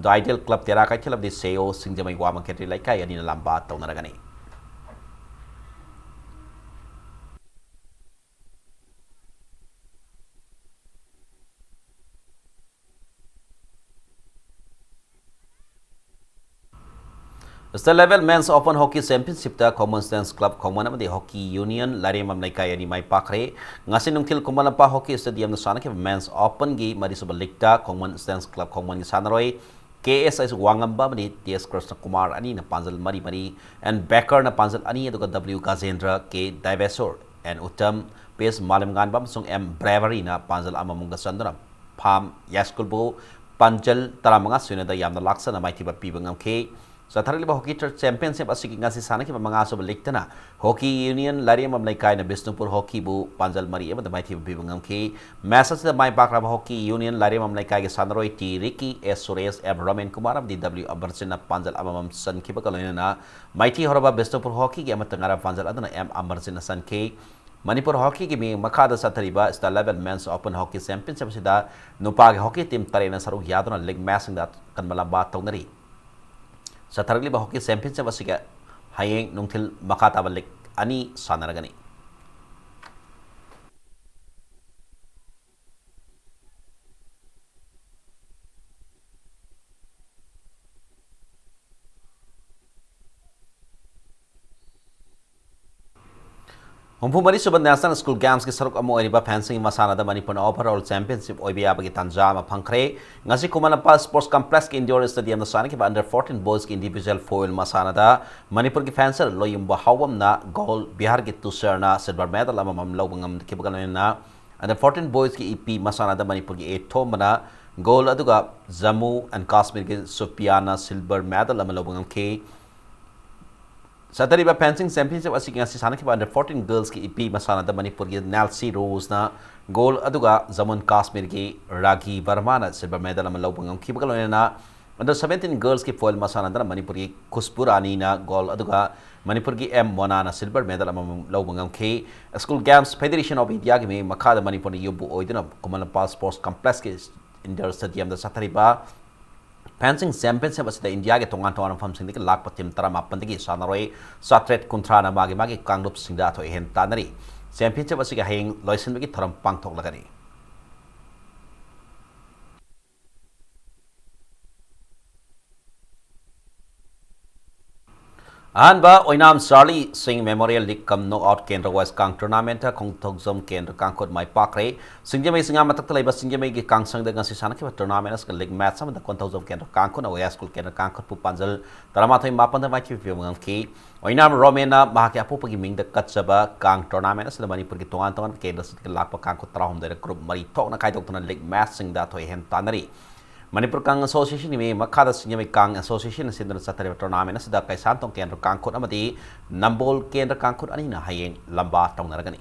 The Ideal Club ꯇꯦꯔꯥ ꯀꯩꯊꯦꯜ ꯑꯃꯗꯤ ꯁꯦꯌꯣ ꯁꯤꯡꯖꯃꯩ ꯋꯥꯃ ꯈꯦꯇ꯭ꯔꯤ ꯂꯩꯀꯥꯏ ꯑꯅꯤꯅ ꯂꯥꯝꯕ ꯇꯧꯅꯔꯒꯅꯤ꯫ State Level Men's Open Hockey Championshipꯇ ꯈꯣꯡꯃꯟ Students Club ꯈꯣꯡꯃꯟ ꯑꯃꯗꯤ Hockey Union ꯂꯥꯏꯔꯦꯝꯕꯝ ꯂꯩꯀꯥꯏ ꯑꯅꯤ ꯃꯥꯏ ꯄꯥꯛꯈ꯭ꯔꯦ꯫ ꯉꯁꯤ ꯅꯨꯡꯊꯤꯜ ꯈꯨꯃꯟ ꯂꯝꯄꯥꯛ hockey stadiumꯗ ꯁꯥꯟꯅꯈꯤꯕ Men's Openꯒꯤ ꯃꯔꯤꯁꯨꯕ leagueꯇ ꯈꯣꯡꯃꯟ Students Club ꯈꯣꯡꯃꯟꯒꯤ ꯁꯥꯟꯅꯔꯣꯏ ꯀꯦ ꯑꯦꯁ ꯑꯦꯁ ꯋꯥꯉꯝꯕ ꯑꯃꯗꯤ ꯇꯤ ꯑꯦꯁ ꯀ꯭ꯔꯤꯁꯅ ꯀꯨꯃꯥꯔ ꯑꯅꯤꯅ ꯄꯥꯟꯖꯜ ꯃꯔꯤ ꯃꯔꯤ, ꯑꯦꯟ ꯕꯦꯀꯔꯅ ꯄꯥꯟꯖꯜ ꯑꯅꯤ, ꯑꯗꯨꯒ W ꯒꯖꯦꯟꯗ꯭ꯔ, K ꯗꯥꯏꯕꯦꯁꯣꯔ, and Uttam, paste ꯃꯥꯂꯦꯝꯉꯥꯟꯕ ꯑꯃꯁꯨꯡ ꯑꯦꯝ ꯕ꯭ꯔꯦꯕꯔꯤꯅ ꯄꯥꯟꯖꯜ ꯑꯃꯃꯝꯒ ꯆꯟꯗꯨꯅ ꯐꯥꯝ ꯌꯥꯏꯁ꯭ꯀꯨꯜꯕꯨ ꯄꯥꯟꯖꯜ ꯇꯔꯥꯃꯉꯥ ꯁꯤꯅꯣꯗ ꯌꯥꯝꯅ ꯂꯥꯛꯆꯅ ꯃꯥꯏꯊꯤꯕ ꯄꯤꯕ ꯉꯝꯈꯤ꯫ ꯆꯠꯊꯔꯛꯂꯤꯕ ꯍꯣꯀꯤ ꯇꯔ-, ꯆꯦꯝꯄꯤꯌꯟꯁꯤꯞ ꯑꯁꯤꯒꯤ ꯉꯁꯤ ꯁꯥꯟꯅꯈꯤꯕ ꯃꯉꯥꯁꯨꯕ ꯂꯤꯛꯇꯅ ꯍꯣꯀꯤ ꯌꯨꯅꯤꯌꯟ ꯂꯥꯏꯔꯦꯝꯕꯝ ꯂꯩꯀꯥꯏꯅ ꯕꯤꯁꯅꯨꯄꯨꯔ ꯍꯣꯀꯤꯕꯨ ꯄꯥꯟꯖꯜ ꯃꯔꯤ ꯑꯃꯗ ꯃꯥꯏꯊꯤꯕ ꯄꯤꯕ ꯉꯝꯈꯤ꯫ ꯃꯦꯆ ꯑꯁꯤꯗ ꯃꯥꯏ ꯄꯥꯛꯂꯕ ꯍꯣꯀꯤ ꯌꯨꯅꯤꯌꯟ ꯂꯥꯏꯔꯦꯝꯕꯝ ꯂꯩꯀꯥꯏꯒꯤ ꯁꯥꯟꯅꯔꯣꯏ ꯇꯤ ꯔꯤꯀꯤ, ꯑꯦꯁ ꯁꯨꯔꯦꯁ, ꯑꯦꯐ ꯔꯣꯃꯦꯟ ꯀꯨꯃꯥꯔ ꯑꯃꯗꯤ ꯗꯕ꯭ꯂꯤꯎ ꯑꯃꯔꯖꯤꯠꯅ ꯄꯥꯟꯖꯜ ꯑꯃꯃꯝ ꯆꯟꯈꯤꯕꯒ ꯂꯣꯏꯅꯅ ꯃꯥꯏꯊꯤ ꯍꯧꯔꯕ ꯕꯤꯁꯅꯨꯄꯨꯔ ꯍꯣꯀꯤꯒꯤ ꯑꯃꯠꯇ ꯉꯥꯏꯔꯕ ꯄꯥꯟꯖꯜ ꯑꯗꯨꯅ ꯑꯦꯝ ꯑꯃꯔꯖꯤꯠꯅ ꯆꯟꯈꯤ꯫ ꯃꯅꯤꯄꯨꯔ ꯍꯣꯀꯤꯒꯤ ꯃꯤꯠꯌꯦꯡ ꯃꯈꯥꯗ ꯆꯠꯊꯔꯤꯕ State Level Men's Open Hockey Championship ꯑꯁꯤꯗ ꯅꯨꯄꯥꯒꯤ ꯍꯣꯀꯤ ꯇꯤꯝ ꯇꯔꯦꯠꯅ ꯁꯔꯨꯛ ꯌꯥꯗꯨꯅ ꯂꯤꯒ ꯃꯦꯆꯁꯤꯡꯗ ꯑꯀꯟꯕ ꯂꯝꯕꯥ ꯇꯧꯅꯔꯤ꯫ ꯆꯠꯊꯔꯛꯂꯤꯕ ꯍꯣꯀꯤ ꯆꯦꯝꯄꯤꯌꯟꯁꯤꯞ ꯑꯁꯤꯒ ꯍꯌꯦꯡ ꯅꯨꯡꯊꯤꯜ ꯃꯈꯥ ꯇꯥꯕ ꯂꯤꯒ ꯑꯅꯤ ꯁꯥꯟꯅꯔꯒꯅꯤ꯫ ꯍꯨꯝꯐꯨ ꯃꯔꯤ ꯁꯨꯕ National School Gamesꯀꯤ ꯁꯔꯨꯛ ꯑꯃ ꯑꯣꯏꯔꯤꯕ fencing ꯃꯁꯥꯟꯅꯗ ꯃꯅꯤꯄꯨꯔꯅ overall championship ꯑꯣꯏꯕ ꯌꯥꯕꯒꯤ ꯇꯥꯟꯖꯥ ꯑꯃ ꯐꯪꯈ꯭ꯔꯦ꯫ ꯉꯁꯤ ꯈꯨꯃꯟ ꯂꯝꯄꯥꯛ Sports Complexꯀꯤ indoor stadiumꯗ ꯁꯥꯟꯅꯈꯤꯕ under fourteen boysꯀꯤ individual foil ꯃꯁꯥꯟꯅꯗ ꯃꯅꯤꯄꯨꯔꯒꯤ fencer ꯂꯣꯌꯨꯝꯕ ꯍꯥꯎꯕꯝꯅ gold, ꯕꯤꯍꯥꯔꯒꯤ ꯇꯨꯁꯔꯅ silver medal ꯑꯃꯃꯝ ꯂꯧꯕ ꯉꯝꯈꯤꯕꯒ ꯂꯣꯏꯅꯅ under fourteen boysꯀꯤ ꯏꯄꯤ ꯃꯁꯥꯟꯅꯗ ꯃꯅꯤꯄꯨꯔꯒꯤ ꯑꯦ ꯊꯣꯝꯕꯅ gold ꯑꯗꯨꯒ ꯖꯝꯃꯨ and ꯀꯥꯁꯃꯤꯔꯒꯤ ꯁꯨꯐꯤꯌꯥꯅ silver medal ꯑꯃ ꯂꯧꯕ ꯉꯝꯈꯤ꯫ ꯆꯠꯊꯔꯤꯕ fencing championship ꯑꯁꯤꯒꯤ ꯉꯁꯤ ꯁꯥꯟꯅꯈꯤꯕ under fourteen girlsꯀꯤ ꯏꯄꯤ ꯃꯁꯥꯟꯅꯗ ꯃꯅꯤꯄꯨꯔꯒꯤ ꯅꯦꯜꯁꯤ ꯔꯣꯖꯅ gold ꯑꯗꯨꯒ Jammu and ꯀꯥꯁꯃꯤꯔꯒꯤ ragi ꯕꯔꯃꯥꯅ silver medal ꯑꯃ ꯂꯧꯕ ꯉꯝꯈꯤꯕꯒ ꯂꯣꯏꯅꯅ under seventeen girlsꯀꯤ foil ꯃꯁꯥꯟꯅꯗꯅ ꯃꯅꯤꯄꯨꯔꯒꯤ ꯈꯨꯁꯕꯨ ꯔꯥꯅꯤꯅ gold ꯑꯗꯨꯒ ꯃꯅꯤꯄꯨꯔꯒꯤ ꯑꯦꯝ ꯃꯣꯅꯥꯅ silver medal ꯑꯃꯃꯝ ꯂꯧꯕ ꯉꯝꯈꯤ꯫ School Games Federation of Indiaꯒꯤ ꯃꯤꯠꯌꯦꯡ ꯃꯈꯥꯗ ꯃꯅꯤꯄꯨꯔꯅ ꯌꯨꯝꯕꯨ ꯑꯣꯏꯗꯨꯅ ꯈꯨꯃꯟ ꯂꯝꯄꯥꯛ Sports Complexꯀꯤ indoor stadiumꯗ ꯆꯠꯊꯔꯤꯕ fencing championship ꯑꯁꯤꯗ ꯏꯟꯗꯤꯌꯥꯒꯤ ꯇꯣꯉꯥꯟ ꯇꯣꯉꯥꯟꯕ ꯃꯐꯝꯁꯤꯡꯗꯒꯤ ꯂꯥꯛꯄ ꯇꯤꯝ ꯇꯔꯥꯃꯥꯄꯟꯗꯒꯤ ꯁꯥꯟꯅꯔꯣꯏ ꯆꯥꯇ꯭ꯔꯦꯠ ꯀꯨꯟꯊ꯭ꯔꯥꯅ ꯃꯥꯒꯤ ꯃꯥꯒꯤ ꯀꯥꯡꯂꯨꯞꯁꯤꯡꯗ ꯑꯊꯣꯏ ꯑꯍꯦꯟ ꯇꯥꯟꯅꯔꯤ꯫ Championship ꯑꯁꯤꯒꯤ ꯍꯌꯦꯡ ꯂꯣꯏꯁꯤꯟꯕꯒꯤ ꯊꯧꯔꯝ ꯄꯥꯡꯊꯣꯛꯂꯒꯅꯤ꯫ ꯑꯍꯥꯟꯕ ꯑꯣꯏꯅꯥꯝ ꯆꯥꯔꯂꯤ ꯁꯤꯡ ꯃꯦꯃꯣꯔꯤꯌꯦꯜ ꯂꯤꯒ ꯀꯝ ꯅꯣꯛ ꯑꯥꯎꯠ ꯀꯦꯟꯗ꯭ꯔ ꯋꯥꯏꯁ ꯀꯥꯡ ꯇꯣꯔꯅꯥꯃꯦꯟꯠꯇ ꯈꯣꯡꯖꯣꯝ ꯀꯦꯟꯗ꯭ꯔ ꯀꯥꯡꯈꯨꯠ ꯃꯥꯏ ꯄꯥꯛꯈ꯭ꯔꯦ꯫ ꯁꯤꯡꯖꯃꯩ ꯆꯤꯉꯥ ꯃꯊꯛꯇ ꯂꯩꯕ ꯁꯤꯡꯖꯃꯩꯒꯤ ꯀꯥꯡ ꯁꯪꯗ ꯉꯁꯤ ꯁꯥꯟꯅꯈꯤꯕ ꯇꯣꯔꯅꯥꯃꯦꯟꯠ ꯑꯁꯤꯗ ꯂꯤꯒ ꯃꯦꯆ ꯑꯃꯗ ꯀꯣꯟꯊꯧꯖꯝ ꯀꯦꯟꯗ꯭ꯔ ꯀꯥꯡꯈꯨꯠꯅ ꯋꯦꯁ ꯁ꯭ꯀꯨꯜ ꯀꯦꯟꯗ꯭ꯔ ꯀꯥꯡꯈꯨꯠꯄꯨ ꯄꯥꯟꯖꯜ ꯇꯔꯥꯃꯥꯊꯣꯏ ꯃꯥꯄꯟꯗ ꯃꯥꯏꯊꯤꯕ ꯄꯤꯕ ꯉꯝꯈꯤ꯫ ꯑꯣꯏꯅꯥꯝ ꯔꯣꯃꯦꯟꯅ ꯃꯍꯥꯛꯀꯤ ꯑꯄꯣꯛꯄꯒꯤ ꯃꯤꯡꯗ ꯀꯠꯆꯕ ꯀꯥꯡ ꯇꯣꯔꯅꯥꯃꯦꯟꯠ ꯑꯁꯤꯗ ꯃꯅꯤꯄꯨꯔꯒꯤ ꯇꯣꯉꯥꯟ ꯇꯣꯉꯥꯟꯕ ꯀꯦꯟꯗ꯭ꯔꯁꯤꯡꯗꯒꯤ ꯂꯥꯛꯄ ꯀꯥꯡꯈꯨꯠ ꯇꯔꯥꯍꯨꯝꯗꯣꯏꯗ ꯒ꯭ꯔꯨꯞ ꯃꯔꯤ ꯊꯣꯛꯅ ꯈꯥꯏꯗꯣꯛꯇꯨꯅ ꯂꯤꯒ ꯃꯦꯆꯁꯤꯡꯗ ꯑꯊꯣꯏ ꯑꯍꯦꯟ ꯇꯥꯟꯅꯔꯤ꯫ ꯃꯅꯤꯄꯨꯔ ꯀꯥꯡ ꯑꯦꯁꯣꯁꯤꯌꯦꯁꯟꯒꯤ ꯃꯤꯠꯌꯦꯡ ꯃꯈꯥꯗ ꯁꯤꯡꯖꯃꯩ ꯀꯥꯡ ꯑꯦꯁꯣꯁꯤꯌꯦꯁꯟꯅ ꯁꯤꯟꯗꯨꯅ ꯆꯠꯊꯔꯤꯕ ꯇꯣꯔꯅꯥꯃꯦꯟꯠ ꯑꯁꯤꯗ ꯀꯩꯁꯥꯝꯊꯣꯡ ꯀꯦꯟꯗ꯭ꯔ ꯀꯥꯡꯈꯨꯠ ꯑꯃꯗꯤ ꯅꯝꯕꯣꯜ ꯀꯦꯟꯗ꯭ꯔ ꯀꯥꯡꯈꯨꯠ ꯑꯅꯤꯅ ꯍꯌꯦꯡ ꯂꯝꯕꯥ ꯇꯧꯅꯔꯒꯅꯤ꯫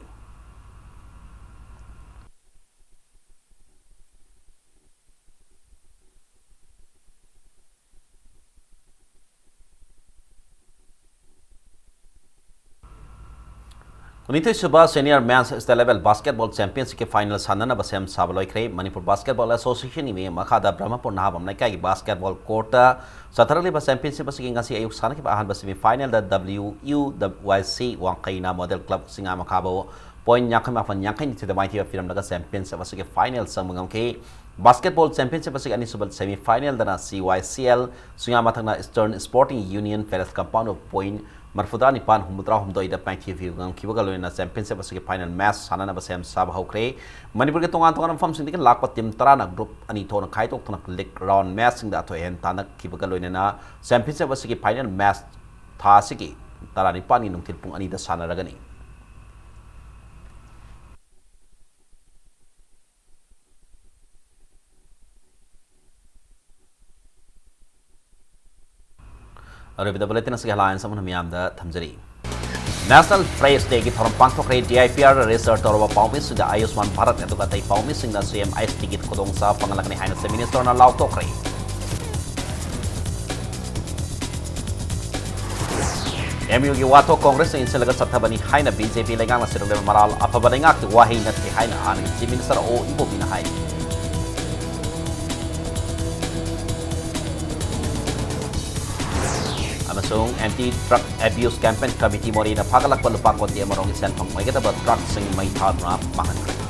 ꯀꯨꯟꯅꯤꯊꯣꯏꯁꯨꯕ senior men's state level basketball ꯆꯦꯝꯄꯤꯌꯟꯁꯤꯞꯀꯤ ꯐꯥꯏꯅꯦꯜ ꯁꯥꯟꯅꯅꯕ ꯁꯦꯝ ꯁꯥꯕ ꯂꯣꯏꯈ꯭ꯔꯦ꯫ ꯃꯅꯤꯄꯨꯔ ꯕꯥꯁꯀꯦꯠꯕꯣꯜ ꯑꯦꯁꯣꯁꯤꯌꯦꯁꯟꯒꯤ ꯃꯤꯠꯌꯦꯡ ꯃꯈꯥꯗ ꯕ꯭ꯔꯍꯃꯄꯨꯔ ꯅꯍꯥꯕꯝ ꯂꯩꯀꯥꯏꯒꯤ ꯕꯥꯁꯀꯦꯠꯕꯣꯜ ꯀꯣꯔꯠꯇ ꯆꯠꯊꯔꯛꯂꯤꯕ ꯆꯦꯝꯄꯤꯌꯟꯁꯤꯞ ꯑꯁꯤꯒꯤ ꯉꯁꯤ ꯑꯌꯨꯛ ꯁꯥꯟꯅꯈꯤꯕ ꯑꯍꯥꯟꯕ ꯁꯦꯃꯤ ꯐꯥꯏꯅꯦꯜꯗ ꯗꯕ꯭ꯂꯤꯎ ꯌꯨ ꯗꯕ꯭ꯂꯤꯎ ꯋꯥꯏ ꯁꯤ ꯋꯥꯡꯈꯩꯅ ꯃꯣꯗꯦꯜ ꯀ꯭ꯂꯕ ꯆꯤꯉꯥ ꯃꯈꯥꯕꯨ ꯄꯣꯏꯟꯠ ꯌꯥꯡꯈꯩ ꯃꯥꯄꯟ, ꯌꯥꯡꯈꯩ ꯅꯤꯊꯣꯏꯗ ꯃꯥꯏꯊꯤꯕ ꯄꯤꯔꯝꯂꯒ ꯆꯦꯝꯄꯤꯌꯟꯁꯤꯞ ꯑꯁꯤꯒꯤ ꯐꯥꯏꯅꯦꯜ ꯆꯪꯕ ꯉꯝꯈꯤ꯫ ꯕꯥꯁꯀꯦꯠꯕꯣꯜ ꯆꯦꯝꯄꯤꯌꯟꯁꯤꯞ ꯑꯁꯤꯒꯤ ꯑꯅꯤꯁꯨꯕ semi ꯐꯥꯏꯅꯦꯜꯗꯅ C Y C L Chinga ꯃꯊꯛꯅ eastern sporting union palace compound point ꯃꯔꯤꯐꯨꯇꯔꯥ ꯅꯤꯄꯥꯟ, ꯍꯨꯝꯐꯨꯇꯔꯥ ꯍꯨꯝꯗꯣꯏꯗ ꯃꯥꯏꯊꯤꯕ ꯄꯤꯕ ꯉꯝꯈꯤꯕꯒ ꯂꯣꯏꯅꯅ ꯆꯦꯝꯄꯤꯌꯟꯁꯤꯞ ꯑꯁꯤꯒꯤ ꯐꯥꯏꯅꯦꯜ ꯃꯦꯆ ꯁꯥꯟꯅꯅꯕ ꯁꯦꯝ ꯁꯥꯕ ꯍꯧꯈ꯭ꯔꯦ꯫ ꯃꯅꯤꯄꯨꯔꯒꯤ ꯇꯣꯉꯥꯟ ꯇꯣꯉꯥꯟꯕ ꯃꯐꯝꯁꯤꯡꯗꯒꯤ ꯂꯥꯛꯄ ꯇꯤꯝ ꯇꯔꯥꯅ ꯒ꯭ꯔꯨꯞ ꯑꯅꯤ ꯊꯣꯛꯅ ꯈꯥꯏꯗꯣꯛꯇꯨꯅ ꯂꯤꯒ ꯔꯥꯎꯟ ꯃꯦꯆꯁꯤꯡꯗ ꯑꯊꯣꯏ ꯑꯍꯦꯟ ꯇꯥꯟꯅꯈꯤꯕꯒ ꯂꯣꯏꯅꯅ ꯆꯦꯝꯄꯤꯌꯟꯁꯤꯞ ꯑꯁꯤꯒꯤ ꯐꯥꯏꯅꯦꯜ ꯃꯦꯆ ꯊꯥ ꯑꯁꯤꯒꯤ ꯇꯔꯥꯅꯤꯄꯥꯟꯒꯤ ꯅꯨꯡꯊꯤꯜ ꯄꯨꯡ ꯑꯅꯤꯗ ꯁꯥꯟꯅꯔꯒꯅꯤ꯫ ꯑꯔꯣꯏꯕꯗ ꯕꯨꯂꯦꯇꯤꯟ ꯑꯁꯤꯒꯤ ꯍꯦꯗꯂꯥꯏꯟꯁ ꯑꯃꯅ ꯃꯤꯌꯥꯝꯗ ꯊꯝꯖꯔꯤ꯫ ꯅꯦꯁꯅꯦꯜ ꯄ꯭ꯔꯦꯁ ꯗꯦꯒꯤ ꯊꯧꯔꯝ ꯄꯥꯡꯊꯣꯛꯈ꯭ꯔꯦ꯫ ꯗꯤ ꯑꯥꯏ ꯄꯤ ꯑꯥꯔꯗ ꯔꯦꯖꯤꯁꯇꯔ ꯇꯧꯔꯕ ꯄꯥꯎꯃꯤꯁꯤꯡꯗ ꯑꯥꯌꯨꯁꯃꯥꯟ ꯚꯥꯔꯠ ꯑꯗꯨꯒ ꯑꯇꯩ ꯄꯥꯎꯃꯤꯁꯤꯡꯅꯁꯨ ꯑꯦꯝ ꯑꯥꯏ ꯑꯦꯁ ꯇꯤꯒꯤ ꯈꯨꯗꯣꯡꯆꯥꯕ ꯐꯪꯍꯜꯂꯒꯅꯤ ꯍꯥꯏꯅ ꯆꯤꯐ ꯃꯤꯅꯤꯁꯇꯔꯅ ꯂꯥꯎꯊꯣꯛꯈ꯭ꯔꯦ꯫ ꯑꯦꯝ ꯌꯨꯒꯤ ꯋꯥꯊꯣꯛ ꯀꯣꯡꯒ꯭ꯔꯦꯁꯅ ꯏꯟꯁꯤꯜꯂꯒ ꯆꯠꯊꯕꯅꯤ ꯍꯥꯏꯅ ꯕꯤ ꯖꯦ ꯄꯤ ꯂꯩꯉꯥꯛꯅ ꯁꯤꯔꯛꯂꯤꯕ ꯃꯔꯥꯜ ꯑꯐꯕ ꯂꯩꯉꯥꯛꯀꯤ ꯋꯥꯍꯩ ꯅꯠꯇꯦ ꯍꯥꯏꯅ ꯑꯥꯔ ꯑꯦꯟ ꯁꯤ ꯃꯤꯅꯤꯁꯇꯔ ꯑꯣ ꯏꯕꯣꯕꯤꯅ ꯍꯥꯏ꯫ ꯑꯃꯁꯨꯡ anti drug abuse campaign committee ꯃꯣꯔꯦꯅ ꯐꯥꯒꯠꯂꯛꯄ ꯂꯨꯄꯥ ꯀꯣꯇꯤ ꯑꯃꯔꯣꯝꯒꯤ ꯁꯦꯟꯐꯝ ꯑꯣꯏꯒꯗꯕ ꯗ꯭ꯔꯒꯁꯤꯡ ꯃꯩ ꯊꯥꯗꯨꯅ ꯃꯥꯡꯍꯟꯈ꯭ꯔꯦ꯫